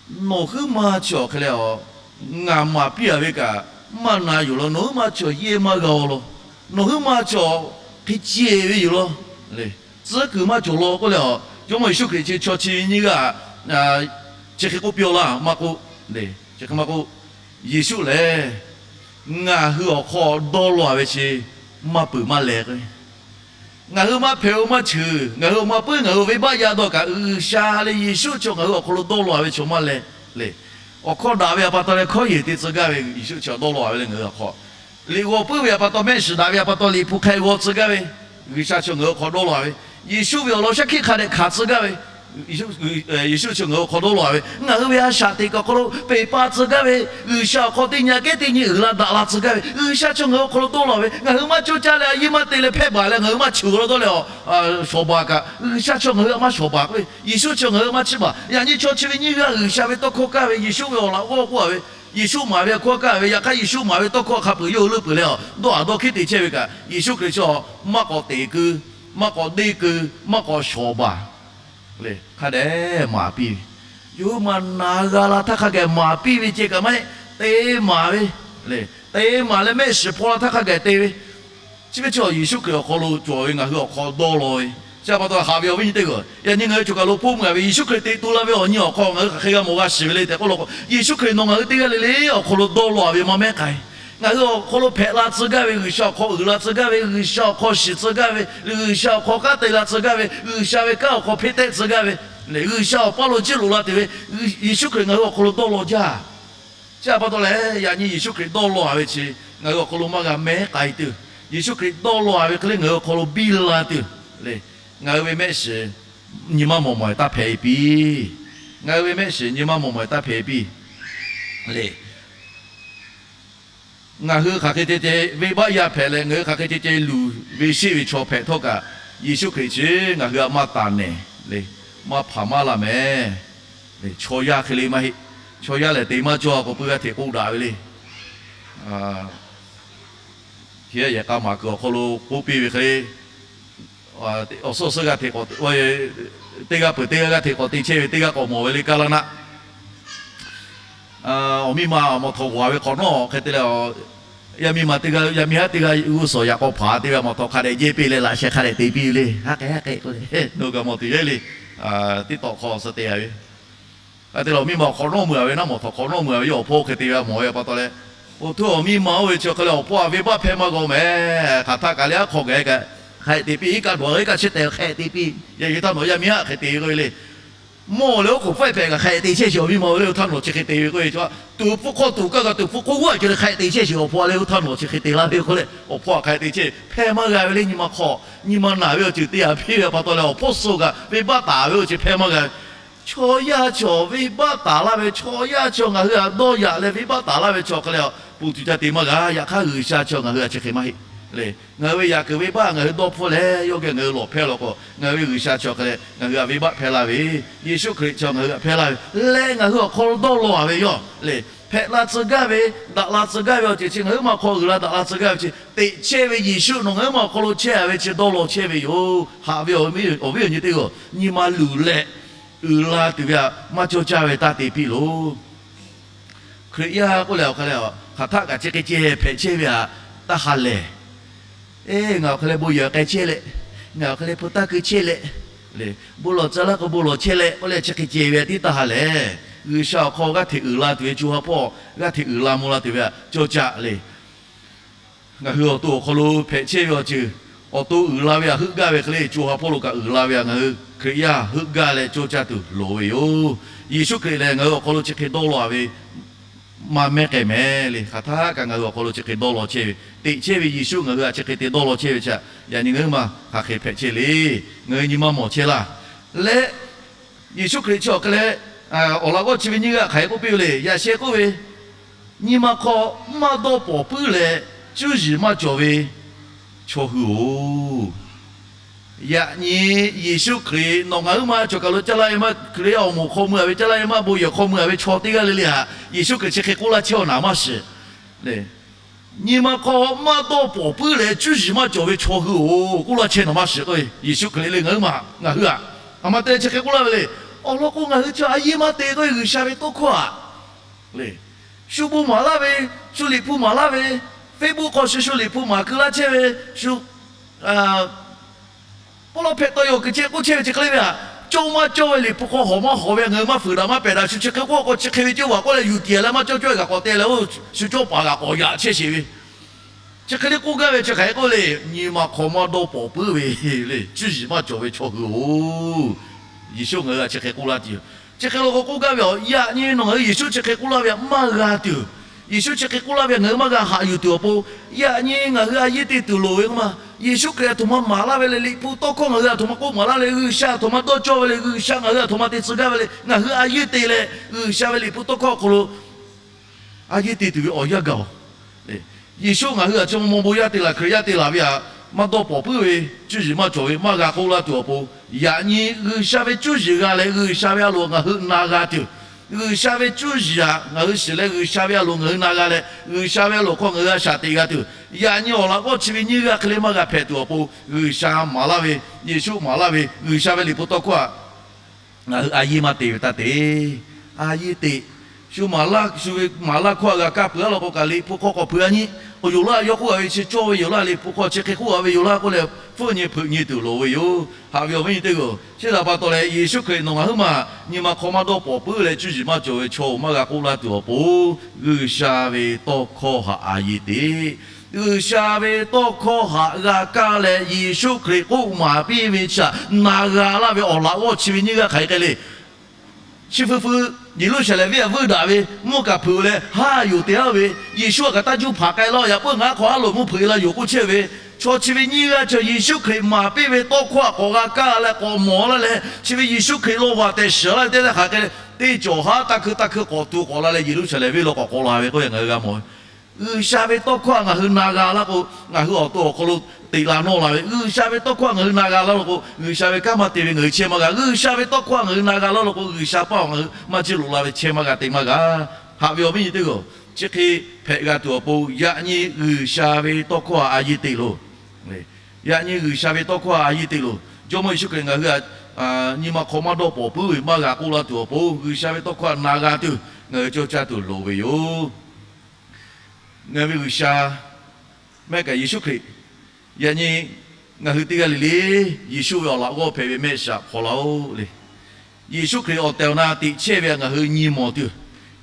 Nawˬ huiˉ ma chi awˬ hk'e leh, ngaˬ maˍ piˇ-a ve kaꞈ maˇ na yuˬ law. Nawˬ huiˉ ma chi awˬ yehˇ maˇ g'a-o law. Nawˬ huiˉ ma chi awˬ hk'e ceh ve yoˬ law. Tcuhˉ kuiˬ maˇ cawˬ law k'oˆ leh, Jawˇmawˇ Yeˍsuˆ Hkriꞈ chi chaw chi ve nyiˇ g'aˇ chi hk'e k'oˆ piˇ-a laˇ maˇ k'oˆ, chi hk'e maˇ k'oˆ, Yeˍsuˆ lehˬ ngaˬ hui awˬ hk'aw dawˇ law-a ve chi maˇ peuˬ maˇ leh k'o, ngaˬ hui maˇ hpehꞈ-o maˇ cheuˬ, ngaˬ hui awˬ ma puiˉ ngaˬ hui venˇbaˆ yaˇ dawˇ kaꞈ, G'uiˬsha leh Yeˍsuˆ chi ngaˬ hui awˬ hk'aw lo dawˇ law-a ve chaw maˇ leh le. Awˬ hkawˇ daꞈ ve htaꞈ pa taw leh hkawˉ yehˬ te tcuh gaˇ ve Yeˍsuˆ chi dawˇ law-a ve leh ngaˬ hui awˬ hk'aw, liꞈ g'awˬ puiˉ ve htaꞈ pa taw mehˆ shiˍ daꞈ ve htaꞈ pa taw liꞈ hpu hk'a g'aw tcuh gaˇ ve, G'uiˬsha chi ngaˬ hui awˬ hk'aw dawˇ law-a ve, Yeˍsuˆ ve awˬ lawn shaˉ hkiˆ hk'a dehꞈ hkanˍ tcuh gaˇ ve, Yeˍsuˆ chi ngaˬ hui awˬ hk'aw dawˇ law-a ve, ngaˬ hui ve a shaꞈ teꞈ kuiˬ awˬ hk'aw lo peˬ pa tcuh gaˇ ve, G'uiˬsha awˬ hk'aw teˇ nyi kehˉ teˇ nyi uiˍ la daꞈ la tcuh gaˇ ve, G'uiˬsha chi ngaˬ hui awˬ hk'aw lo dawˇ law-a ve, ngaˬ hui maˇ coˇ caˇ leh a yiˇ maˇ te leh hpehˇ baˬ leh ngaˬ hui maˇ cheuˬ law dawˇ leh, shawˍ baˬ kaꞈ G'uiˬsha chi ngaˬ hui htaꞈ maˇ shawˍ baˬ k'oˆ ve, Yeˍsuˆ chi ngaˬ hui maˇ chiˇ baˬ. Yaꞈ nyi chaw chi ve nyiˇ g'aˇ G'uiˬsha ve tawˇ hkawˇ kaˇ ve, Yeˍsuˆ ve awˬ laꞈ g'awˇ k'oˆ-a ve, Yeˍsuˆ maˍ ve htaꞈ hkawˇ kaˇ ve, yaꞈ hk'aˇ Yeˍsuˆ maˍ ve tawˇ hkawˇ hk'a peuˬ yawˇ hui leuˆ peuˬ leh, dawˇ haˍ dawˇ hkiˉ te chehˇ ve kaꞈ, Yeˍsuˆ Hkriꞈ chi maˇ k'awꞈ teꞈ keu, maˇ k'awꞈ deˇ keu, maˇ k'awꞈ shawˍ baˬ le, hk'a dehꞈ maˍ piˇ ve. Yawˇ hui maˇ na g'a la htaˇ hk'a gaˬ maˍ piˇ ve ceh kaꞈ maˇ heˆ, te maˍ ve le. Te maˍ leh mehˆ shiˍ hpaw la htaˇ hk'a gaˬ te ve. Chi ve chaw Yeˍsuˆ Hkriꞈ awˬ hk'aw lo cawˬ ve ngaˬ hui awˬ hk'aw dawˇ law ve, chi pa taw haꞈ ve awˬ viˉ nyi teˇ g'aˇ, yaꞈ nyi ngaˬ hui choˬ kaˬ lo hpoˆ meuˇ a ve Yeˍsuˆ Hkriꞈ teꞈ tu la ve awˬ nyi awˬ hk'aw ngaˬ hui hk'aˬ hk'e g'a mawˬ g'a shiˍ ve le tehꞈ k'oˆ law k'o, Yeˍsuˆ Hkriꞈ nawˬ ngaˬ hui teˇ g'aˇ le le awˬ hk'aw lo dawˇ law-a ve maˇ mehˉ k'ai. Ngaˬ hui awˬ hk'aw lo hpehꞈ la tcuh gaˇ ve, G'uiˬsha awˬ hk'aw uiˍ la tcuh gaˇ ve, G'uiˬsha awˬ hk'aw shiˍ tcuh gaˇ ve, G'uiˬsha awˬ hk'aw kanˉ te la tcuh gaˇ ve, G'uiˬsha ve kanˉ awˬ hk'aw hpeˇ tehˆ tcuh gaˇ ve, G'uiˬsha awˬ paˇ lo jiˇ loꞈ la tuˬ ve, Yeˍsuˆ Hkriꞈ ngaˬ hui awˬ hk'aw lo dawˇ law jaˇ. Chi pa taw leh, yaꞈ nyi Yeˍsuˆ Hkriꞈ dawˇ law-a ve chi ngaˬ hui awˬ hk'aw lo maˇ g'a mehˉ k'ai tuˬ, Yeˍsuˆ Hkriꞈ dawˇ law-a ve hk'e le ngaˬ hui awˬ hk'aw lo biˇ la tuˬ le, ngaˬ hui ve mehˆ shiˍ nyi ma mawˬ mawˬ taˇ hpehꞈ piˇ. Ngaˬ hui ve mehˆ shiˍ nyi ma mawˬ mawˬ taˇ hpehꞈ piˇ le. Ngaˬ hui hk'aˬ hk'e ceh ceh venˇbaˆ yaˇ hpehꞈ leh, ngaˬ hui hk'aˬ hk'e ceh ceh luˬ ve sheˆ ve chaw hpehꞈ htawˇ kaꞈ, Yeˍsuˆ Hkriꞈ chi ngaˬ hui htaꞈ maˇ taˍ nehˬ le, maˇ hpaˍ maˇ la mehˍ. Chaw yaˇ hk'e le maˇ heˆ. Chaw yaˇ lehˬ te maˇ cawˇ k'o, puiˉ g'aˇ hteꞈ k'oˆ daꞈ ve le. Hk'e yaꞈ k'a maˍ kuiˬ awˬ hk'aw lo k'oˆ piˇ ve hk'e le, awˬ suhˉ awˬ suhˉ g'aˇ hteꞈ k'awꞈ, teˇ g'aˇ peuˬ teˇ g'aˇ g'aˇ hteꞈ k'awꞈ te chehˇ ve teˇ g'aˇ k'awꞈ mawˬ ve le, kaˇ laˇ naˆ. Awˬ miˇ ma mawˬ htawꞈ g'awˬ ve hk'awꞈ nawˉ hk'e te leh, yaˇ miˇ ma teˇ g'aˇ, yaˇ miˇ haˉ teˇ g'aˇ g'uˇ suhˍ yaꞈ k'aw hpaˍ te ve, mawˬ htawꞈ hk'a dehꞈ jehˇ piˇ leh laꞈ sheh hk'a dehꞈ te piˇ ve le. Haˉ k'ai haˉ k'ai k'oˆ le, nawˬ kaꞈ mawˬ tuˬ yehˇ le. Teˇ tawꞈ hk'aw suh te-a ve, hk'e te leh awˬ miˇ ma awˬ hk'awꞈ nawˉ meuˇ-a ve naˉ, mawˬ htawꞈ hk'awꞈ nawˉ meuˇ-a ve, yawˇ awˬ hpawˇ hk'e te ve htaꞈ mawˬ ve pa taw leh, oˇ htuˇ awˬ miˇ ma oˇ ve chi hk'e leh awˬ hpawˇ htaꞈ venˇbaˆ hpehˇ maˇ g'a-o mehˍ. Hk'aˬ htaˆ kaꞈ leh aˉ hk'aw gaˬ-e kaꞈ hk'a dehꞈ te piˇ, iˉ kaˆ dawˬ-a iˉ kaˆ chi tehꞈ hk'a dehꞈ te piˇ. Yaꞈ nyi htaˇ nawˬ yaˇ miˇ haˉ hk'e te ve k'oˆ ve le. Mawˇ leh oˉ k'oˍ pfuhˇ-e hpehꞈ kaꞈ hk'a dehꞈ te chehˇ sheˍ awˬ miˇ ma-oˬ le, oˇ htaˇ nawˬ chi hk'e te ve k'oˆ ve, tuˍ hpfuhˇ hk'aw tuˍ kaˇ kaꞈ tuˍ hpfuhˇ hk'oˆ g'uˇ-a cawˬ leh hk'a dehꞈ te chehˇ sheˍ awˬ hpawˇ leh oˇ htaˇ nawˬ chi hk'e te laˇ ve k'oˆ leh, awˬ hpawˇ htaꞈ hk'a dehꞈ te chehˇ hpehˇ maˇ g'a ve le. Nyi ma hk'aw nyi ma naˬ ve awˬ ceuˬ te-a piˇ ve pa taw leh, awˬ hpawˇ suh kaꞈ venˇbaˆ taˍ ve awˬ ceuˬ hpehˇ maˇ g'a ve. Chaw yaˇ chaw venˇbaˆ taˍ laˇ ve, chaw yaˇ chaw ngaˬ hui htaꞈ dawˇ yaꞈ leh venˇbaˆ taˍ laˇ ve chaw hk'e leh, pon tuˬ ca te maˇ g'a. Yaꞈ hk'aˇ G'uiˬsha chaw ngaˬ hui htaꞈ chi hk'e maˇ heˆ le. Ngaˬ hui ve yaꞈ kuiˬ venˇbaˆ ngaˬ hui dawˇ hpfuhˇ leh yawˇ geh ngaˬ hui lawˬ hpehˇ law k'o, ngaˬ hui ve G'uiˬsha chaw hk'e leh ngaˬ hui htaꞈ venˇbaˆ hpehˇ laˇ ve, Yeˍsuˆ Hkriꞈ chaw ngaˬ hui htaꞈ hpehˇ laˇ ve leh, ngaˬ hui awˬ hk'aw lo dawˇ law-a ve yawˇ le. Hpehꞈ la tcuh gaˇ ve, daꞈ la tcuh gaˇ ve awˬ ceuˬ chi ngaˬ hui ma hk'aw uiˍ la daꞈ la tcuh gaˇ ve chi, teꞈ chehˇ ve Yeˍsuˆ nawˬ ngaˬ hui ma awˬ hk'aw lo chehˇ-a ve chi dawˇ law chehˇ ve yoˬ. Haꞈ ve awˬ viˉ awˬ nyi teˇ g'aˇ, nyi ma luˬ leh uiˍ la tuˬ ve htaꞈ maˇ cawˇ caˇ ve taˇ te piˇ loˬ. Hkriꞈ yaˇ k'oˆ leh awˬ hk'a leh, hk'aˬ htaˆ kaꞈ chi hk'e ceh hpehꞈ chehˇ ve htaꞈ taˇ ha lehˬ. Eˬ, ngaˬ awˬ hk'a leh bon yehˬ k'ai chehˇ leh, ngaˬ awˬ hk'a leh hpu taˇ keu chehˇ leh, bon lawˬ tcuh laˇ k'o bon lawˬ chehˇ leh k'oˆ leh chi hk'e ceh ve htaꞈ tiˉ taˇ ha lehˬ. G'uiˬsha awˬ hk'aw g'aˇ hteꞈ uiˍ la tuˬ ve, co ha hpawˇ g'aˇ hteꞈ uiˍ la mvuh la tuˬ ve htaꞈ cawˇ caˇ le. Ngaˬ hui awˬ to awˬ hk'aw lo hpehꞈ chehˇ ve awˬ ceuˬ Awˬ to uiˍ la ve htaꞈ heuˆ gaˇ ve hk'e le, co ha hpawˇ lo kaꞈ uiˍ la ve htaꞈ ngaˬ hui Hkriꞈ yaˇ heuˆ gaˇ leh cawˇ caˇ tuˬ loˍ ve yoˬ. Yeˍsuˆ Hkriꞈ lehˬ ngaˬ hui awˬ hk'aw lo chi hk'e dawˇ law ve maˇ mehˉ k'ai mehˍ le. Hk'aˬ htaˇ kaꞈ ngaˬ hui awˬ hk'aw lo chi hk'e dawˇ law chehˇ ve, teꞈ chehˇ ve Yeˍsuˆ ngaˬ hui htaꞈ chi hk'e te dawˇ law chehˇ ve chi, yaꞈ nyi ngaˬ hui ma hk'aˬ hk'e hpehꞈ chehˇ le. Ngaˬ hui nyi ma mawˬ chehˇ laˇ. Leh Yeˍsuˆ Hkriꞈ chi awˬ hk'e leh awˬ laꞈ g'awˇ chi ve nyiˇ g'aˇ hk'aˬ hk'e k'oˆ piˇ ve le. Yaꞈ sheh k'oˆ ve, nyi ma hk'aw maˇ dawˇ pawˍ puiˉ leh cuˇ yiˍ maˇ cawˬ ve chaw hui-oˬ. Yaꞈ nyi Yeˍsuˆ Hkriꞈ nawˬ ngaˬ hui ma cawˬ kaˬ lo caˇ laˇ ve maˇ, Hkriꞈ yaˇ awˬ moˍ hk'aw mui-a ve caˇ laˇ ve maˇ, bon yehˬ hk'aw mui-a ve chaw teˇ g'aˇ le le htaꞈ Yeˍsuˆ Hkriꞈ chi hk'e k'oˆ laˇ chehˇ-oˬ naˍ maˇ shiˍ. Nyi ma hk'aw maˇ dawˇ pawˍ puiˉ leh cuˇ yiˍ maˇ cawˬ ve chaw hui-oˬ k'oˆ laˇ chehˇ naˍ maˇ shiˍ k'o, Yeˍsuˆ Hkriꞈ le ngaˬ hui ma, ngaˬ hui htaꞈ a ma te leh chi hk'e k'oˆ laˇ ve le. Awˬ lawn k'o, ngaˬ hui chi a yehˇ maˇ te k'oˆ ve G'uiˬsha ve tawˇ hkawˇ htaꞈ le, shu bon maˍ laˇ ve, shu liꞈ hpu maˍ laˇ ve, Facebook hk'aw shu shu liꞈ hpu maˍ keu laˇ chehˇ ve, shu pawˇ lawˇ hpehꞈ taw yaw kuiˬ chehˇ k'oˆ chehˇ ve chi hk'e le ve htaꞈ, cawˇ maˇ cawˇ ve liꞈ hpu hk'aw hawˍ maˇ hawˍ ve ngaˬ hui maˇ fuiˍ daꞈ maˇ pehˬ daꞈ. Shu chi hk'e k'oˆ k'o, chi hk'e ve cawˇ vaˬ k'oˆ leh yuˬ tiˍ leh maˇ cawˇ cawˇ g'aꞈ k'awꞈ te leh, oˇ shu cawˇ paˍ g'aꞈ k'awꞈ yaꞈ chehˇ sheˍ ve, chi hk'e le k'oˆ gaˇ ve chi hk'aˬ hk'e k'oˆ le. Nyi ma hk'aw maˇ dawˇ pawˍ puiˉ ve le, cuˇ yiˍ maˇ cawˬ ve chaw hui-oˬ, Yeˍsuˆ ngaˬ hui htaꞈ chi hk'e k'oˆ laˇ tuˬ yoˬ. Chi hk'e law k'o k'oˆ gaˇ ve, yaꞈ nyi nawˬ ngaˬ hui Yeˍsuˆ chi hk'e k'oˆ laˇ ve htaꞈ maˇ g'a tuˬ, Yeˍsuˆ chi hk'e k'oˆ laˇ ve htaꞈ ngaˬ hui maˇ g'a haꞈ yuˬ tuˬ awˬ pon, yaꞈ nyi ngaˬ hui a yehˇ te tuˬ loˍ ve k'o ma, Yeˍsuˆ Hkriꞈ a htoꞈ ma maˍ laˇ ve le, liꞈ hpu tawˇ hkawˇ ngaˬ hui a htoꞈ ma k'oˆ maˍ laˇ le, G'uiˬsha a htoꞈ ma dawˇ cawˇ ve le, G'uiˬsha ngaˬ hui a htoꞈ ma te tcuh gaˇ ve le, ngaˬ hui a yehˇ te leh G'uiˬsha ve liꞈ hpu tawˇ hkawˇ awˬ hk'aw lo a yehˇ te tuˬ ve awˬ yanˇ gaˬ-oˬ. Yeˍsuˆ ngaˬ hui htaꞈ chi ma maw bon yaˇ te laˬ, Hkriꞈ yaˇ te laˬ ve htaꞈ maˇ dawˇ pawˍ puiˉ ve, cuˇ yiˍ maˇ cawˬ ve maˇ g'a k'oˆ laˇ tuˬ awˬ pon, yaꞈ nyi G'uiˬsha ve cuˇ yiˍ g'a leh G'uiˬsha ve a loˍ ngaˬ hui na g'a tuˬ, G'uiˬsha ve cuˇ yiˍ htaꞈ ngaˬ hui shiˍ leh G'uiˬsha ve a loˍ ngaˬ hui na g'a leh G'uiˬsha ve a loˍ hk'aw ngaˬ hui a shaꞈ teꞈ g'a tuˬ, yaꞈ nyi awˬ laꞈ g'awˇ chi ve nyiˇ g'aˇ hk'e le maˇ g'a hpehꞈ tuˬ awˬ pon, G'uiˬsha maˍ laˇ ve, Yeˍsuˆ maˍ laˇ ve G'uiˬsha ve liꞈ hpu tawˇ hkawˇ htaꞈ ngaˬ hui a yehˇ maˇ te ve taˇ te. A yehˇ te. Shu maˍ laˇ, shu ve maˍ laˇ hkawˇ htaꞈ g'a kaˇ peuˬ-a law k'o kaꞈ, liꞈ hpu hk'aw k'awꞈ hpeuꞈ-a nyi. Awˬ yoˬ laˇ, yawˇ k'oˆ-a ve chi cawˇ ve yoˬ laˇ, liꞈ hpu hk'aw chi hk'e k'oˆ-a ve yoˬ laˇ k'oˆ leh, hpfuhˆ nyi hpeuꞈ nyi tuˬ loˍ ve yoˬ. Haꞈ ve awˬ viˉ nyi teˇ g'aˇ, chi htaꞈ pa taw leh Yeˍsuˆ Hkriꞈ nawˬ ngaˬ hui ma nyi ma hk'aw maˇ dawˇ pawˍ puiˉ leh cuˇ yiˍ maˇ cawˬ ve chaw-oˬ maˇ g'a k'oˆ laˇ tuˬ awˬ pon, G'uiˬsha ve tawˇ hkawˇ htaꞈ a yehˇ te. G'uiˬsha ve tawˇ hkawˇ htaꞈ g'a kaˇ leh Yeˍsuˆ Hkriꞈ k'oˆ maˍ piˇ ve chi htaꞈ na g'a laˇ ve awˬ laꞈ g'awˇ chi ve nyiˇ g'aˇ hk'aˬ hk'e le. Chi feu feu Yeˍruˆsaˍlehnˍ venˇ htaꞈ vuiˇ daꞈ ve mvuhˇ kaꞈ hpeuꞈ leh, haˉ yoˬ tehꞈ haˉ ve, Yeˍsuˆ htaꞈ kaꞈ taˇ juˇ hpaˍ k'ai laˇ, yaꞈ puiˉ ngaˬ hk'aw haˉ loꞈ mvuhˇ hpeuꞈ e la yoˬ k'oˆ chehˇ ve, chaw chi ve nyiˇ g'aˇ chi Yeˍsuˆ Hkriꞈ maˍ piˇ ve tawˇ hkawˇ htaꞈ k'awꞈ g'a kaˇ leh k'awꞈ mawˬ laˇ leh, chi ve Yeˍsuˆ Hkriꞈ lawˇ vaˬ tehꞈ shiˍ laˇ ve teˇ yanˇ htaˇ hk'aˬ hk'e le, teˇ cawˬ haˉ taˇ hkui taˇ hkui k'awꞈ tu k'awꞈ la leh Yeˍruˆsaˍlehnˍ venˇ lo k'awꞈ k'awꞈ la ve k'oˆ ve ngaˬ hui g'a mawˬ ve. G'uiˬsha ve tawˇ hkawˇ htaꞈ ngaˬ hui na g'a laˇ k'o, ngaˬ hui awˬ to awˬ hk'aw lo teꞈ la nawˇ la ve. G'uiˬsha ve tawˇ hkawˇ htaꞈ ngaˬ hui na g'a laˇ law k'o, G'uiˬsha ve kanˉ maˇ te ve ngaˬ hui chehˇ maˇ g'a. G'uiˬsha ve tawˇ hkawˇ htaꞈ ngaˬ hui na g'a laˇ law k'o, G'uiˬsha paˇ awˬ ngaˬ hui maˇ ciˇ loꞈ la ve chehˇ maˇ g'a te maˇ g'a. Haꞈ ve awˬ viˉ nyi teˇ g'aˇ, chi hk'e hpehꞈ g'a tuˬ awˬ pon, yaꞈ nyi G'uiˬsha ve tawˇ hkawˇ htaꞈ a yehˇ te loˬ. Yaꞈ nyi G'uiˬsha ve tawˇ hkawˇ htaꞈ a yehˇ te loˬ. Jawˇmawˇ Yeˍsuˆ Hkriꞈ ngaˬ hui htaꞈ nyi ma hk'aw maˇ dawˇ pawˍ puiˉ ve maˇ g'a k'oˆ laˇ tuˬ awˬ pon, G'uiˬsha ve tawˇ hkawˇ htaꞈ na g'a tuˬ ngaˬ hui cawˇ caˇ tuˬ loˍ ve yoˬ. Ngaˬ ve G'uiˬsha mehˆ kaꞈ Yeˍsuˆ Hkriꞈ, yaꞈ nyi ngaˬ hui teˇ g'aˇ le le Yeˍsuˆ ve awˬ laꞈ g'awˇ hpehꞈ ve mehˆ shiˍ htaꞈ hpaw laˇ-oˆ le. Yeˍsuˆ Hkriꞈ awˬ tehˬ awˬ na teꞈ chehˇ ve htaꞈ ngaˬ hui nyi mawˬ tuˬ,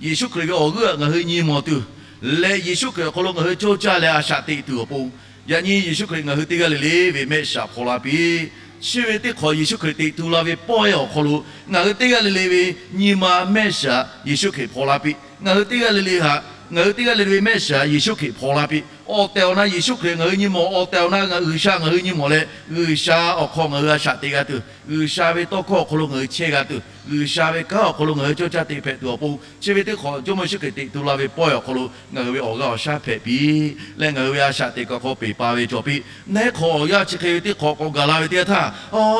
Yeˍsuˆ Hkriꞈ ve awˬ g'euˆ htaꞈ ngaˬ hui nyi mawˬ tuˬ, leh Yeˍsuˆ Hkriꞈ awˬ hk'aw lo ngaˬ hui cawˇ caˇ leh a shaꞈ teꞈ tuˬ awˬ pon, yaꞈ nyi Yeˍsuˆ Hkriꞈ ngaˬ hui teˇ g'aˇ le le ve mehˆ shiˍ htaꞈ hpaw laˇ piˇ. Chi ve teˇ hk'awꞈ Yeˍsuˆ Hkriꞈ teꞈ tu la ve pawehˇ awˬ hk'aw lo ngaˬ hui teˇ g'aˇ le le ve nyi ma mehˆ shiˍ htaꞈ Yeˍsuˆ Hkriꞈ hpaw laˇ piˇ. Ngaˬ hui teˇ g'aˇ le le htaꞈ, ngaˬ hui teˇ g'aˇ le le ve mehˆ shiˍ htaꞈ Yeˍsuˆ Hkriꞈ hpaw laˇ piˇ. Awˬ tehˬ awˬ na Yeˍsuˆ Hkriꞈ ngaˬ hui nyi mawˬ, awˬ tehˬ awˬ na G'uiˬsha ngaˬ hui nyi mawˬ leh, G'uiˬsha awˬ hk'aw ngaˬ hui a shaꞈ teꞈ g'a tuˬ, G'uiˬsha ve tawˇ hkawˇ awˬ hk'aw lo ngaˬ hui chehˇ g'a tuˬ, G'uiˬsha ve kanˉ awˬ hk'aw lo ngaˬ hui cawˇ caˇ teꞈ hpehꞈ tuˬ awˬ pon, chi ve teˇ hk'awꞈ Jawˇmawˇ Yeˍsuˆ Hkriꞈ teꞈ tu la ve pawehˇ awˬ hk'aw lo ngaˬ hui ve awˬ g'aˇ awˬ shaˉ hpehꞈ piˇ leh, ngaˬ hui ve a shaꞈ teꞈ kaꞈ hk'aw peˬ pa ve cawˬ piˇ. Neˉ hk'awꞈ awˬ yanˇ chi hk'e ve teˇ hk'awꞈ k'awꞈ gaˬ la ve teˇ yanˇ htaˇ,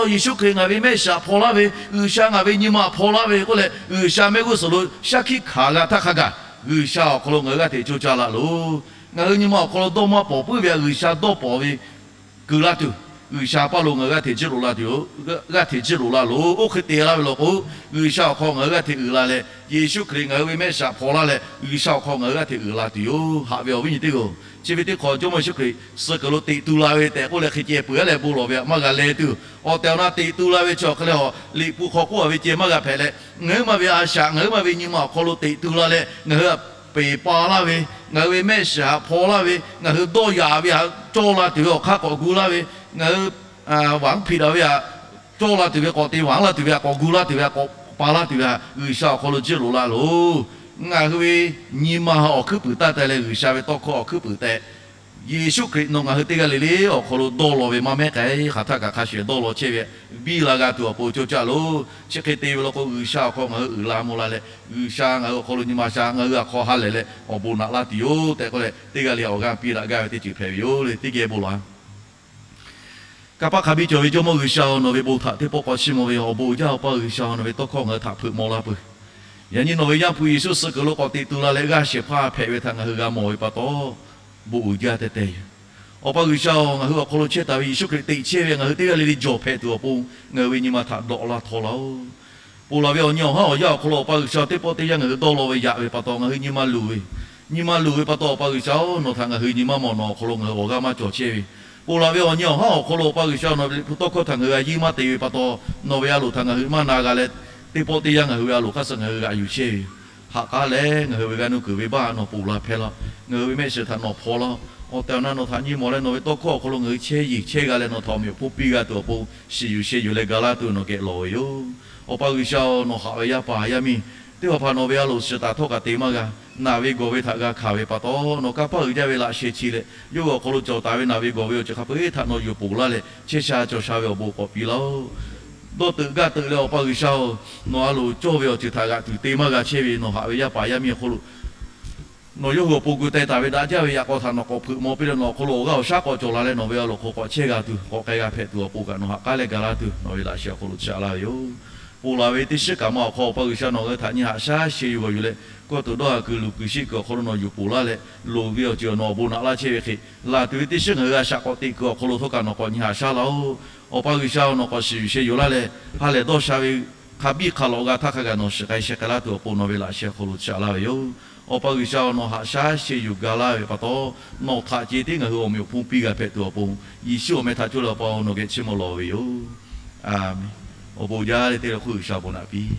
Yeˍsuˆ Hkriꞈ ngaˬ ve mehˆ shiˍ htaꞈ hpaw laˇ ve, G'uiˬsha ngaˬ ve nyi ma htaꞈ hpaw laˇ ve k'oˆ leh, G'uiˬsha mehˆ g'uˇ suhˍ lo shaˉ hkiˆ hkanˍ g'a htaˇ hk'a gaˬ, G'uiˬsha awˬ hk'aw lo ngaˬ hui g'aˇ hteꞈ cawˇ caˇ la loˬ. Ngaˬ hui nyi ma awˬ hk'aw lo dawˇ maˇ pawˍ puiˉ ve htaꞈ G'uiˬsha dawˇ pawˍ ve keu laˇ tuˬ, G'uiˬsha paˇ lo ngaˬ hui g'aˇ hteꞈ jiˇ loꞈ la tuˬ yoˬ. G'aˇ hteꞈ jiˇ loꞈ la loˬ. Oˇ hk'e te laˇ ve law k'o, G'uiˬsha awˬ hk'aw ngaˬ hui g'aˇ hteꞈ uiˍ la leh, Yeˍsuˆ Hkriꞈ ngaˬ hui ve mehˆ shiˍ htaꞈ hpaw laˇ leh, G'uiˬsha awˬ hk'aw ngaˬ hui g'aˇ hteꞈ uiˍ la tuˬ yoˬ. Haꞈ ve awˬ viˉ nyi teˇ g'aˇ, chi ve teˇ hk'awꞈ Jawˇmawˇ Yeˍsuˆ Hkriꞈ suh kuiˬ lo teꞈ tu la ve tehꞈ k'oˆ leh hk'e ceh peuˬ-a leh bon lawˬ ve htaꞈ maˇ g'a leh tuˬ, awˬ tehˬ awˬ na teꞈ tu la ve chi awˬ hk'e leh, Liꞈ hpu hk'aw k'oˆ-a ve ceh maˇ g'a hpehꞈ leh, ngaˬ hui ma ve a shaꞈ, ngaˬ hui ma ve nyi ma awˬ hk'aw lo teꞈ tu la leh ngaˬ hui peˬ pa laˇ ve, ngaˬ hui ve mehˆ shiˍ htaꞈ hpaw laˇ ve, ngaˬ hui dawˇ yaꞈ ve htaꞈ cawˇ la tuˬ ve awˬ hk'aˇ k'awꞈ gu laˇ ve, ngaˬ hui vaꞈ hpiꞈ daꞈ ve htaꞈ cawˇ la tuˬ ve, k'awꞈ te vaꞈ laˇ tuˬ ve htaꞈ, k'awꞈ gu laˇ tuˬ ve htaꞈ, k'awꞈ pa laˇ tuˬ ve htaꞈ G'uiˬsha awˬ hk'aw lo jiˇ loꞈ la loˬ. Ngaˬ hui ve nyi ma awˬ hkuiˉ puiˍ taˇ te leh, G'uiˬsha ve tawˇ hkawˇ awˬ hkuiˉ puiˍ tehꞈ, Yeˍsuˆ Hkriꞈ nawˬ ngaˬ hui teˇ g'aˇ le le awˬ hk'aw lo dawˇ law ve maˇ mehˉ k'ai hk'aˬ htaˇ kaꞈ hk'a shuˍ dawˇ law chehˇ ve biˇ la g'a tuˬ awˬ pon cawˇ caˇ loˬ. Chi hk'e te ve law k'o, G'uiˬsha awˬ hk'aw ngaˬ hui uiˍ la mvuh la leh, G'uiˬsha ngaˬ hui awˬ hk'aw lo nyi ma sha, ngaˬ hui awˬ hk'aw ha lehˬ leh awˬ bon naꞈ laˇ tuˬ yoˬ tehꞈ k'oˆ leh, teˇ g'aˇ le awˬ g'aˇ piˇ daꞈ gaˇ ve teˇ ceuˬ hpehꞈ ve yoˬ le. Teˇ geh bon lawˬ-a. Kanˇ paˆ hk'a biˇ cawˬ ve Jawˇmawˇ G'uiˬsha-oˬ, nawˬ ve bon htaꞈ teˇ pawˆ k'awꞈ chiˇ mvuh ve yoˬ. Awˬ bon uiˍ jaˇ Awˬ pa G'uiˬsha-oˬ, nawˬ ve tawˇ hkawˇ ngaˬ hui htaꞈ hpeuꞈ maw laˇ peuˬ. Yaꞈ nyi nawˬ ve Yaˇ hpu Yeˍsuˆ suh kuiˬ lo k'awꞈ teꞈ tu la leh g'aˇ shehˍ hpaˇ hpehꞈ ve htaꞈ ngaˬ hui g'a mawˬ ve pa taw, bon uiˍ jaˇ tehˇ tehˇ yoˬ. Awˬ pa G'uiˬsha-oˬ, ngaˬ hui awˬ hk'aw lo chehˇ taˍ ve Yeˍsuˆ Hkriꞈ teꞈ chehˇ ve ngaˬ hui teˇ g'aˇ le le jawˬ hpehꞈ tuˬ awˬ pon, ngaˬ hui ve nyi ma htaꞈ dawꞈ laˇ htaw laˇ-oˬ. Ponˬ laˬ ve awˬ nyi awˬ haˉ awˬ yanˇ awˬ hk'aw lo Awˬ pa G'uiˬsha teˇ pawˆ teˇ yanˇ ngaˬ hui dawˇ law ve yaꞈ ve pa taw, ngaˬ hui nyi ma luˬ ve, nyi ma luˬ ve pa taw, Awˬ pa G'uiˬsha-oˬ, nawˬ htaꞈ ngaˬ hui nyi ma mawˬ, nawˬ awˬ hk'aw lo ngaˬ hui awˬ g'aˇ maˇ cawˬ chehˇ ve. Ponˬ laˬ ve awˬ nyi awˬ haˉ awˬ hk'aw lo Awˬ pa G'uiˬsha nawˬ ve Liꞈ hpu tawˇ hkawˇ htaꞈ ngaˬ hui a yiˇ maˇ te ve pa taw, nawˬ ve a loˍ htaꞈ ngaˬ hui maˇ na g'a leh, teˇ pawˆ teˇ yanˇ ngaˬ hui ve a loˍ hk'aˇ suh ngaˬ hui g'aꞈ yuˬ chehˇ ve. Ha k'aˉ lehˬ, ngaˬ hui ve g'aˇ nuˇ kuiˬ venˇbaˆ nawˬ ponˬ laˇ hpehˇ laˇ. Ngaˬ hui ve mehˆ shiˍ htaꞈ nawˬ hpaw laˇ-oˬ. Awˬ tehˬ awˬ na nawˬ htaꞈ nyi mawˬ leh nawˬ ve tawˇ hkawˇ awˬ hk'aw lo ngaˬ hui chehˇ yeˬ chehˇ g'a leh nawˬ htaꞈ awˬ meꞈ awˬ hponˇ piˇ g'a tuˬ awˬ pon, shiˍ yuˬ sheh yuˬ leh ga laˇ tuˬ nawˬ geh lawˬ ve yoˬ. Awˬ pa G'uiˬsha-oˬ, nawˬ haꞈ ve yaˇ paˍ yaˇ miˇ teˇ hpaˍ hpaˍ nawˬ ve a loˍ shiˍ taˍ htawˇ kaꞈ te maˇ g'a. Naˬ ve gawˬ ve htaꞈ g'a hkanˍ ve pa taw, nawˬ kanˇ paˆ uiˍ jaˇ ve laꞈ sheh chi leh, yawˇ hui awˬ hk'aw lo cawˬ taˍ ve naˬ ve gawˬ ve awˬ ceuˬ hk'a peu-eˬ htaꞈ nawˬ yuˬ ponˬ laˇ leh, chehˇ sha cawˬ sha ve awˬ bon k'awꞈ piˇ laˇ-oˬ. Dawˇ teuꞈ gaˇ teuꞈ leh Awˬ pa G'uiˬsha-oˬ, nawˬ a loˍ cawˇ ve awˬ ceuˬ htaꞈ g'aꞈ tuˬ te maˇ g'a chehˇ ve nawˬ haꞈ ve yaˇ paˍ yaˇ miˇ awˬ hk'aw lo nawˬ yawˇ hui awˬ pon gu teh taˍ ve daꞈ jaˇ ve yaꞈ k'aw htaꞈ nawˬ k'awꞈ hpeuꞈ maw piˇ leh nawˬ awˬ hk'aw lo awˬ g'aˇ awˬ shaˉ k'awꞈ cawˬ la leh nawˬ ve a loˍ hk'aw k'awꞈ chehˇ g'a tuˬ, k'awꞈ k'ai g'a hpehꞈ tuˬ awˬ pon kaꞈ nawˬ haꞈ k'aˉ leh ga laˇ tuˬ nawˬ ve laꞈ sheh awˬ hk'aw lo chaꞈ laˇ ve yoˬ. Ponˬ laˬ ve teˇ shiˉ kaꞈ ma awˬ hk'aw Awˬ pa G'uiˬsha nawˬ ngaˬ hui htaꞈ nyi haꞈ shaˉ sheh yuˬ g'awˬ yuˬ leh, kawˇ tuˬ dawˇ ha kuiˬ luˬ kuiˬ sheˆ kuiˬ awˬ hk'aw lo nawˬ yuˬ ponˬ laˇ leh, loˍ ve awˬ ceuˬ nawˬ awˬ bon naꞈ laˇ chehˇ ve hk'e, laˬ tuˬ ve teˇ shiˉ ngaˬ hui g'a shaꞈ k'awꞈ teꞈ kuiˬ awˬ hk'aw lo htawˇ kaꞈ nawˬ k'awꞈ nyi haꞈ shaˉ laˇ-oˬ. Awˬ pa G'uiˬsha nawˬ k'awꞈ shiˍ yuˬ sheh yuˬ laˇ leh, ha lehˬ dawˇ sha ve hk'a biˇ hk'a lawꞈ g'a htaˇ hk'a gaˬ nawˬ shiˍ k'ai sheh k'ai laˇ tuˬ awˬ pon nawˬ ve laꞈ sheh awˬ hk'aw lo chaꞈ laˇ ve yoˬ. Awˬ pa G'uiˬsha nawˬ haꞈ shaˉ sheh yuˬ ga laˇ ve pa taw, nawˬ htaꞈ ce tiˉ ngaˬ hui awˬ meꞈ awˬ hponˇ piˇ g'a hpehꞈ tuˬ awˬ pon, Yeˍsuˆ awˬ meh htaꞈ cawˇ leh Awˬ pa-oˬ, nawˬ geh chiˇ mvuh lawˬ ve yoˬ. Aˬmenˍ. Awˬ bon jaˇ le teˇ le hk'oˆ G'uiˬsha awˬ bon naꞈ piˇ.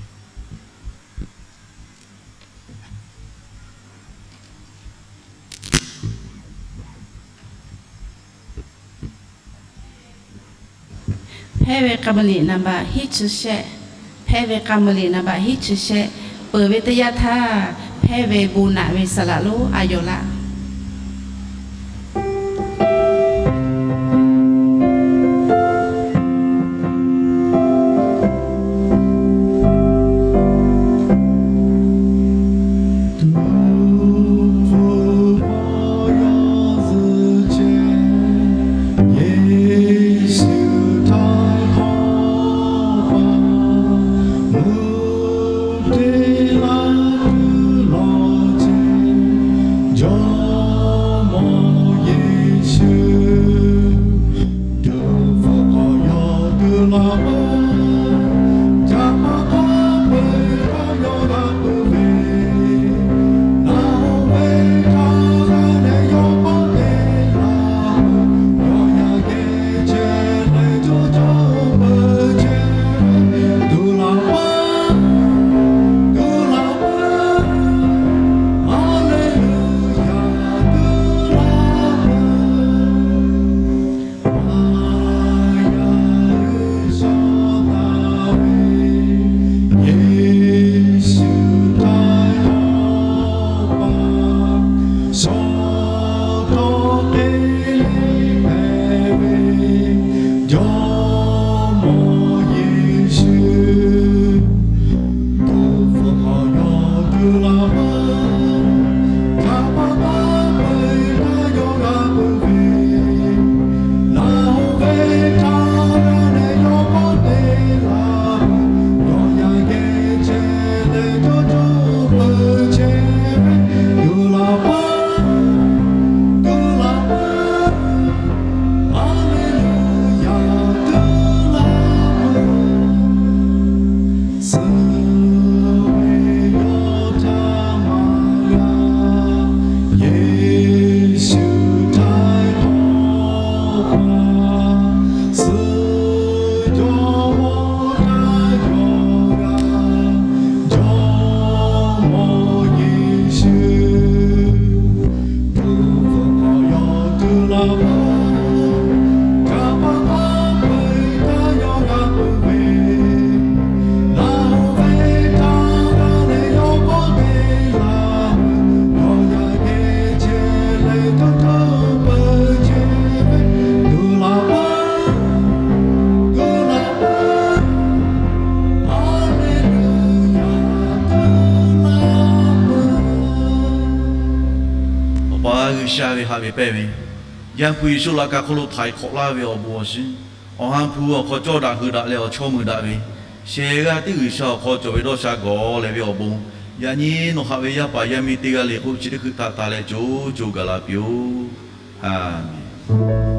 Hpehˇ ve k'a ma liꞈ naˍ baꞈ hiˉ chi shehˆ, hpehˇ ve k'a ma liꞈ naˍ baꞈ hiˉ chi shehˆ, peuˬ ve teˇ yanˇ htaˇ, hpehˇ ve bon naꞈ ve saˍ laꞈ lonˉ a yawˬ laˇ. ve pehˇ ve, Yaˇ hpu Yeˍsuˆ laꞈ ka hk'oˆ lo htaiˍ hk'awꞈ laˇ ve awˬ bon awˬ shiˉ, awˬ ha hpu awˬ hk'aw cawˇ daꞈ hui daꞈ leh awˬ chawˇ mui daꞈ ve, shehˍ g'aˇ tiˉ G'uiˬsha awˬ hk'aw cawˬ ve dawˇ sha gawˬ leh ve awˬ bon, yaꞈ nyi nawˬ haꞈ ve yaˇ paˍ yaˇ miˇ teˇ g'aˇ le k'o chi teˇ hkui htaꞈ taˍ leh co co gaˬ la piˇ-oˆ. Aˍmenˍ.